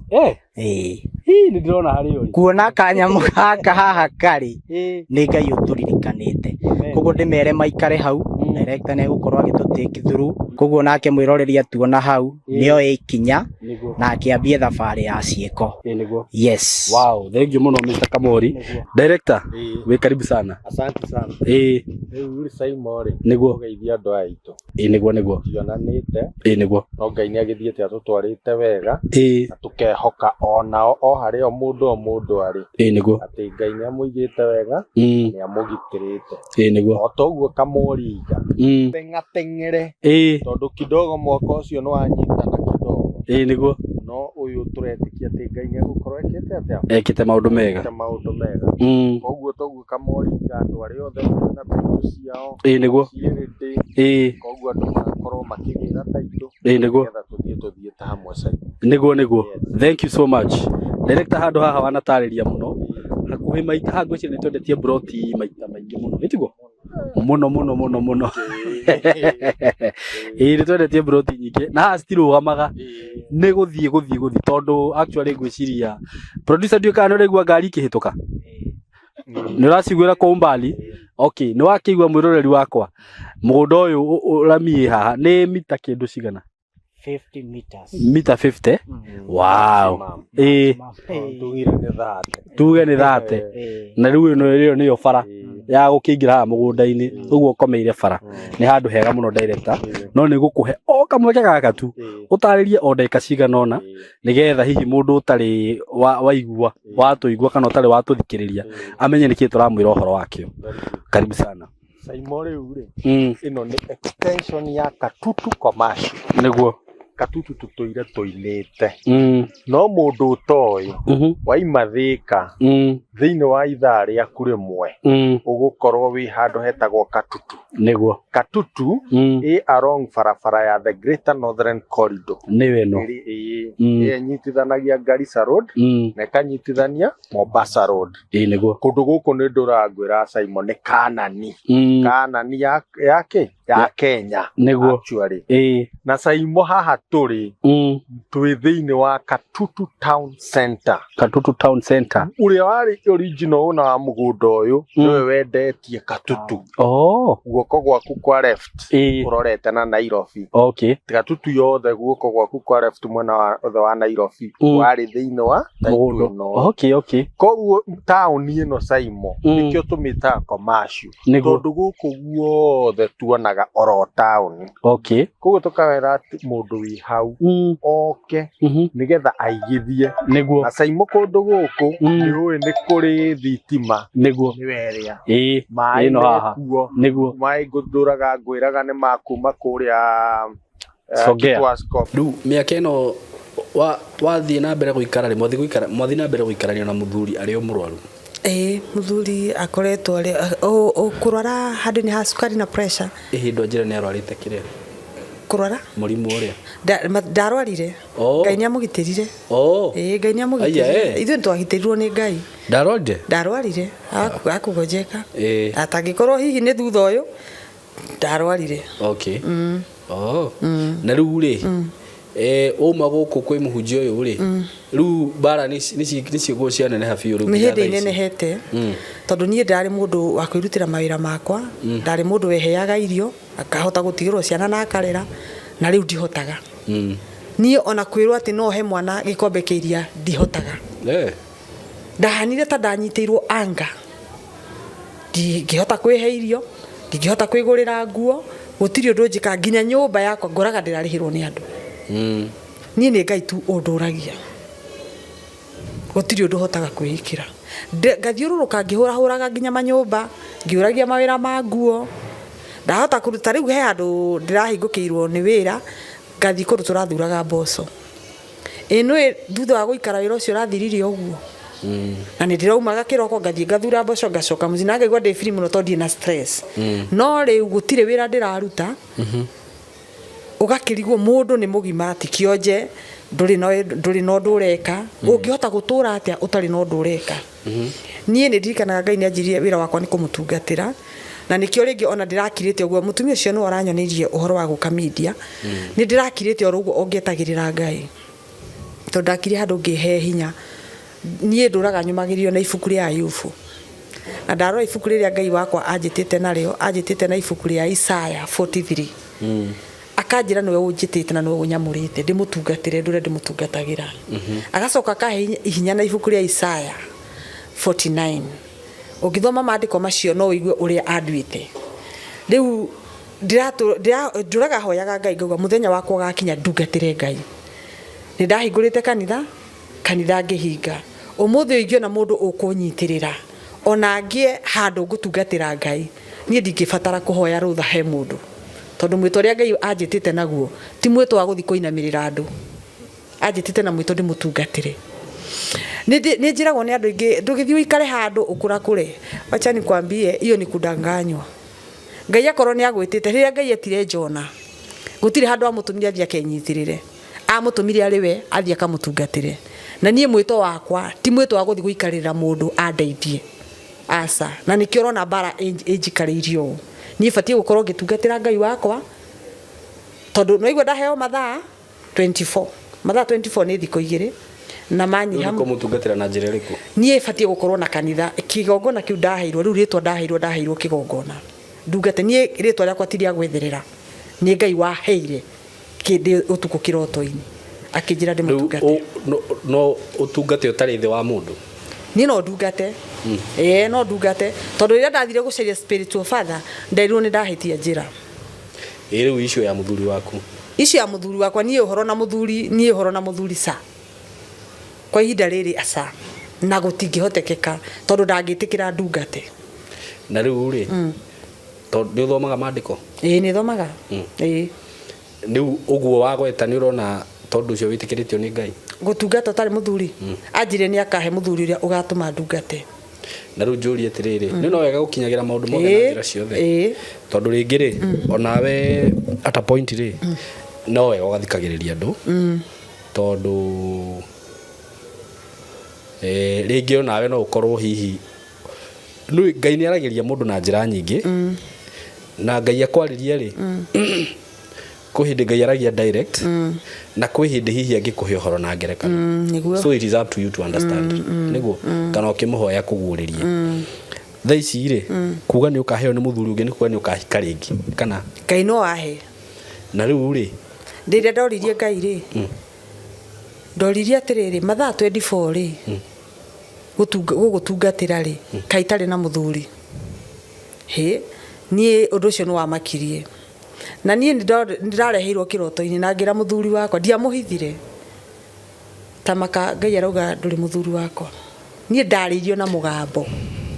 D: Ĩĩ.
B: Hii nĩ ndĩrona harĩa ũrĩ.
D: Kuona kanyamũ gaka haha karĩ, nĩ Ngai ũtũririkanĩte. Koguo ndĩmere maikare hau, director nĩ egũkorwo agĩtũ take through. Koguo nake mwĩroreri atuona hau, nĩoe ikinya na akĩambie thabarĩ ya ciĩko. Yes.
B: Wow, thank you mũno Mr. Kamori. Director, wĩ karibu sana.
V: Asante sana.
B: Ĩĩ.
V: Rĩu rĩ Saimo rĩ.
B: Nĩguo.
V: Ũgeithia andũ aya aitũ.
B: Ĩĩ nĩguo nĩguo.
V: Tionanĩte.
B: Ĩĩ nĩguo.
V: No Ngai nĩ agĩthiĩte atũtwarĩte wega.
B: Ĩĩ.
V: Na tũkehoka onao o harĩa o mũndũ o mũndũ arĩ.
B: Ĩĩ nĩguo.
V: Atĩ Ngai nĩ amũigĩte wega. Nĩ amũgitĩrĩte.
B: Ĩĩ nĩguo.
V: O toguo Kamũringa. Teng'ateng'ere.
B: Ĩĩ.
V: Tondũ kidogo mwaka ũcio nĩ wanyitana kidogo.
B: Ĩĩ nĩguo.
V: No ũyũ tũretĩkia atĩ Ngai nĩ egũkorwo ekĩte atĩa?
B: Ekĩte maũndũ mega.
V: Ekĩte maũndũ mega. Koguo toguo Kamũringa andũ arĩa othe mena taitũ ciao.
B: Ĩĩ nĩguo.
V: Ciĩ ready.
B: Ĩĩ.
V: Koguo andũ magakorwo makĩgĩra taitũ.
B: Ĩĩ nĩguo.
V: Nĩgetha tũthiĩ tũthiĩte hamwe Saimo.
B: Nĩguo nĩguo. Thank you so much. Director handũ haha wanatarĩria mũno. Hakuhĩ maita haha ngwĩciria nĩ twendetie mburoti maita maingĩ mũno. Ĩ tiguo? Mũno mũno mũno mũno. Ĩĩ nĩ twendetie mburoti nyingĩ na haha citirũgamaga nĩ gũthiĩ gũthiĩ gũthiĩ tondũ actually ngwĩciria producer ndiũĩ kana nĩ ũraigua ngari ikĩhĩtũka. Nĩ ũraciguĩra kwa umbali? Okay, nĩ wakĩigua mwĩroreri wakwa mũgũnda ũyũ ũramiĩ haha nĩ mita kĩndũ cigana?
D: 50 meters.
B: Mita 50. Wow. Ĩĩ.
V: Tugire nĩ thate.
B: Tuge nĩ thate. Na rĩu ĩno ĩyo nĩyo bara ya gũkĩingĩra haha mũgũnda-inĩ, ũguo ũkomeire bara. Nĩ handũ hega mũno director, no nĩ gũkũhe o kamweke gaka tu ũtarĩrie o ndagĩka cigana ũna, nĩgetha hihi mũndũ ũtarĩ waigua watũigua kana ũtarĩ watũthikĩrĩria amenye nĩkĩĩ tũramwĩra ũhoro wakĩo. Karibu sana.
V: Saimo rĩu rĩ,
B: Mm.
V: ĩno nĩ extension ya Katutu Commercial.
B: Nĩguo.
V: Katutu tũtũire tũinĩte.
B: Mm.
V: No mũndũ ũtoĩ, waima Thĩka, thĩinĩ wa ithaa rĩaku rĩmwe, ũgũkorwo wĩ handũ hetagwo Katutu.
B: Nĩguo.
V: Katutu ĩ along barabara ya the Greater Northern Corridor.
B: Nĩyo ĩno.
V: Ĩrĩ- ĩĩ,
B: Mm.
V: ĩyo ĩnyitithanagia Garissa Road na ĩkanyitithania Mombasa Road.
B: Ĩĩ nĩguo.
V: Kũndũ gũkũ nĩ ndũrangwĩra Simon nĩ Kanani. Kanani ya ya kĩ? Ya Kenya.
B: Nĩguo.
V: Actually.
B: Ĩĩ.
V: Na Saimo haha tũrĩ, twĩ thĩinĩ wa Katutu Town Center.
B: Katutu Town Center.
V: Ũrĩa warĩ original owner wa mũgũnda ũyũ, nĩwe wendetie Katutu.
B: Oh.
V: Guoko gwaku kwa left ũrorete na Nairobi.
B: Okay.
V: Katutu yothe guoko gwaku kwa left mwena wa othe wa Nairobi warĩ thĩinĩ wa title
B: Mũgũnda.
V: ĩno.
B: Okay.
V: Koguo taũni ĩno Saimo nĩkĩo tũmĩtaga commercial.
B: Nĩguo.
V: Tondũ gũkũ guothe tuonaga oro taũni.
B: Okay.
V: Koguo tũkawĩra atĩ mũndũ wĩ hau oke nĩgetha aigithie.
B: Nĩguo.
V: Na Saimo kũndũ gũkũ nĩ ũĩ nĩ kũrĩ thitima.
B: Nĩguo.
V: Nĩwe ĩrĩa.
B: Ĩĩ.
V: Maĩ
B: Ĩno haha.
V: mekuo.
B: Nĩguo.
V: Maĩ ngũndũraga ngwĩraga nĩ makuma kũrĩa
B: Songea.
V: Kitwasco.
B: Rĩu mĩaka ĩno wathiĩ na mbere gũikara rĩ, mwathiĩ gũikara mwathiĩ na mbere gũikarania na mũthuri arĩ o mũrwaru?
A: Ĩĩ, mũthuri akoretwo arĩ kũrwara handũ nĩ ha cukari na pressure.
B: Ĩhĩ ndwanjĩra nĩ arwarĩte kĩrĩa
A: Kũrwara?
B: mũrimũ ũrĩa.
A: Ndarwarire.
B: Oh.
A: Ngai nĩ amũgitĩrire.
B: Oh.
A: Ĩĩ, Ngai nĩ
B: Aya,
A: amũgitĩrire.
B: eh.
A: Ithuĩ nĩ twagitĩrirwo nĩ Ngai.
B: Ndarwarire?
A: Ndarwarire, akũgonjeka.
B: Ĩĩ.
A: Atangĩkorwo hihi nĩ thutha ũyũ, ndarwarire.
B: Okay. Oh. Na rĩu rĩ, wauma gũkũ kwĩ mũhunjia ũyũ rĩ, rĩu mbara nĩ ciĩguo cianeneha biũ rĩu
A: Nĩ
B: nginya
A: hĩndĩ
B: thaa ici.
A: inenehete, tondũ niĩ ndarĩ mũndũ wa kwĩrutĩra mawĩra makwa, ndarĩ mũndũ weheaga irio, akahota gũtigĩrwo ciana na akarera, na rĩu ndihotaga. Niĩ ona kwĩrwo atĩ no he mwana gĩkombe kĩa iria ndihotaga. Ndahanire ta ndanyitĩirwo anga, ndingĩhota kwĩhe irio, ndingĩhota kwĩgũrĩra nguo, gũtirĩ ũndũ njĩkaga, nginya nyũmba yakwa ngoraga ndĩrarĩhĩrwo nĩ andũ. Niĩ nĩ Ngai tu ũndũragia, gũtirĩ ũndũ hotaga kwĩĩkĩra. Ngathiũrũrũka ngĩhũrahũraga nginya manyũmba, ngĩũragia mawĩra ma nguo, ndahota kũruta. Rĩu he handũ ndĩrahingũkĩirwo nĩ wĩra, ngathiĩ kũndũ tũrathuraga mboco. Ĩ nĩũĩ thutha wa gũikara wĩra ũcio ũrathirire ũguo, na nĩ ndĩraumaga kĩroko ngathiĩ ngathura mboco ngacoka mũciĩ na ngaigua ndĩ free mũno tondũ ndirĩ na stress. No rĩu gũtirĩ wĩra ndĩraruta, ũgakĩrigwo mũndũ nĩ mũgima ti kĩonje, ndũrĩ na ũndũ ũreka, ũngĩhota gũtũra atĩa ũtarĩ na ũndũ ũreka? Niĩ nĩ ndirikanaga Ngai nĩ anjĩrire wĩra wakwa nĩ kũmũtungatĩra, na nĩkĩo rĩngĩ ona ndĩrakirĩte ũguo. Mũtumia ũcio nĩwe ũranyonirie ũhoro wa gũka media. Nĩ ndĩrakirĩte oro ũguo o ngĩetagĩrĩra Ngai, tondũ ndakire handũ ngĩhe hinya. Niĩ ndũraga nyũmagĩrĩrio na ibuku rĩa Ayubu, na ndarora ibuku rĩrĩa Ngai wakwa anjĩtĩte narĩo, anjĩtĩte na ibuku rĩa Isaya 43, akanjĩra nĩwe ũnjĩtĩte na nĩwe ũnyamũrĩte ndĩmũtungatĩre, ndũre ndĩmũtungatagĩra. Agacoka akahe hinya na ibuku rĩa Isaya 49. Ũngĩthoma maandĩko macio no ũigue ũrĩa anduĩte. Rĩu ndũraga hoyaga Ngai ngauga mũthenya wakwa ũgakinya ndungatĩre Ngai. Nĩ ndahingũrĩte kanitha, kanitha ngĩhinga. Ũmũthĩ ũyũ ingĩona mũndũ ũkũnyitĩrĩra ona ngĩe handũ ngũtungatĩra Ngai, niĩ ndingĩbatara kũhoya rũtha he mũndũ, tondũ mwĩto ũrĩa Ngai anjĩtĩte naguo ti mwĩto wa gũthiĩ kũinamĩrĩra andũ. Anjĩtĩte na mwĩto ndĩmũtungatĩre. Nĩ njĩragwo nĩ andũ aingĩ, ndũgĩthiĩ ũikare handũ ũkũrakũre. Wacha nikwambie, hiyo ni kudanganywa. Ngai akorwo nĩ agwĩtĩte, rĩrĩa Ngai etire Jona, gũtirĩ handũ amũtũmire athiĩ akenyitĩrĩre, amũtũmire arĩ we athiĩ akamũtungatĩre. Na niĩ mwĩto wakwa ti mwĩto wa gũthiĩ gũikarĩra mũndũ andeithie, aca. Na nĩkĩo ũrona mbara ĩnjikarĩirie ũũ. Niĩ batiĩ gũkorwo ngĩtungatĩra Ngai wakwa, tondũ nĩwaigua ndaheo mathaa 24, mathaa 24 nĩ thikũ igĩrĩ na manyiha.
B: Rĩu kũmũtungatĩra na njĩra ĩrĩkũ?
A: Niĩ batiĩ gũkorwo na kanitha, kĩgongona kĩu ndaheirwo. Rĩu rĩtwa ndaheirwo kĩgongona ndungate. Niĩ rĩtwa rĩakwa ti rĩa gwetherera, nĩ Ngai waheire. Kĩndĩ ũtukũ kĩroto-inĩ akĩnjĩra
B: Rĩu
A: ndĩmũtungate.
B: No ũtungate ũtarĩ thĩ wa mũndũ?
A: Niĩ no ndungate. Ĩĩ, no ndungate, tondũ rĩrĩa ndathire gũcaria spiritual father nderirwo nĩ ndahĩtia njĩra.
B: Ĩ rĩu icio ya mũthuri waku?
A: Icio ya mũthuri wakwa, niĩ ũhoro na mũthuri, niĩ ũhoro na mũthuri ca kwa ihinda rĩrĩ aca, na gũtingĩhotekeka tondũ ndangĩtĩkĩra ndungate.
B: Na rĩu rĩ, tondũ nĩ ũthomaga maandĩko?
A: Ĩĩ, nĩ thomaga. Ĩĩ.
B: Rĩu ũguo wagweta, nĩ ũrona tondũ ũcio wĩtĩkĩrĩtio nĩ Ngai?
A: Gũtungata ũtarĩ mũthuri? Anjĩrire nĩ akahe mũthuri ũrĩa ũgatũma ndungate.
B: Na rĩu njũrie atĩrĩrĩ, nĩ no wega gũkinyagĩra maũndũ mothe na njĩra ciothe?
A: Ĩĩ.
B: Tondũ rĩngĩ rĩ, onawe at a point rĩ, no wega ũgathikagĩrĩria andũ, tondũ rĩngĩ onawe no ũkorwo hihi nĩ Ngai nĩ aragĩria mũndũ na njĩra nyingĩ, na Ngai akwarĩria rĩ, kwĩ hĩndĩ Ngai aragia direct, na kwĩ hĩndĩ hihi angĩkũhe ũhoro na ngerekano.
A: Nĩguo.
B: So it is up to you to understand. Nĩguo kana ũkĩmũhoya kũguũrĩrie. Thaa ici rĩ, kuga nĩ ũkaheo nĩ mũthuri ũngĩ nĩ kuga nĩ ũkahika rĩngĩ kana?
A: Ngai no ahe.
B: Na rĩu rĩ,
A: Rĩrĩa ndoririe Ngai rĩ, ndoririe atĩrĩrĩ, mathaa 24 rĩ, gũgũtungatĩra rĩ, kaĩ itarĩ na mũthuri? Hĩ, niĩ ũndũ ũcio nĩ wamakirie, na niĩ nĩ ndĩrareheirwo kĩroto-inĩ na ngĩra mũthuri wakwa, ndiamũhithire tamaka. Ngai arauga ndũrĩ mũthuri wakwa. Niĩ ndarĩirio na mũgambo,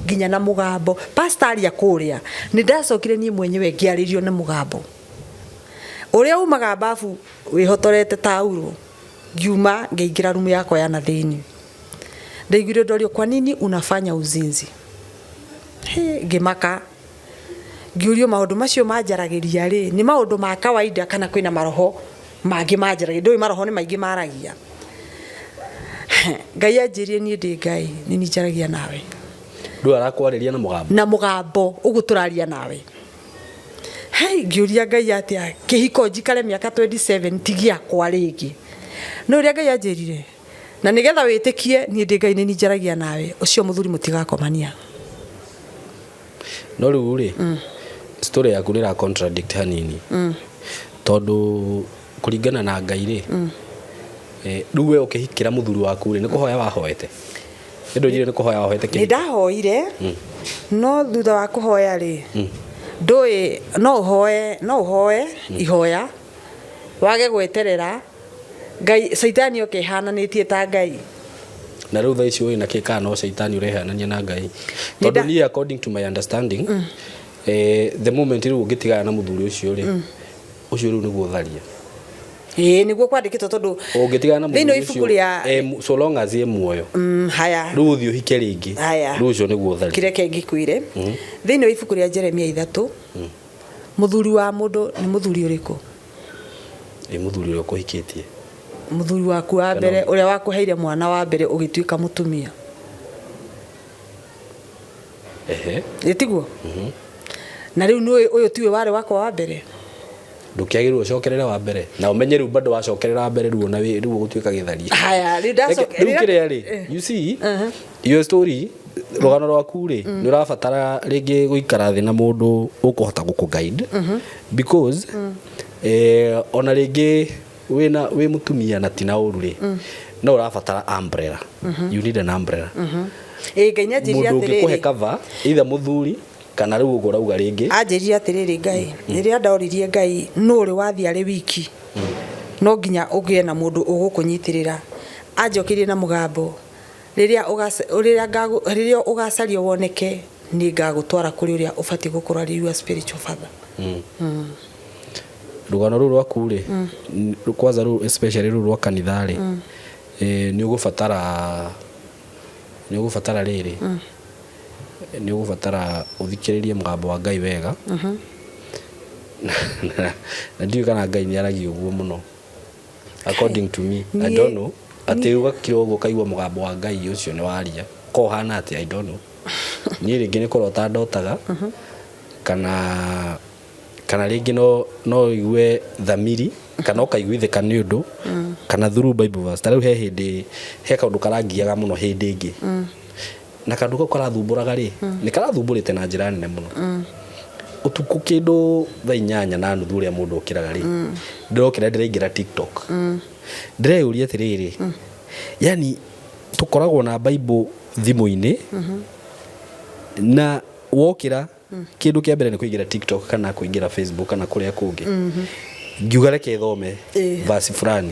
A: nginya na mũgambo pastor aria kũrĩa. Nĩ ndacokire niĩ mwenyewe ngĩarĩrio na mũgambo ũrĩa umaga babu wĩhotorete tauro. Ngiuma, ngĩingĩra rumu yakwa ya na thĩinĩ, ndaiguire ndorio, "Kwa nini unafanya uzinzi?" Hĩ, ngĩmaka, ngiũrio maũndũ macio manjaragĩria rĩ, nĩ maũndũ ma kawaida kana kwĩna maroho mangĩ manjaragĩria? Ndũĩ maroho nĩ maingĩ maragia. Ngai anjĩrie, "Niĩ ndĩ Ngai, nĩ niĩ njaragia nawe."
B: Rĩu arakwarĩria na mũgambo?
A: Na mũgambo ũguo tũraria nawe. Hei, ngĩũria Ngai atĩa kĩhiko njikare mĩaka 27 ti gĩakwa rĩngĩ? No ũrĩa Ngai anjĩrire, "Na nĩgetha wĩtĩkie niĩ ndĩ Ngai, nĩ niĩ njaragia nawe, ũcio mũthuri mũtigakomania."
B: No rĩu rĩ, story yaku nĩ ĩra contradict hanini, tondũ kũringana na Ngai rĩ, rĩu we ũkĩhikĩra mũthuri waku rĩ, nĩ kũhoya wahoete? Nĩ ndũnjire nĩ kũhoya wahoete
A: Nĩ
B: kĩhiko?
A: Ndahoire, no thutha wa kũhoya rĩ, ndũĩ no ũhoe ihoya wage gweterera Ngai, caitani oke ĩhananĩtie ta Ngai.
B: Na rĩu thaa ici ũĩ na kĩ kana no caitani ũrehanania na Ngai? Tondũ niĩ, according to my understanding, the moment rĩu ũngĩtigana na mũthuri ũcio rĩ, ũcio rĩu nĩguo ũtharia.
A: Ĩĩ, nĩguo kwandĩkĩtwo, tondũ
B: Ũngĩtigana na
A: thĩinĩ wa
B: mũthuri
A: ibuku
B: ũcio,
A: rĩa
B: so long as e muoyo,
A: haya.
B: Rĩu ũthiĩ ũhike rĩngĩ,
A: Haya.
B: rĩu ũcio nĩguo ũtharia.
A: Kĩreke ngĩkwĩre, thĩinĩ wa ibuku rĩa Jeremia 3, mũthuri wa mũndũ nĩ mũthuri ũrĩkũ?
B: Ĩ mũthuri ũrĩa ũkũhikĩtie.
A: Mũthuri waku wa mbere, ũrĩa wakũheire mwana wa mbere ũgĩtuĩka mũtumia. Ĩ tiguo? Na rĩu nĩ ũyũ tiwe warĩ wakwa wa mbere.
B: Ndũkĩagĩrĩirwo ũcokerere wa mbere, na ũmenye rĩu bado wacokerera wa mbere, rĩu ona rĩu ũgũtuĩka gĩtharia.
A: Haya, rĩu
B: Rĩu kĩrĩa rĩ, you see your story, rũgano rwaku rĩ, nĩ ũrabatara rĩngĩ gũikara thĩ na mũndũ ũkũhota gũkũ guide, because ona rĩngĩ wĩna wĩ mũtumia na tina ũru rĩ, no ũrabatara umbrella. You need an umbrella.
A: Ĩ Ngai nĩ anjĩrire
B: Mũndũ ũngĩkũhe
A: atĩrĩrĩ,
B: cover, either mũthuri kana rĩu ũguo ũrauga rĩngĩ.
A: Anjĩrire atĩrĩrĩ Ngai, rĩrĩa ndoririe Ngai nũ ũrĩ wathiĩ arĩ wiki, no nginya ũgĩe na mũndũ ũgũkũnyitĩrĩra, anjokeirie na mũgambo, rĩrĩa ũgacario woneke, nĩ ngagũtwara kũrĩ ũrĩa ũbatiĩ gũkorwo arĩ your spiritual father.
B: Rũgano rũu rwaku rĩ, kwanza rũu, especially rũu rwa kanitha rĩ, nĩ ũgũbatara rĩrĩ, nĩ ũgũbatara ũthikĩrĩrie mũgambo wa Ngai wega. Na ndiũĩ kana Ngai nĩ aragia ũguo mũno. According to me, I don't know, atĩ ũgakira ũguo ũkaigua mũgambo wa Ngai ũcio nĩ waria ko ũhana atĩ, I don't know. Niĩ rĩngĩ nĩ kũrota ndotaga, kana rĩngĩ no ũigue thamiri, kana ũkaiguithĩka nĩ ũndũ, kana through Bible verse. Ta rĩu he hĩndĩ he kaũndũ karangiaga mũno hĩndĩ ĩngĩ, na kaũndũ kau karathumbũraga rĩ, nĩ karathumbũrĩte na njĩra nene mũno. Ũtukũ kĩndũ thaa 8:30 ũrĩa mũndũ okĩraga rĩ, ndĩrokĩra ndĩraingĩra TikTok, ndĩreyũria atĩrĩrĩ, yani tũkoragwo na Bible thimũ-inĩ, na wokĩra kĩndũ kĩa mbere nĩ kũingĩra TikTok kana kũingĩra Facebook kana kũrĩa kũngĩ. Ngiuga reke thome verse fulani.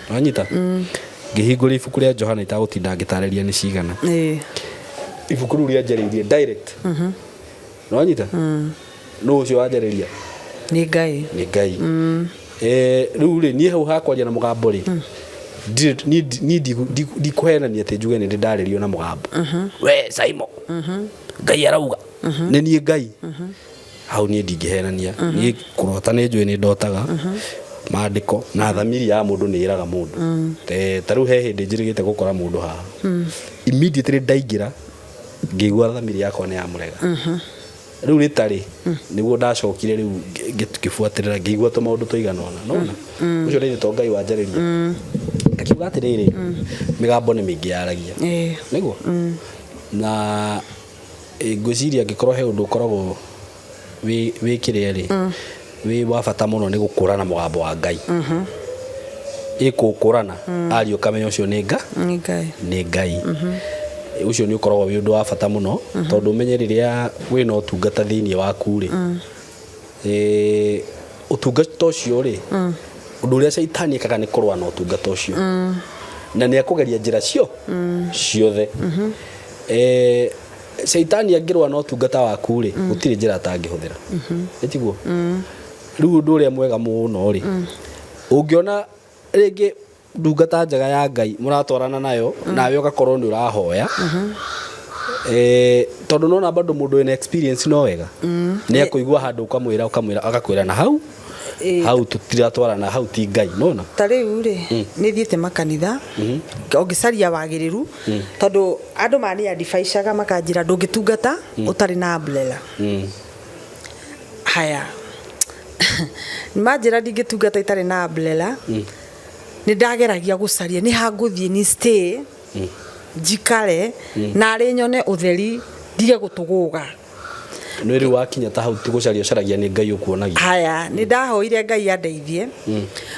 B: Wanyita? Ngĩhingũra ibuku rĩa Johana, itagũtinda ngĩtarĩria nĩ cigana. Ibuku rĩu rĩanjarĩirie direct. Nĩwanyita? Nũ ũcio wanjarĩria?
A: Nĩ Ngai.
B: Nĩ Ngai. Rĩu rĩ, niĩ hau hakwaria na mũgambo rĩ, niĩ ndikũhenania atĩ njuge nĩ ndĩ ndarĩrio na mũgambo, we Saimo, Ngai arauga nĩ niĩ Ngai. Hau niĩ ndingĩhenania. Niĩ kũrota nĩ njũĩ nĩ ndotaga maandĩko, na thamiri ya mũndũ nĩ ĩraga mũndũ. Ta rĩu he hĩndĩ njĩrĩgĩte gũkora mũndũ haha, immediately ndaingĩra ngĩigua thamiri yakwa nĩ yamũrega. Rĩu rĩtarĩ nĩguo ndacokire rĩu ngĩbuatĩrĩra, ngĩigua tũmaũndũ tũigana ũna nona ũcio nĩ to Ngai wanjarĩria. Ngakiuga atĩrĩrĩ, mĩgambo nĩ mĩingĩ yaragia. Nĩguo na ngwĩciria angĩkorwo he ũndũ ũkoragwo wĩ kĩrĩa rĩ, wĩ wa bata mũno, nĩ gũkũrana mũgambo wa Ngai. Ĩkũkũrana ariũ ũkamenya ũcio nĩ nga
A: Nĩ Ngai.
B: Nĩ Ngai. Ũcio nĩ ũkoragwo wĩ ũndũ wa bata mũno, tondũ ũmenye rĩrĩa wĩna ũtungata thĩinĩ waku rĩ, ũtungata ũcio rĩ, ũndũ ũrĩa caitani ekaga nĩ kũrũa na ũtungata ũcio, na nĩ akũgeria njĩra cio ciothe. Caitani angĩrũa na ũtungata waku rĩ, gũtirĩ njĩra atangĩhũthĩra. Ĩtiguo? Rĩu ũndũ ũrĩa mwega mũno rĩ, ũngĩona rĩngĩ ndungata njega ya Ngai mũratwarana nayo, nawe ũgakorwo nĩ ũrahoya, tondũ nona bado mũndũ wĩna experience no wega nĩ akũigua handũ ũkamwĩra agakwĩra na hau hau tũtiratwarana, hau ti Ngai, nona.
A: Ta rĩu rĩ, nĩ thiĩte makanitha ũngĩcaria wagĩrĩru, tondũ andũ mani advicaga makanjĩra ndũngĩtungata ũtarĩ na umbrella. Haya, manjĩra ndingĩtungata itarĩ na umbrella. Nĩ ndageragia gũcaria nĩ ha ngũthiĩ ni stay, njikare narĩ nyone ũtheri, ndige gũtũgũga.
B: Nĩ rĩu wakinya ta hau ti gũcaria ũcaragia, nĩ Ngai ũkuonagia.
A: Haya, nĩ ndahoire Ngai andeithie,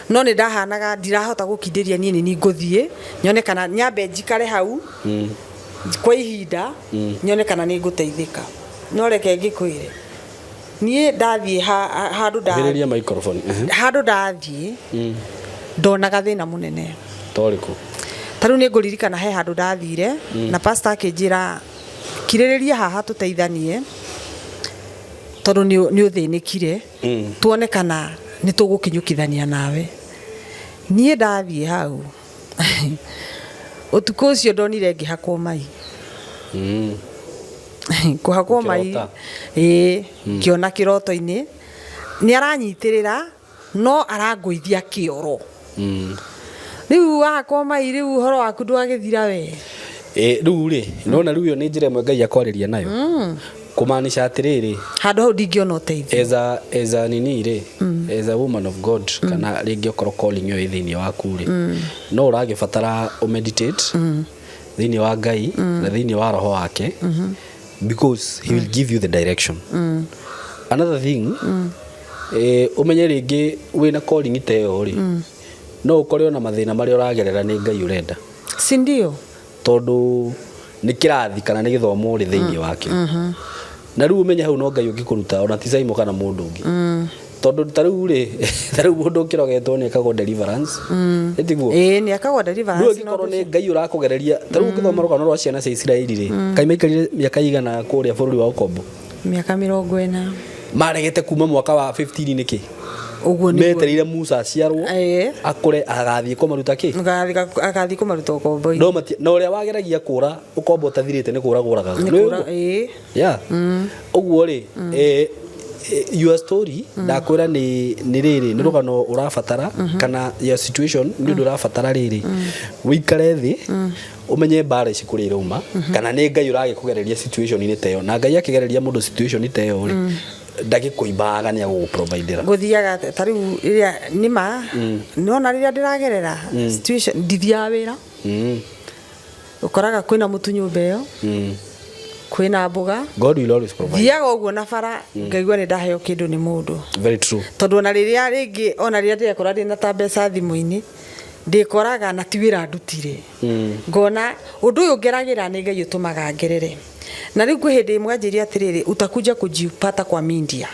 A: no nĩ ndahanaga ndirahota gũkindĩria. Niĩ nĩ ni ngũthiĩ nyone kana nyambe njikare hau kwa ihinda, nyone kana nĩ ngũteithĩka. No reke ngĩkwĩre, niĩ ndathiĩ handũ nda
B: Hĩrĩria microphone.
A: Handũ ndathiĩ ndonaga thĩna mũnene.
B: Torĩkũ?
A: Ta rĩu nĩ ngũririkana he handũ ndathire, na pastor akĩnjĩra kirĩrĩria haha tũteithanie, tondũ nĩ ũthĩnĩkire, tuone kana nĩ tũgũkinyũkithania nawe. Niĩ ndathiĩ hau ũtukũ ũcio ndonire ngĩhakwo mai. Kũhakwo mai.
B: Ũkĩrota?
A: Ĩĩ, ngĩona kĩroto-inĩ nĩ aranyitĩrĩra no arangũithia kĩoro. Rĩu wahakwo mai, rĩu ũhoro waku ndwagĩthira we.
B: Rĩu rĩ, nona rĩu ĩyo nĩ njĩra ĩmwe Ngai akwarĩria nayo, kũmaanisha atĩrĩrĩ,
A: handũ hau ndingĩona ũteithio.
B: As a nini rĩ, as a woman of God, kana rĩngĩ okorwo calling ĩyo ĩ thĩinĩ waku rĩ, no ũragĩbatara ũmeditate thĩinĩ wa Ngai na thĩinĩ wa roho wake, because he will give you the direction. Another thing, ũmenye rĩngĩ wĩna calling ta ĩyo rĩ, no ũkore ona mathĩna marĩa ũragerera nĩ Ngai ũrenda.
A: Si ndio?
B: Tondũ nĩ kĩrathi kana nĩ gĩthomo ũrĩ thĩinĩ wakĩo, na rĩu ũmenye hau no Ngai ũngĩkũruta, ona ti Saimo kana mũndũ ũngĩ, tondũ ta rĩu rĩ, ta rĩu mũndũ ũkĩrogetwo nĩ ekagwo deliverance. Ĩtiguo?
A: Ĩĩ, nĩ akagwo
B: Rĩu
A: deliverance no
B: angĩkorwo nĩ Ngai ũrakũgereria, ta rĩu ũngĩthoma rũgano rwa ciana cia Isiraeli rĩ, kaĩ maikarire mĩaka igana kũrĩa bũrũri wa ũkombo?
A: Mĩaka 40.
B: Maregete kuma mwaka wa 15 nĩkĩ?
A: Ũguo nĩguo.
B: Metereire Musa aciarwo, akũre, agathiĩ kũmaruta kĩ?
A: Agathiĩ kũmaruta ũkombo-inĩ.
B: No na ũrĩa wageragia kũra ũkombo ũtathirĩte nĩ kũra kũragaga.
A: Nĩ
B: Nĩ
A: kũra-
B: ũguo?
A: ĩĩ.
B: Yeah. Ũguo rĩ, your story ndakwĩra nĩ rĩrĩ, nĩ rũgano ũrabatara, kana your situation nĩ ũndũ ũrabatara rĩrĩ, ũikare thĩ ũmenye mbara ici kũrĩa irauma, kana nĩ Ngai ũragĩkũgereria situation-inĩ ta ĩyo. Na Ngai akĩgereria mũndũ situation ta ĩyo rĩ, ndagĩkũimbaga, nĩ agũgũprovidera.
A: Gũthiaga atĩa? Ta rĩu rĩrĩa nĩma nĩwona rĩrĩa ndĩragerera situation, ndithiaga wĩra. Ũkoraga kwĩna mũtu nyũmba ĩyo, Kwĩna mboga.
B: God will always provide.
A: Thiaga ũguo na bara, ngaigua nĩ ndaheo kĩndũ nĩ mũndũ.
B: Very true.
A: Tondũ ona rĩrĩa rĩngĩ, ona rĩrĩa ndĩrekora ndĩna ta mbeca thimũ-inĩ, ndĩkoraga na ti wĩra ndutire. Ngona ũndũ ũyũ ngeragĩra nĩ Ngai ũtũmaga ngerere. Na rĩu kwĩ hĩndĩ ĩmwe anjĩrire atĩrĩrĩ, utakuja kujipata kwa media.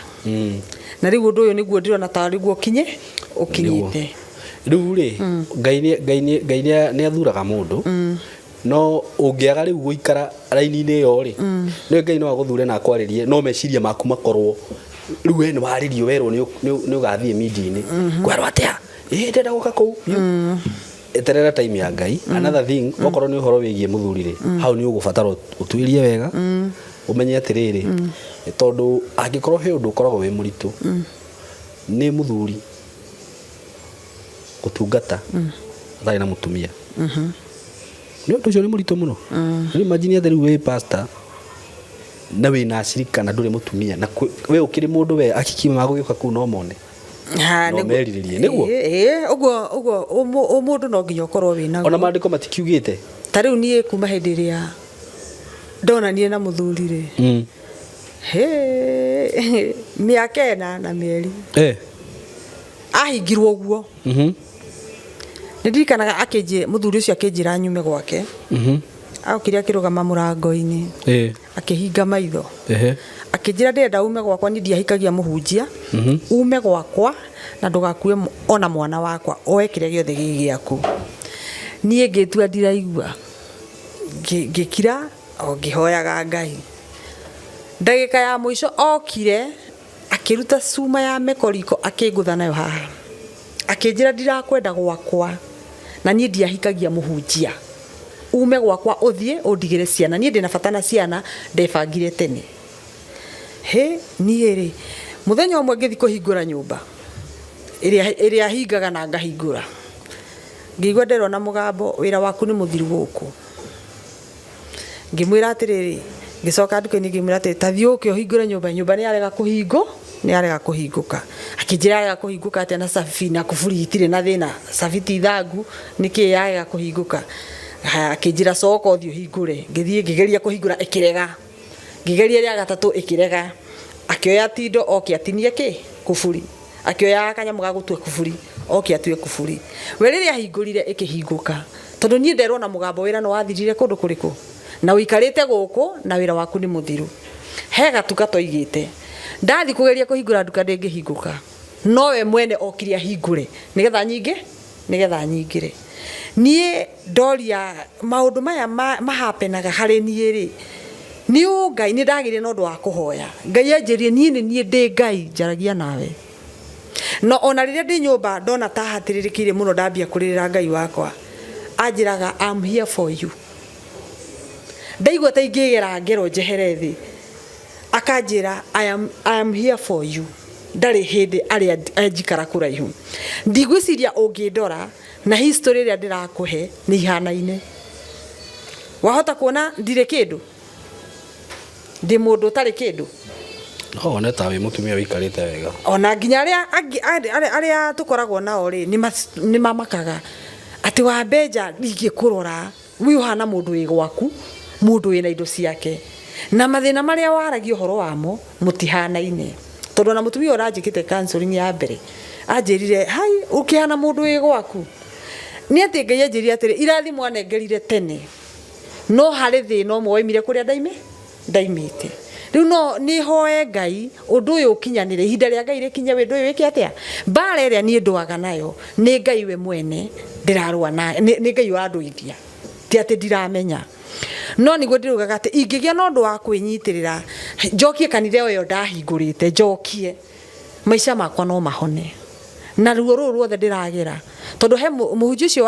A: Na rĩu ũndũ ũyũ nĩguo ndĩrona ta rĩguo ũkinye ũkinyĩte.
B: Rĩu rĩ, Ngai nĩ athuraga mũndũ, no ũngĩaga rĩu gũikara raini-inĩ ĩyo rĩ, nĩ Ngai no agũthure na akwarĩrie, no meciria maku makorwo rĩu we nĩ warĩrio werwo nĩ ũgathiĩ media-inĩ, kwerwo atĩa, ĩ ndĩrenda gũka kũu. Eterera time ya Ngai. Another thing, okorwo nĩ ũhoro wĩgiĩ mũthuri rĩ, hau nĩ ũgũbatara ũtuĩrie wega, ũmenye atĩrĩrĩ, tondũ angĩkorwo he ũndũ ũkoragwo wĩ mũritũ, nĩ mũthuri gũtungata atarĩ na mũtumia. Nĩ ũndũ ũcio nĩ mũritũ mũno. Rĩu imagine atĩ rĩu wĩ pastor na wĩna acirika na ndũrĩ mũtumia, na we ũkĩrĩ mũndũ, we akiki magũgĩũka kũu no mone
A: Ha,
B: no merirĩrie nĩguo.
A: Ĩĩ, ũguo ũguo ũmũndũ no nginya ũkorwo wĩ naguo.
B: Ona maandĩko matikiugĩte.
A: Ta rĩu niĩ kuma hĩndĩ ĩrĩa ndonanire na mũthuri rĩ, hĩ, mĩaka 4 na mĩeri ahingirwo ũguo. Nĩ ndirikanaga akĩnjĩ mũthuri ũcio akĩnjĩra nyume gwake. Okire akĩrũgama mũrango-inĩ, akĩhinga maitho, akĩnjĩra ndĩrenda ume gwakwa, niĩ ndiahikagia mũhunjia. Ume gwakwa na ndũgakue ona mwana wakwa, oe kĩrĩa gĩothe gĩ gĩaku. Niĩ ngĩtua ndiraigua. Ngĩkira o ngĩhoyaga Ngai. Ndagĩka ya mũico okire akĩruta cuma ya meko riko, akĩngũtha nayo haha, akĩnjĩra ndirakwenda gwakwa na niĩ ndiahikagia mũhunjia. Ume gwakwa ũthiĩ ũndigĩre ciana, niĩ ndĩna bata na ciana, ndebangire tene. Hĩ, niĩ rĩ, mũthenya ũmwe ngĩthiĩ kũhingũra nyũmba ĩrĩa hingaga na ngahingũra, ngĩigua nderwo na mũgambo, wĩra waku nĩ mũthiru gũkũ. Ngĩmwĩra atĩrĩrĩ, ngĩcoka nduka-inĩ ngĩmwĩra atĩrĩ, ta thiĩ ũke ũhingũre nyũmba, nyũmba nĩ yarega kũhingũ, nĩ yarega kũhingũka. Akĩnjĩra yarega kũhingũka atĩa na cabi na kuburi itirĩ na thĩna, cabi ti thangu, nĩkĩ yarega kũhingũka? Haya, akĩnjĩra coka ũthiĩ ũhingũre. Ngĩthiĩ ngĩgeria kũhingũra ĩkĩrega. Ngĩgeria rĩa gatatũ ĩkĩrega. Akĩoya tindo oke atinie kĩ? Kuburi. Akĩoya kanyamũ ga gũtua kuburi oke atue kuburi. We rĩrĩa ahingũrire ĩkĩhingũka. Tondũ niĩ nderwo na mũgambo wĩra nĩ wathirire kũndũ kũrĩkũ? Na ũikarĩte gũkũ na wĩra waku nĩ mũthiru. He gatuka twaigĩte. Ndathiĩ kũgeria kũhingũra nduka ndĩngĩhingũka. No we mwene okire ahingũre nĩgetha nyingĩ nĩgetha nyingĩre. Niĩ ndoria maũndũ maya mahapenaga harĩ niĩ rĩ, nĩ ũngai, nĩ ndagĩire na ũndũ wa kũhoya. Ngai anjĩrire niĩ nĩ niĩ ndĩ Ngai njaragia nawe. No ona rĩrĩa ndĩ nyũmba ndona ta hatĩrĩrĩkĩire mũno ndambia kũrĩrĩra Ngai wakwa, anjĩraga I'm here for you. Ndaigua ta ingĩgera ngero njehere thĩ, akanjĩra I am here for you. Ndarĩ hĩndĩ arĩ anjikara kũraihu. Ndigwĩciria ũngĩndora na history ĩrĩa ndĩrakũhe nĩ ihanaine. Wahota kuona ndirĩ kĩndũ, ndĩ mũndũ ũtarĩ kĩndũ.
B: No wone ta wĩ mũtumia ũikarĩte wega.
A: Ona nginya arĩa angĩ arĩa tũkoragwo nao rĩ, nĩ mamakaga atĩ wambenja ingĩkũrora wĩ ũhana mũndũ wĩ gwaku, mũndũ wĩna indo ciake, na mathĩna marĩa waragia ũhoro wamo mũtihanaine. Tondũ ona mũtumia ũranjĩkĩte counseling ya mbere anjĩrire, hai, ũkĩhana mũndũ wĩ gwaku. Nĩ atĩ Ngai anjĩrire atĩrĩ, irathimo anengerire tene, no harĩ thĩna ũmwe waimire kũrĩa ndaimĩte. Rĩu no nĩ hoe Ngai ũndũ ũyũ ũkinyanĩre, ihinda rĩa Ngai rĩkinye, ũndũ ũyũ wĩke atĩa? Mbara ĩrĩa niĩ ndũaga nayo nĩ Ngai we mwene ndĩrarũa nayo, nĩ Ngai ũrandũithia, ti atĩ ndiramenya. No nĩguo ndĩraugaga atĩ ingĩgĩa na ũndũ wa kwĩnyitĩrĩra, njokie kanitha ĩyo ndahingũrĩte, njokie, maica makwa no mahone. Na ruo rũrũ ruothe ndĩragera, tondũ he mũhunjia ũcio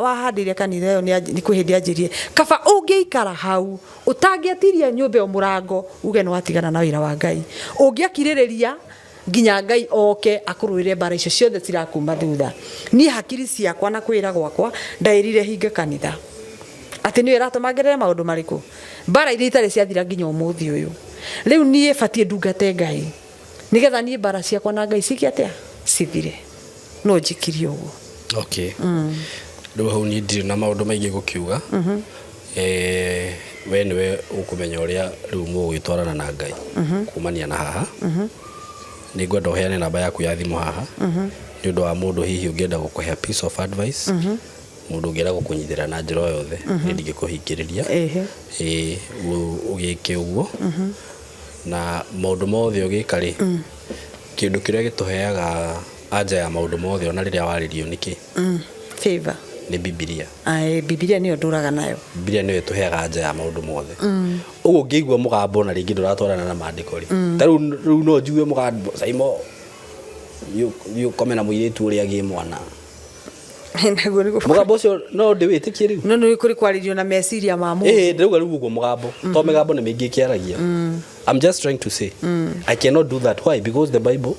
A: wahandĩire kanitha ĩyo nĩ kwĩ hĩndĩ anjĩrire, kaba ũngĩikara hau ũtangĩatiria nyũmba ĩyo mũrango, uge nĩ watigana na wĩra wa Ngai. Ũngĩakirĩrĩria nginya Ngai oke akũrũĩre mbara icio ciothe cirakuma thutha. Niĩ hakiri ciakwa na kwĩra gwakwa ndaĩrire hinge kanitha. Atĩ nĩyo ĩratũma ngerere maũndũ marĩkũ? Mbara iria itarĩ ciathira nginya ũmũthĩ ũyũ. Rĩu niĩ batiĩ ndungate Ngai nĩgetha niĩ mbara ciakwa na Ngai ciĩke atĩa? Cithire. No njĩkirie ũguo.
B: Okay. Rĩu hau niĩ ndirĩ na maũndũ maingĩ gũkiuga. We nĩwe ũkũmenya ũrĩa rĩu mũgũgĩtwarana na Ngai kumania na haha. Nĩ ngwenda ũheane namba yaku ya thimũ haha nĩ ũndũ wa mũndũ hihi ũngĩenda gũkũhe a piece of advice, mũndũ ũngĩenda gũkũnyitĩrĩra na njĩra o yothe. Niĩ ndingĩkũhingĩrĩria. Ĩĩ, ũgĩke ũguo na maũndũ mothe ũgĩka rĩ, kĩndũ kĩrĩa gĩtũheaga anja ya maũndũ mothe ona rĩrĩa warĩrio nĩkĩ?
A: Favor.
B: Nĩ Bibilia.
A: Ae, Bibilia nĩyo ndũraga nayo.
B: Bibilia nĩyo ĩtũheaga anja ya maũndũ mothe. Ũguo ũngĩigua mũgambo na rĩngĩ ndũratwarana na maandĩko rĩ, ta rĩu no njigue mũgambo, "Saimo, thiĩ ũkome na mũirĩtu ũrĩa agĩe mwana."
A: Naguo nĩ
B: Mũgambo ũcio no ndĩwĩtĩkie rĩu?
A: No nĩ kũrĩ kwarĩrio na meciria ma mũndũ.
B: Ĩĩ, ndĩrauga rĩu ũguo mũgambo to mĩgambo nĩ mĩingĩ ĩkĩaragia. I'm just trying to say I cannot do that. Why? Because the Bible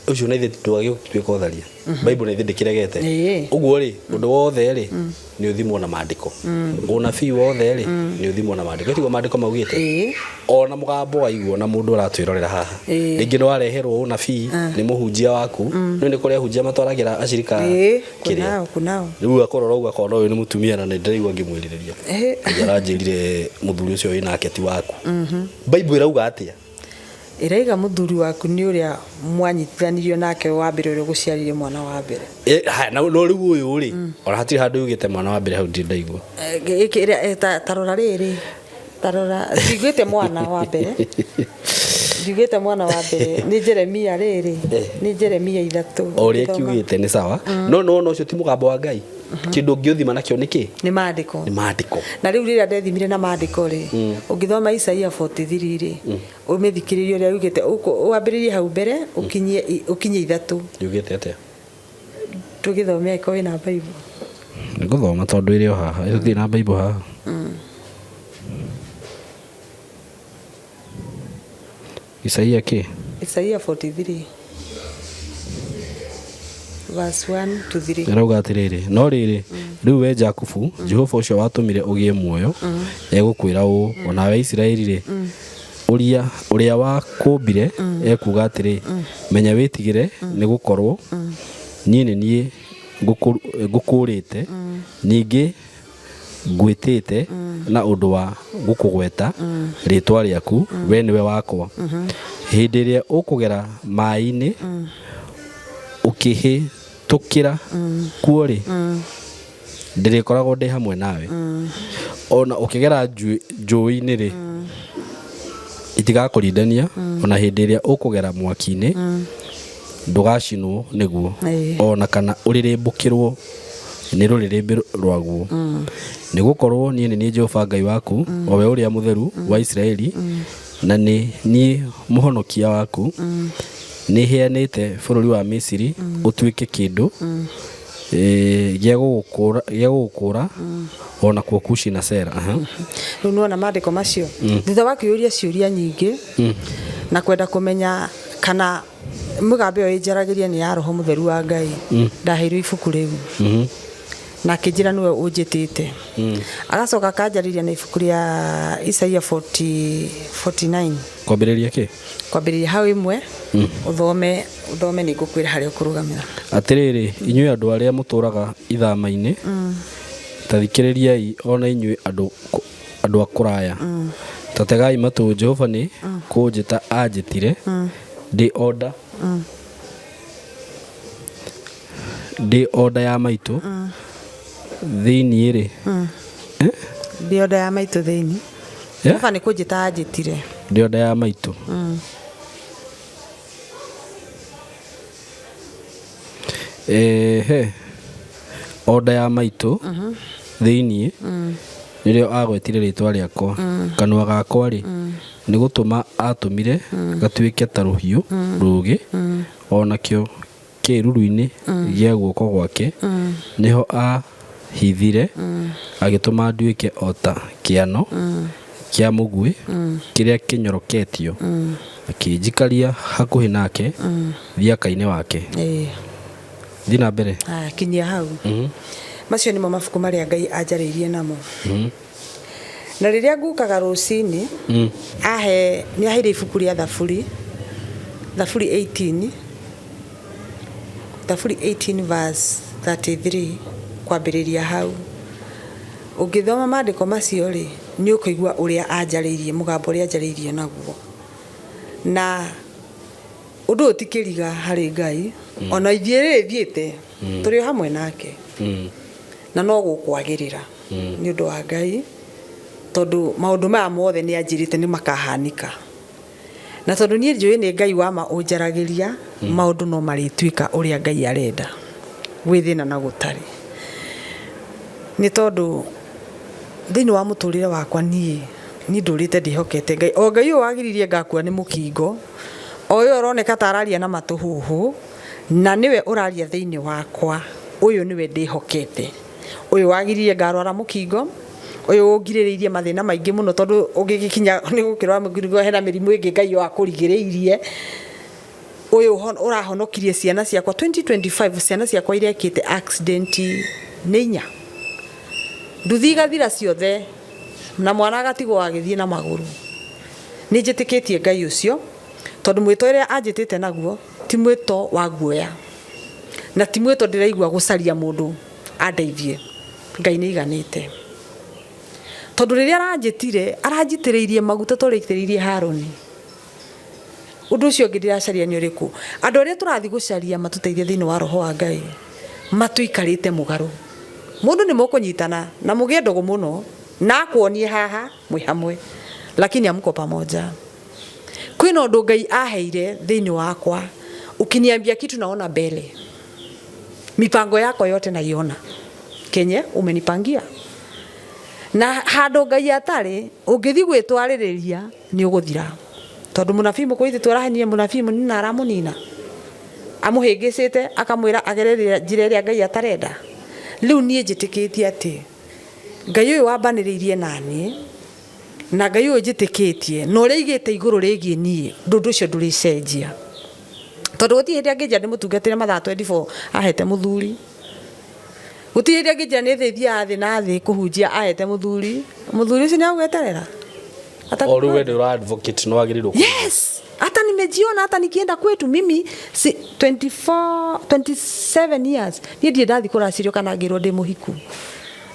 B: ũcio na ithuĩ ndwagĩtuĩka ũtharia. Bible na ithuĩ ndĩkĩregete. Ũguo rĩ, ũndũ wothe rĩ nĩ ũthimwo na maandĩko. Ũnabii wothe rĩ nĩ ũthimwo na maandĩko. Tiguo maandĩko maugĩte? Ona mũgambo waiguo na mũndũ ũratwĩrorera haha, rĩngĩ nĩ wareherwo ũnabii nĩ mũhunjia waku. Nĩ nĩ kũrĩ ahunjia matwaragĩra acirika kĩrĩa.
A: Kunao, kunao.
B: Rĩu akorora ũguo akona ũyũ nĩ mũtumia na nĩ ndĩraigua ngĩmwĩrirĩria. Ngai aranjĩrire mũthuri ũcio wĩ nake ti waku. Bible ĩrauga atĩa?
A: Ĩraiga mũthuri waku nĩ ũrĩa mwanyitithanirio nake wa mbere, ũrĩa ũgũciarire mwana wa mbere.
B: Haya, na no rĩu ũyũ rĩ, ona hatirĩ handũ yugĩte mwana wa mbere hau, ndirĩ ndaigua.
A: Gĩkĩ ta rora rĩrĩ, ta rora, ndiugĩte mwana wa mbere, ndiugĩte mwana wa mbere. Nĩ Jeremia rĩrĩ, nĩ Jeremia 3.
B: O ũrĩa kiugĩte nĩ sawa, no nĩwona ũcio ti mũgambo wa Ngai. Kĩndũ ũngĩũthima nakĩo nĩ kĩ?
A: Nĩ maandĩko.
B: Nĩ maandĩko.
A: Na rĩu rĩrĩa ndethimire na maandĩko rĩ, ũngĩthoma Isaia 43 rĩ, ũmĩthikĩrĩrie ũrĩa yugĩte, wambĩrĩrie hau mbere ũkinyie 3.
B: Yugĩte atĩa?
A: Tũgĩthome angĩkorwo wĩna Bible.
B: Nĩ ngũthoma tondũ ĩrĩ o haha. Ĩtũtirĩ na Bible haha. Isaia kĩ?
A: Isaia 43 verse 1 to 3.
B: Ĩrauga atĩrĩrĩ, no rĩrĩ, rĩu we Jakubu, Jehova ũcio watũmire ũgĩe muoyo egũkwĩra ũũ, o nawe Isiraeli rĩ, ũrĩa ũrĩa wakũmbire ekuuga atĩrĩ, menya wĩtigĩre, nĩ gũkorwo niĩ nĩ niĩ ngũkũũrĩte, ningĩ ngwĩtĩte na ũndũ wa gũkũgweta rĩĩtwa rĩaku, we nĩwe wakwa. Hĩndĩ ĩrĩa ũkũgera maĩ-inĩ ũkĩhĩtũkĩra kuo rĩ, ndĩrĩkoragwo ndĩ hamwe nawe. Ona ũkĩgera njũĩ-inĩ rĩ, itigakũrindania. Ona hĩndĩ ĩrĩa ũkũgera mwaki-inĩ, ndũgacinwo nĩguo, ona kana ũrĩrĩmbũkĩrwo nĩ rũrĩrĩmbĩ rwaguo, nĩ gũkorwo niĩ nĩ niĩ Jehova Ngai waku, o we ũrĩa mũtheru wa Isiraeli, na nĩ niĩ mũhonokia waku. Nĩ heanĩte bũrũri wa Misiri ũtuĩke kĩndũ gĩa gũgũkũra, ona kuo Kushi na Sera. Aha.
A: Rĩu nĩwona maandĩko macio? Thutha wa kwĩyũria ciũria nyingĩ na kwenda kũmenya kana mũgambo ĩyo ĩnjaragĩria nĩ ya roho mũtheru wa Ngai, ndaheirwo ibuku rĩu na akĩnjĩra nĩwe ũnjĩtĩte. Agacoka akanjarĩria na ibuku rĩa Isaia 40 49.
B: Kwambĩrĩria kĩ?
A: Kwambĩrĩria hau 1. Ũthome, ũthome, nĩ ngũkwĩra harĩa ũkũrũgamĩra.
B: Atĩrĩrĩ, inyuĩ andũ arĩa mũtũũraga ithama-inĩ, ta thikĩrĩriai, o na inyuĩ andũ a kũraya, ta tegai matũ. Jehova nĩ kũnjĩta anjĩtire ndĩ o nda ya maitũ thĩinĩ rĩ.
A: Ndĩ o nda ya maitũ thĩinĩ. Jehova nĩ kũnjĩta anjĩtire.
B: Ndĩ o nda ya maitũ. Ehe, o nda ya maitũ thĩinĩ nĩrĩo agwetire rĩtwa rĩakwa. Kanua gakwa rĩ, nĩ gũtũma atũmire gatuĩke ta rũhiũ rũũgĩ, o nakĩo kĩĩruru-inĩ gĩa guoko gwake nĩho ahithire, agĩtũma nduĩke o ta kĩano kĩa mũguĩ kĩrĩa kĩnyoroketio, akĩnjikaria hakuhĩ nake thiaka-inĩ wake. Thiĩ na mbere.
A: Aya, kinyia hau. Macio nĩmo mabuku marĩa Ngai anjarĩirie namo. Na rĩrĩa ngukaga rũcinĩ, ahe nĩ aheire ibuku rĩa Thaburi, Thaburi 18, Thaburi 18 verse 33 kwambĩrĩria hau. Ũngĩthoma maandĩko macio rĩ, nĩ ũkũigua ũrĩa anjarĩirie, mũgambo ũrĩa anjarĩirie naguo. Na ũndũ ũyũ ti kĩriga harĩ Ngai, ona ithiĩ rĩrĩ thiĩte, tũrĩ o hamwe nake. Na no gũkwagĩrĩra nĩ ũndũ wa Ngai, tondũ maũndũ maya mothe nĩ anjĩrĩte nĩ makahanĩka. Na tondũ niĩ njũĩ nĩ Ngai wa ma ũnjaragĩria, maũndũ no marĩtuĩka ũrĩa Ngai arenda, gwĩ thĩna na gũtarĩ. Nĩ tondũ thĩinĩ wa mũtũrĩre wakwa niĩ, niĩ ndũrĩte ndĩhokete Ngai. O Ngai ũyũ wagiririe ngakua nĩ mũkingo, o ũyũ ũroneka ta araria na matũhũhũ, na nĩwe ũraria thĩinĩ wakwa, ũyũ nĩwe ndĩhokete. Ũyũ wagiririe ngarwara mũkingo, ũyũ ũngirĩrĩirie mathĩna maingĩ mũno tondũ ũngĩgĩkinya nĩ gũkĩrwara mũkingo hena mĩrimũ ĩngĩ Ngai yo akũrigĩrĩirie. Ũyũ ũrahonokirie ciana ciakwa 2025, ciana ciakwa irekĩte accident nĩ inya. Nduthi igathira ciothe na mwana agatigwo agĩthiĩ na magũrũ. Nĩ njĩtĩkĩtie Ngai ũcio tondũ mwĩto ũrĩa anjĩtĩte naguo ti mwĩto wa guoya na ti mwĩto ndĩraigua gũcaria mũndũ andeithie. Ngai nĩ aiganĩte. Tondũ rĩrĩa aranjĩtire, aranjitĩrĩirie maguta ta ũrĩa aitĩrĩirie Harũni. Ũndũ ũcio ũngĩ ndĩracaria nĩ ũrĩkũ? Andũ arĩa tũrathiĩ gũcaria matũteithie thĩinĩ wa roho wa Ngai, matũikarĩte mũgarũ. Mũndũ nĩ mũkũnyitana na mũgĩe ndũgũ mũno, na akuonie haha mwĩ hamwe, lakini hamko pamoja. Kwĩna ũndũ Ngai aheire thĩinĩ wakwa, ukiniambia kitu naona mbele. Mipango yako yote naiona kenye umenipangia. Na handũ Ngai atarĩ, ũngĩthiĩ gwĩtwarĩrĩria nĩ ũgũthira. Tondũ mũnabii mũkũrũ ithuĩ tũrahenire mũnabii mũnini na aramũnina. Amũhĩngĩcĩte akamwĩra agere njĩra ĩrĩa Ngai atarenda. Rĩu niĩ njĩtĩkĩtie atĩ Ngai ũyũ wambanĩrĩirie naniĩ na Ngai ũyũ njĩtĩkĩtie na ũrĩa aigĩte igũrũ rĩgiĩ niĩ, ũndũ ũcio ndũrĩcenjia. Tondũ gũtirĩ hĩndĩ angĩnjĩra ndĩmũtungatĩre mathaa 24 ahete mũthuri. Gũtirĩ hĩndĩ angĩnjĩra nĩ thĩ thiaga thĩ na thĩ kũhunjia ahete mũthuri. Mũthuri ũcio nĩ agweterera?
B: O rĩu we ndĩ ũra advocate nĩ wagĩrĩirwo kũ-
A: Yes, hata nimejiona hata nikienda kwetu mimi si, 24 27 years niĩ ndirĩ ndathiĩ kũracirio kana ngĩrwo ndĩ mũhiku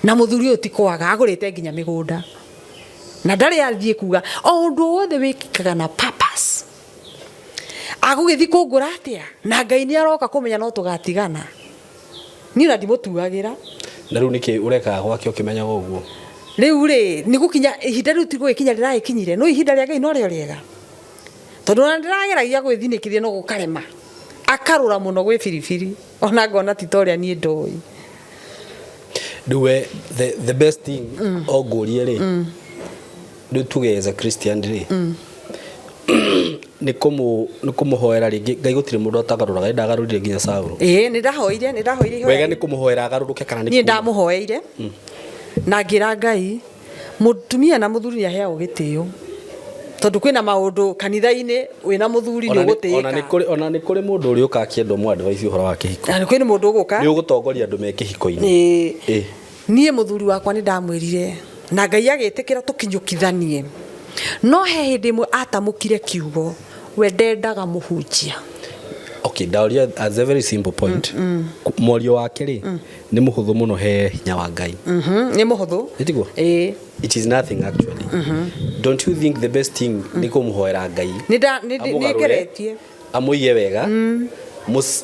A: na mũthuri ũyũ ti kwaga agũrĩte nginya mĩgũnda na ndarĩ athiĩ kuga o ũndũ wothe wĩkĩkaga na purpose. Agũgĩthiĩ kũngũra atĩa na Ngai nĩ aroka kũmenya no tũgatigana. Niĩ ona ndimũtuagĩra.
B: Na rĩu nĩkĩ ũrekaga gwake ũkĩmenyaga ũguo?
A: Rĩu rĩ, nĩ gũkinya ihinda rĩu ti gũgĩkinya rĩragĩkinyire, no ihinda rĩa Ngai norĩo rĩega. Tondũ ona ndĩrageragia gwĩthinĩkĩria no gũkarema. Akarũra mũno gwĩ biribiri, ona ngona ti ta ũrĩa niĩ ndoĩ.
B: Rĩu we the best thing o ngũrie rĩ, rĩu tuge as a Christian rĩ, nĩ kũmũhoera rĩngĩ Ngai gũtirĩ mũndũ atagarũraga ĩndĩ agarũrire nginya Saũlũ.
A: Ĩĩ nĩ ndahoire, nĩ ndahoire ihoya.
B: Wega nĩ kũmũhoera agarũrũke kana nĩ
A: Niĩ ndamũhoeire na ngĩra Ngai mũtumia na mũthuri nĩ aheagwo gĩtĩo tondũ kwĩna maũndũ kanitha-inĩ wĩna mũthuri nĩ ũgũtĩĩka.
B: Ona nĩ kũrĩ mũndũ ũrĩ ũka akĩenda ũmũ advice ũhoro wa kĩhiko.
A: Na nĩ kwĩna mũndũ ũgũka.
B: Nĩ ũgũtongoria andũ me kĩhiko-inĩ.
A: Ĩĩ. Niĩ mũthuri wakwa nĩ ndamwĩrire na Ngai agĩtĩkĩra tũkinyũkithanie. No he hĩndĩ ĩmwe atamũkire kiugo we ndendaga mũhunjia.
B: Okay, ndaũria as a very simple point. Mwario wake rĩ, nĩ mũhũthũ mũno he hinya wa Ngai.
A: Nĩ mũhũthũ.
B: Nĩ tiguo?
A: Ĩĩ.
B: It is nothing actually. Don't you think the best thing nĩ kũmũhoera Ngai?
A: Nĩ
B: Amũgarũre.
A: ngeretie.
B: Amũige wega.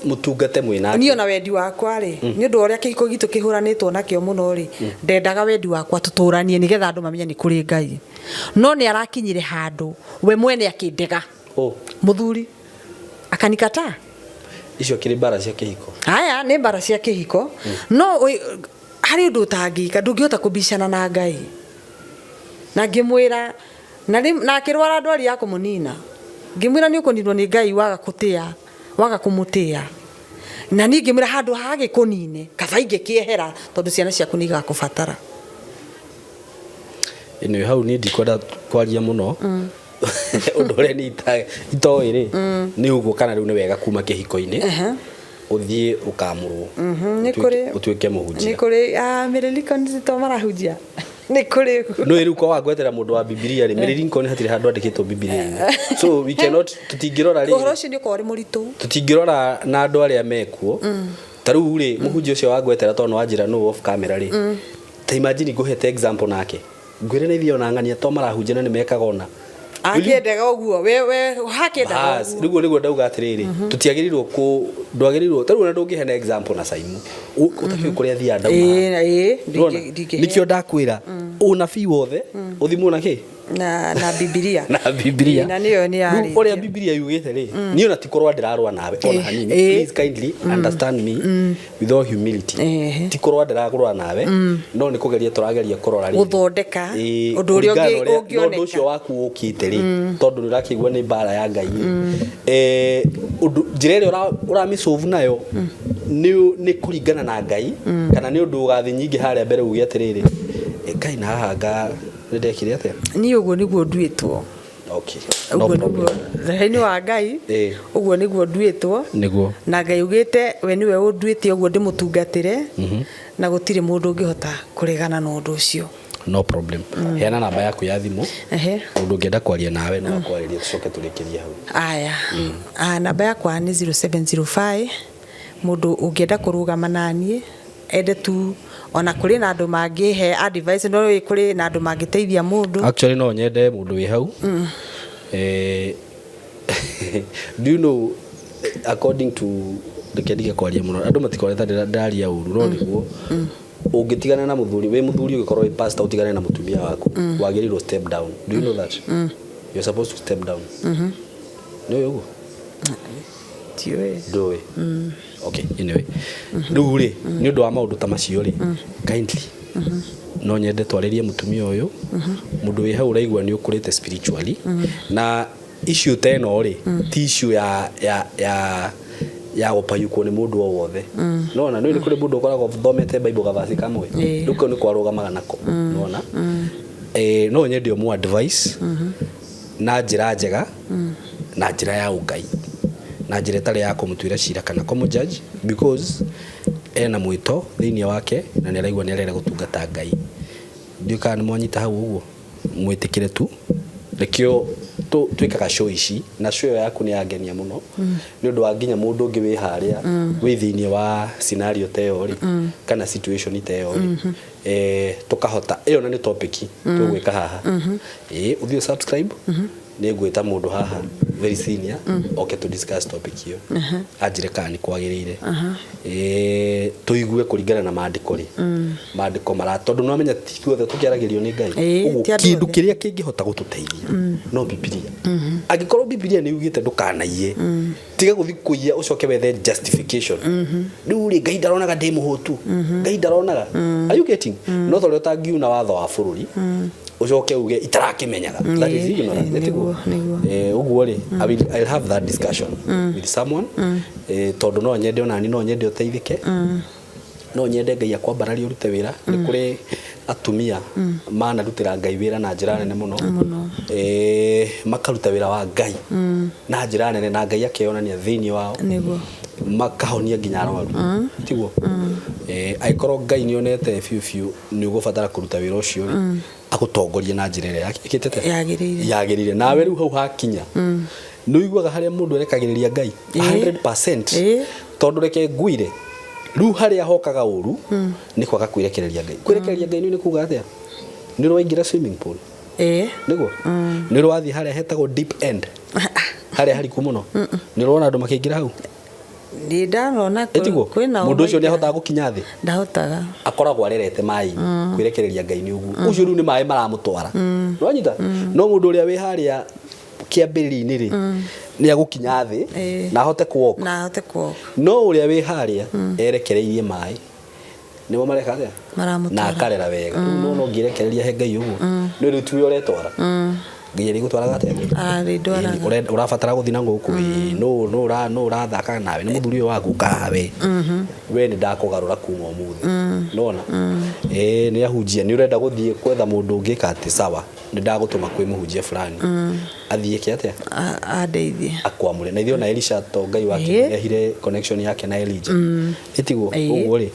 B: Mũtungate mwĩ nake.
A: Niĩ ona wendi wakwa rĩ, nĩ ũndũ wa ũrĩa kĩhiko gitũ kĩhũranĩtwo nakĩo mũno rĩ, ndendaga wendi wakwa tũtũranie nĩgetha andũ mamenye nĩ kũrĩ Ngai. No nĩ arakinyire handũ we mwene akĩndega. Mũthuri akanikataa.
B: Icio kĩrĩ mbara cia kĩhiko.
A: Haya nĩ mbara cia kĩhiko. No harĩ ũndũ ũtangĩka, ndũngĩhota kũbicana na Ngai. Na ngĩmwĩra, na akĩrwara ndwari ya kũmũnina. Ngĩmwĩra nĩ ũkũninwo nĩ Ngai waga kũtĩa, waga kũmũtĩa. Na niĩ ngĩmwĩra handũ ha agĩkũnine, kaba ingĩkĩehera tondũ ciana ciaku nĩ igakũbatara.
B: Anyway, hau niĩ ndikwenda kwaria mũno. Ũndũ ũrĩa niĩ itoĩ rĩ, nĩ ũguo kana rĩu nĩ wega kuma kĩhiko-inĩ, ũthiĩ ũkamũrwo,
A: Nĩ kũrĩ
B: ũtuĩke mũhunjia.
A: Nĩ kũrĩ Mary Lincoln to marahunjia. Nĩ kũrĩ ũguo.
B: No rĩu kwa wangwetera mũndũ wa Bibilia rĩ, Mary Lincoln hatirĩ handũ andĩkĩtwo Bibilia-inĩ. So we cannot, tũtingĩrora rĩ,
A: Ũhoro ũcio nĩ ũkoragwo ũrĩ mũritũ.
B: Tũtingĩrora na andũ arĩa mekuo. Ta rĩu rĩ, mũhunjia ũcio wangwetera tondũ nĩ wanjĩra nũ off camera rĩ, Ta imagine ngũhete example nake ngwĩre na ithuĩ ona ng'ania to marahunjia na nĩ mekaga ona.
A: Akĩendaga ũguo we hakĩendaga.
B: Bas, rĩu nĩguo ndauga atĩrĩrĩ, tũtiagĩrĩirwo kũ ndwagĩrĩirwo tarĩu ona ndũngĩheana example na Saimu ũtakĩũĩ kũrĩa athiaga ndauma.
A: Ĩĩ,
B: Nĩwona?
A: ndingĩhe.
B: Nĩkĩo ndakwĩra ũnabii wothe ũthimwo na kĩ?
A: Na Bibilia.
B: Na Bibilia.
A: Ĩĩ, na nĩyo nĩ
B: Rĩu
A: yarĩtie.
B: ũrĩa Bibilia yugĩte rĩ, niĩ ona ti kũrũa ndĩrarũa nawe ona hanini. Please kindly understand me with all humility, ti kũrũa ndĩrarũa nawe, no nĩ kũgeria tũrageria kũrora rĩrĩ.
A: Gũthondeka
B: Ĩĩ,
A: ũndũ ũrĩa
B: kũringana na ũrĩa- na
A: ũngĩoneka.
B: ũndũ ũcio waku ũkĩte rĩ, tondũ nĩ ũrakĩigua nĩ mbara ya Ngai rĩ, ũndũ njĩra ĩrĩa ũramĩsolve nayo nĩ kũringana na Ngai, kana nĩ ũndũ ũgathiĩ nyingĩ harĩa mbere uge atĩrĩrĩ, "Eh, Ngai, na haha nga nĩ ndekire atĩa?"
A: Niĩ ũguo nĩguo nduĩtwo.
B: Okay, no
A: Ũguo
B: problem.
A: nĩguo thĩinĩ wa Ngai, ũguo nĩguo nduĩtwo.
B: Nĩguo.
A: Na Ngai ugĩte we nĩwe ũnduĩte ũguo ndĩmũtungatĩre, na gũtirĩ mũndũ ũngĩhota kũregana na ũndũ ũcio.
B: No problem. Heana namba yaku ya thimũ. Mũndũ ũngĩenda kwaria nawe no akwarĩrie, tũcoke tũrĩkĩrie hau.
A: Aya. Ah, namba yakwa nĩ 0705. Mũndũ ũngĩenda kũrũgama naniĩ, ende tu, ona kũrĩ na andũ mangĩhe advice, no kũrĩ na andũ mangĩteithia mũndũ.
B: Actually no nyende mũndũ wĩ hau. Do you know, according to, reke ndige kwaria mũno, andũ matikore ta ndĩraria ũru, no nĩguo ũngĩtigana na mũthuri, wĩ mũthuri ũgĩkorwo wĩ pastor, ũtigane na mũtumia waku, wagĩrĩirwo step down. Do you know that you're supposed to step down? Nĩ ũĩ ũguo?
A: Ndiũĩ.
B: Ndũĩ? Okay, anyway, rĩu rĩ, nĩ ũndũ wa maũndũ ta macio rĩ, kindly no nyende twarĩrie mũtumia ũyũ. Mũndũ wĩ hau ũraigua nĩ ũkũrĩte spiritually, na issue ta ĩno rĩ, ti issue ya gũpayukwo nĩ mũndũ o wothe. Nona nĩ kũrĩ mũndũ ũkoragwo thomete Bible gavaci kamwe, rĩu kau nĩ kwarũgamaga nako. Nona no nyende ũmũ advice na njĩra njega, na njĩra ya ũngai, na njĩra ĩtarĩ ya kũmũtuĩra cira kana kũmũ judge, because ena mwĩto thĩinĩ wake na nĩ araigua nĩ arenda gũtungata Ngai. Ndiũĩ kana nĩ mwanyita hau ũguo. Mwĩtĩkĩre tu, nĩkĩo twĩkaga show ici, na show ĩyo yaku nĩ yangenia mũno, nĩ ũndũ wa nginya mũndũ ũngĩ wĩ harĩa wĩ thĩinĩ wa scenario ta ĩyo rĩ, kana situation ta ĩyo rĩ, tũkahota ĩyo, na nĩ topic tũgwĩka haha. Ĩĩ, ũthiĩ subscribe, nĩ ngwĩta mũndũ haha very senior oke to discuss topic ĩyo, anjĩre kana nĩ kwagĩrĩire. Tũigue kũringana na maandĩko rĩ, maandĩko mara, tondũ nĩ wamenya ti ithuothe tũkĩaragĩrio nĩ Ngai. Ũguo
A: ti andũ
B: kĩndũ
A: othe.
B: Kĩrĩa kĩngĩhota gũtũteithia no Bibilia. Angĩkorwo Bibilia nĩ yugĩte ndũkanaiye, tiga gũthiĩ kũiya ũcoke wethe justification. Rĩu rĩ, Ngai ndaronaga ndĩ mũhũtu, Ngai ndaronaga. Are you getting? No ta ũrĩa ũtangiuna watho wa bũrũri ũcoke uge itarakĩmenyaga, that is ignorance, nĩ tiguo?
A: Nĩguo.
B: Ũguo rĩ, I'll have that discussion with someone, tondũ no nyende onani, no nyende ũteithĩke, no nyende Ngai akwambararie ũrute wĩra. Nĩ kũrĩ atumia manarutĩra Ngai wĩra na njĩra nene mũno.
A: Mũno.
B: Makaruta wĩra wa Ngai na njĩra nene, na Ngai akeyonania thĩinĩ wao, makahonia nginya arwaru, tiguo? Angĩkorwo Ngai nĩ onete biũ biũ nĩ ũgũbatara kũruta wĩra ũcio rĩ, agũtongorie na njĩra ĩrĩa ĩkĩte atĩa?
A: Yagĩrĩire.
B: Yagĩrĩire. Nawe rĩu hau hakinya, nĩ ũiguaga harĩa mũndũ erekagĩrĩria Ngai 100%, tondũ reke nguire, rĩu harĩa hokaga ũru nĩ kwaga kwĩrekereria Ngai. Kwĩrekereria Ngai nĩ kuga atĩa? Nĩ ũrwaingĩra swimming pool, nĩguo? Nĩ ũrwathiĩ harĩa hetagwo deep end, harĩa hariku mũno? Nĩ ũrona andũ makĩingĩra hau?
A: Ndĩ ndarona.
B: Ĩtiguo?
A: Kwĩna
B: Mũndũ ũcio nĩ ahotaga gũkinya thĩ?
A: Ndahotaga.
B: Akoragwo arerete maĩ. Kwĩrekereria Ngai nĩ ũguo. Ũcio rĩu nĩ maĩ maramũtwara, nĩwanyita? No mũndũ ũrĩa wĩ harĩa kĩambĩrĩria-inĩ rĩ, nĩ agũkinya thĩ na ahote kũ walk.
A: Na ahote kũ walk.
B: No ũrĩa wĩ harĩa erekereirie maĩ nĩmo mareka atĩa?
A: Maramũtwara.
B: Na akarera wega. Rĩu nona ũngĩrekereria he Ngai ũguo, nĩ rĩu tiwe ũretwara, Ngai arĩgũtwaraga atĩa?
A: Arĩndwaraga.
B: Ũrabatara gũthiĩ na gũkũ ĩ, nũ ũrathaka nawe? Nĩ mũthuri ũyũ waku kawe? We nĩ ndakũgarũra kuma ũmũthĩ. Nona nĩ ahunjia, nĩ ũrenda gũthiĩ kwetha mũndũ ũngĩ ka atĩ, sawa, nĩ ndagũtũma kwĩ mũhunjia fulani, athiĩ eke atĩa?
A: Andeithie.
B: Akwamũre. Na ithuĩ ona Elisha to Ngai wakĩrehire connection yake na Elijah, ĩtiguo? Ũguo rĩ,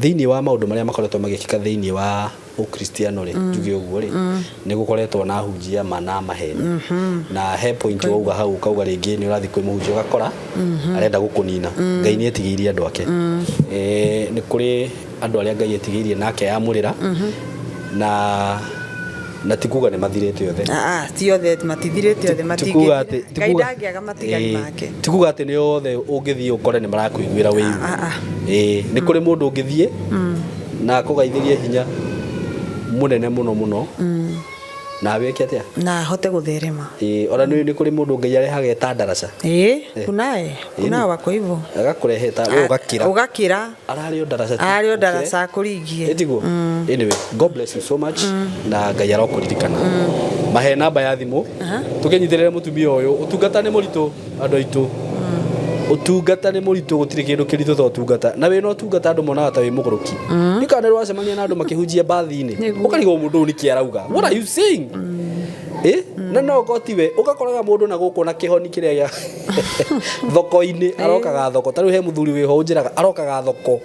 B: thĩinĩ wa maũndũ marĩa makoretwo magĩkĩka thĩinĩ wa ũkristiano rĩ, njuge ũguo rĩ, nĩ gũkoretwo na ahunjia mana maheni, na he point wauga hau, ũkauga rĩngĩ nĩ ũrathiĩ kwĩ mũhunjia ũgakora arenda gũkũnina. Ngai nĩ etigĩirie andũ ake. Nĩ kũrĩ Andũ arĩa Ngai etigĩirie na akeyamũrĩra, na ti kuga nĩ mathirĩte othe.
A: Ah, ah, ti othe, matithirĩte othe.
B: Ti kuga atĩ
A: matingĩthira. Ngai ndangĩaga matigari make.
B: Ti kuga atĩ nĩ othe ũngĩthiĩ ũkore nĩ marakũiguĩra wĩiru. Ĩĩ, nĩ kũrĩ mũndũ ũngĩthiĩ na akũgaithĩrie hinya mũnene mũno mũno, nawe ĩke atĩa?
A: Na ahote gũtherema.
B: Ĩĩ, ona nĩ kũrĩ mũndũ Ngai arehaga eta ndaraca.
A: Ĩĩ, kunaye kunao wako hivyo.
B: Agakũrehe ta we ũgakĩra.
A: Ũgakĩra.
B: Ararĩ o ndaraca tu.
A: Ararĩ o ndaraca akũringie.
B: Ĩtiguo. Anyway, God bless you so much, na Ngai arokũririkana. Mahe namba ya thimũ tũkĩnyitĩrĩre mũtumia ũyũ. Ũtungata nĩ mũritũ, andũ aitũ, ũtungata nĩ mũritũ. Gũtirĩ kĩndũ kĩritũ ta ũtungata, na wĩna ũtungata andũ monaga ta wĩ mũgũrũki. Mm. Kana nĩ wacemania na andũ makĩhunjia mbathi-inĩ, ũkarigwo mũndũ ũyũ nĩkĩ arauga, what are you saying? Na no okorwo tiwe ũgakoraga mũndũ na gũkũ na kĩhoni kĩrĩa gĩa thoko-inĩ, arokaga thoko. Ta rĩu he mũthuri wĩho ũnjĩraga arokaga thoko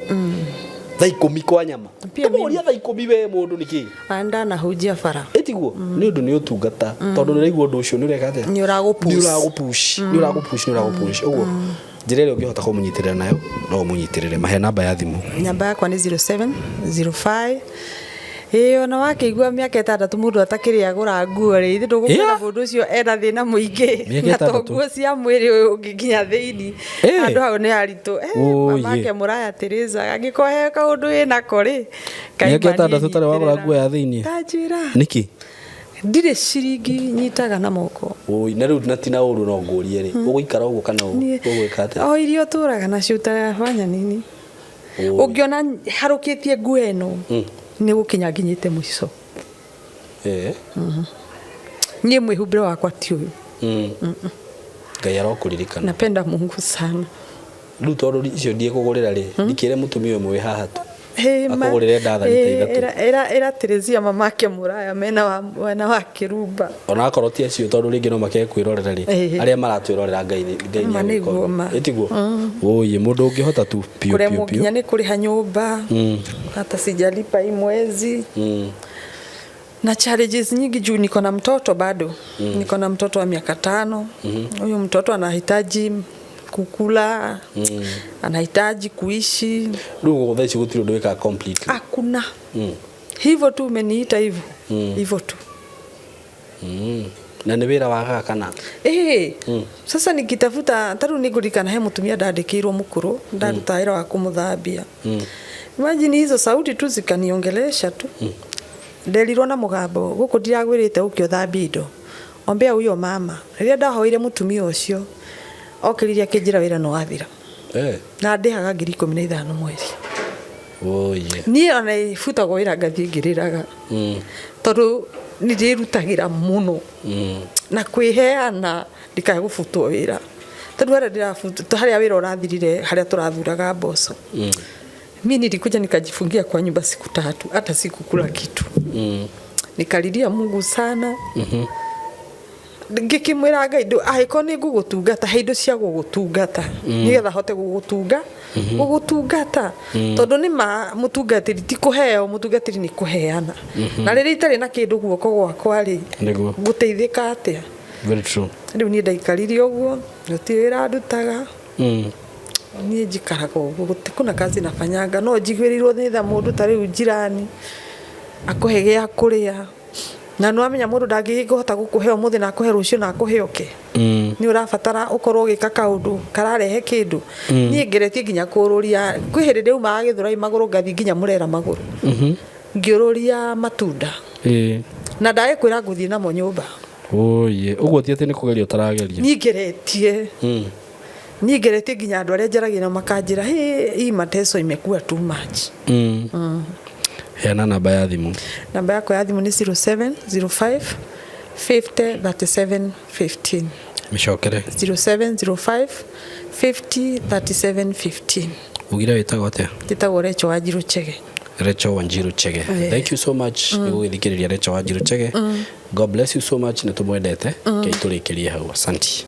B: thaa 10 kwa nyama. Kamũria thaa 10 we mũndũ nĩkĩ?
A: Ndanahunjia bara.
B: Ĩtiguo, nĩ ũndũ nĩ ũtungata, tondũ nĩ ũraigua ũndũ ũcio nĩ ũreka atĩa?
A: Nĩ ũragũpush.
B: Nĩ ũragũpush, nĩ ũragũpush, nĩ ũragũpush. Ũguo njĩra ĩrĩa ũngĩhota kũmũnyitĩrĩra nayo, no ũmũnyitĩrĩre. Mahe namba ya thimũ.
A: Namba yakwa nĩ 0705. Ĩĩ, ona wakĩigua mĩaka 6 mũndũ atakĩrĩ agũra nguo rĩ, ithe ndũgũkĩona mũndũ ũcio ena thĩna mũingĩ.
B: Mĩaka
A: Na to
B: 6.
A: nguo cia mwĩrĩ ũyũ ũngĩ nginya thĩini. Handũ hau nĩ haritũ.
B: Ũyĩ.
A: Mamake mũraya Teresa, angĩkorwo he kaũndũ wĩnako rĩ,
B: Mĩaka 6 ũtarĩ wagũra nguo ya thĩiniĩ?
A: Tanjĩra.
B: Nĩkĩ?
A: Ndirĩ ciringi nyitaga na moko.
B: Ũi, na rĩu na tina ũru no ngũrie rĩ, ũgũikara ũguo kana ũgwĩka atĩa?
A: O iria ũtũraga nacio ũtarafanya nini.
B: Ũi.
A: Ũngĩona harũkĩtie nguo ĩno, nĩ gũkinya nginyĩte mũico. Niĩ mwĩhumbĩre wakwa ti ũyũ.
B: Ngai arokũririkana.
A: Napenda Mungu sana.
B: Rĩu tondũ icio ndiĩkũgũrĩra rĩ, ndikĩre mũtumia ũmwe wĩ haha tu
A: Hey, ma-
B: akũgũrĩre ndathani ta
A: Eh,
B: 3.
A: ĩra Teresia mamake mũraya mena wa mwena wa kĩrumba.
B: Ona akorwo ti acio, tondũ rĩngĩ no makege kwĩrorera rĩ, arĩa maratwĩrorera, Ngai Ngai
A: Ma
B: nĩ
A: nĩguo, ma.
B: ĩtiguo. Ũyĩ, mũndũ ũngĩhota tu piũ
A: Kũremwo
B: piũ piũ.
A: nginya nĩ kũrĩha nyũmba, hata sijalipa hii mwezi, na challenges nyingi juu niko na mtoto bado. Niko na mtoto wa miaka 5. Huyu mtoto anahitaji kukula, anahitaji kuishi.
B: Rĩu thaa ici gũtirĩ ũndũ wĩkaga completely?
A: Hakuna. Hivyo tu umeniita hivyo, hivyo tu.
B: Na nĩ wĩra wagaga kana?
A: Ĩĩ. Sasa nikitafuta, ta rĩu nĩngũririkana he mũtumia ndandĩkĩirwo mũkũrũ, ndaruta wĩra wa kũmũthambia. Imagine, hizo sauti tu zikaniongelesha tu. Nderirwo na mũgambo gũkũ, ndiragwĩrĩte ũke ũthambie indo, ombea huyo mama. Rĩrĩa ndahoire mũtumia ũcio, okĩrire akĩnjĩra wĩra nĩ wathira. Na ndĩhaga 15,000 mweri.
B: Ũyĩ.
A: Niĩ ona ibutagwo wĩra ngathiĩ ngĩrĩraga, tondũ nĩ ndĩrutagĩra mũno na kwĩheana ndikae gũbutwo wĩra, tondũ harĩa ndĩrabutwo, harĩa wĩra ũrathirire, harĩa tũrathuraga mboco, mi nilikuja nikajifungia kwa nyumba siku 3, hata sikukula kitu. Nikalilia Mungu sana, ngĩkĩmwĩra Ngai, angĩkorwo nĩ ngũgũtungata, he indo cia gũgũtungata, nĩgetha hote gũgũtunga, gũgũtungata. Tondũ nĩ ma mũtungatĩri ti kũheo, mũtungatĩri nĩ kũheana. Na rĩrĩa itarĩ na kĩndũ guoko gwakwa rĩ, ngũteithĩka atĩa?
B: Very true.
A: Rĩu niĩ ndaikarire ũguo, gũtirĩ wĩra ndutaga. Niĩ njikaraga ũguo, gũtirĩ kuna kazi nafanyanga, no njiguĩrĩirwo nĩ tha mũndũ ta rĩu jirani akũhe gĩa kũrĩa, na nĩ wamenya mũndũ ndangĩhota gũkũhe ũmũthĩ na akũhe rũciũ na akũhe ũke. Nĩ ũrabatara ũkorwo ũgĩka kaũndũ kararehe kĩndũ. Niĩ ngeretie nginya kũrũria, kwĩ hĩndĩ ndĩumaga Gĩthũrai magũrũ ngathiĩ nginya Mũrera magũrũ, ngĩũrũria matunda, na ndagĩkwĩra ngũthiĩ namo nyũmba.
B: Ũyĩ, ũguo ti atĩ nĩ kũgeria ũtarageria?
A: Niĩ ngeretie, niĩ ngeretie nginya andũ arĩa njaragia nao makanjĩra, "Hey, hii mateso imekuwa too much."
B: Heana namba ya thimũ.
A: Namba yakwa ya thimũ nĩ 0705 50 37 15.
B: Mĩcokere.
A: 0705 50 37 15.
B: Ugire wĩtagwo atĩa?
A: Njĩtagwo Recho Wanjiru Chege.
B: Recho Wanjiru Chege. Thank you so much nĩ gũgĩthikĩrĩria Recho Wanjiru Chege. God bless you so much, nĩ tũmwendete. Kei tũrĩkĩrie hau, asanti.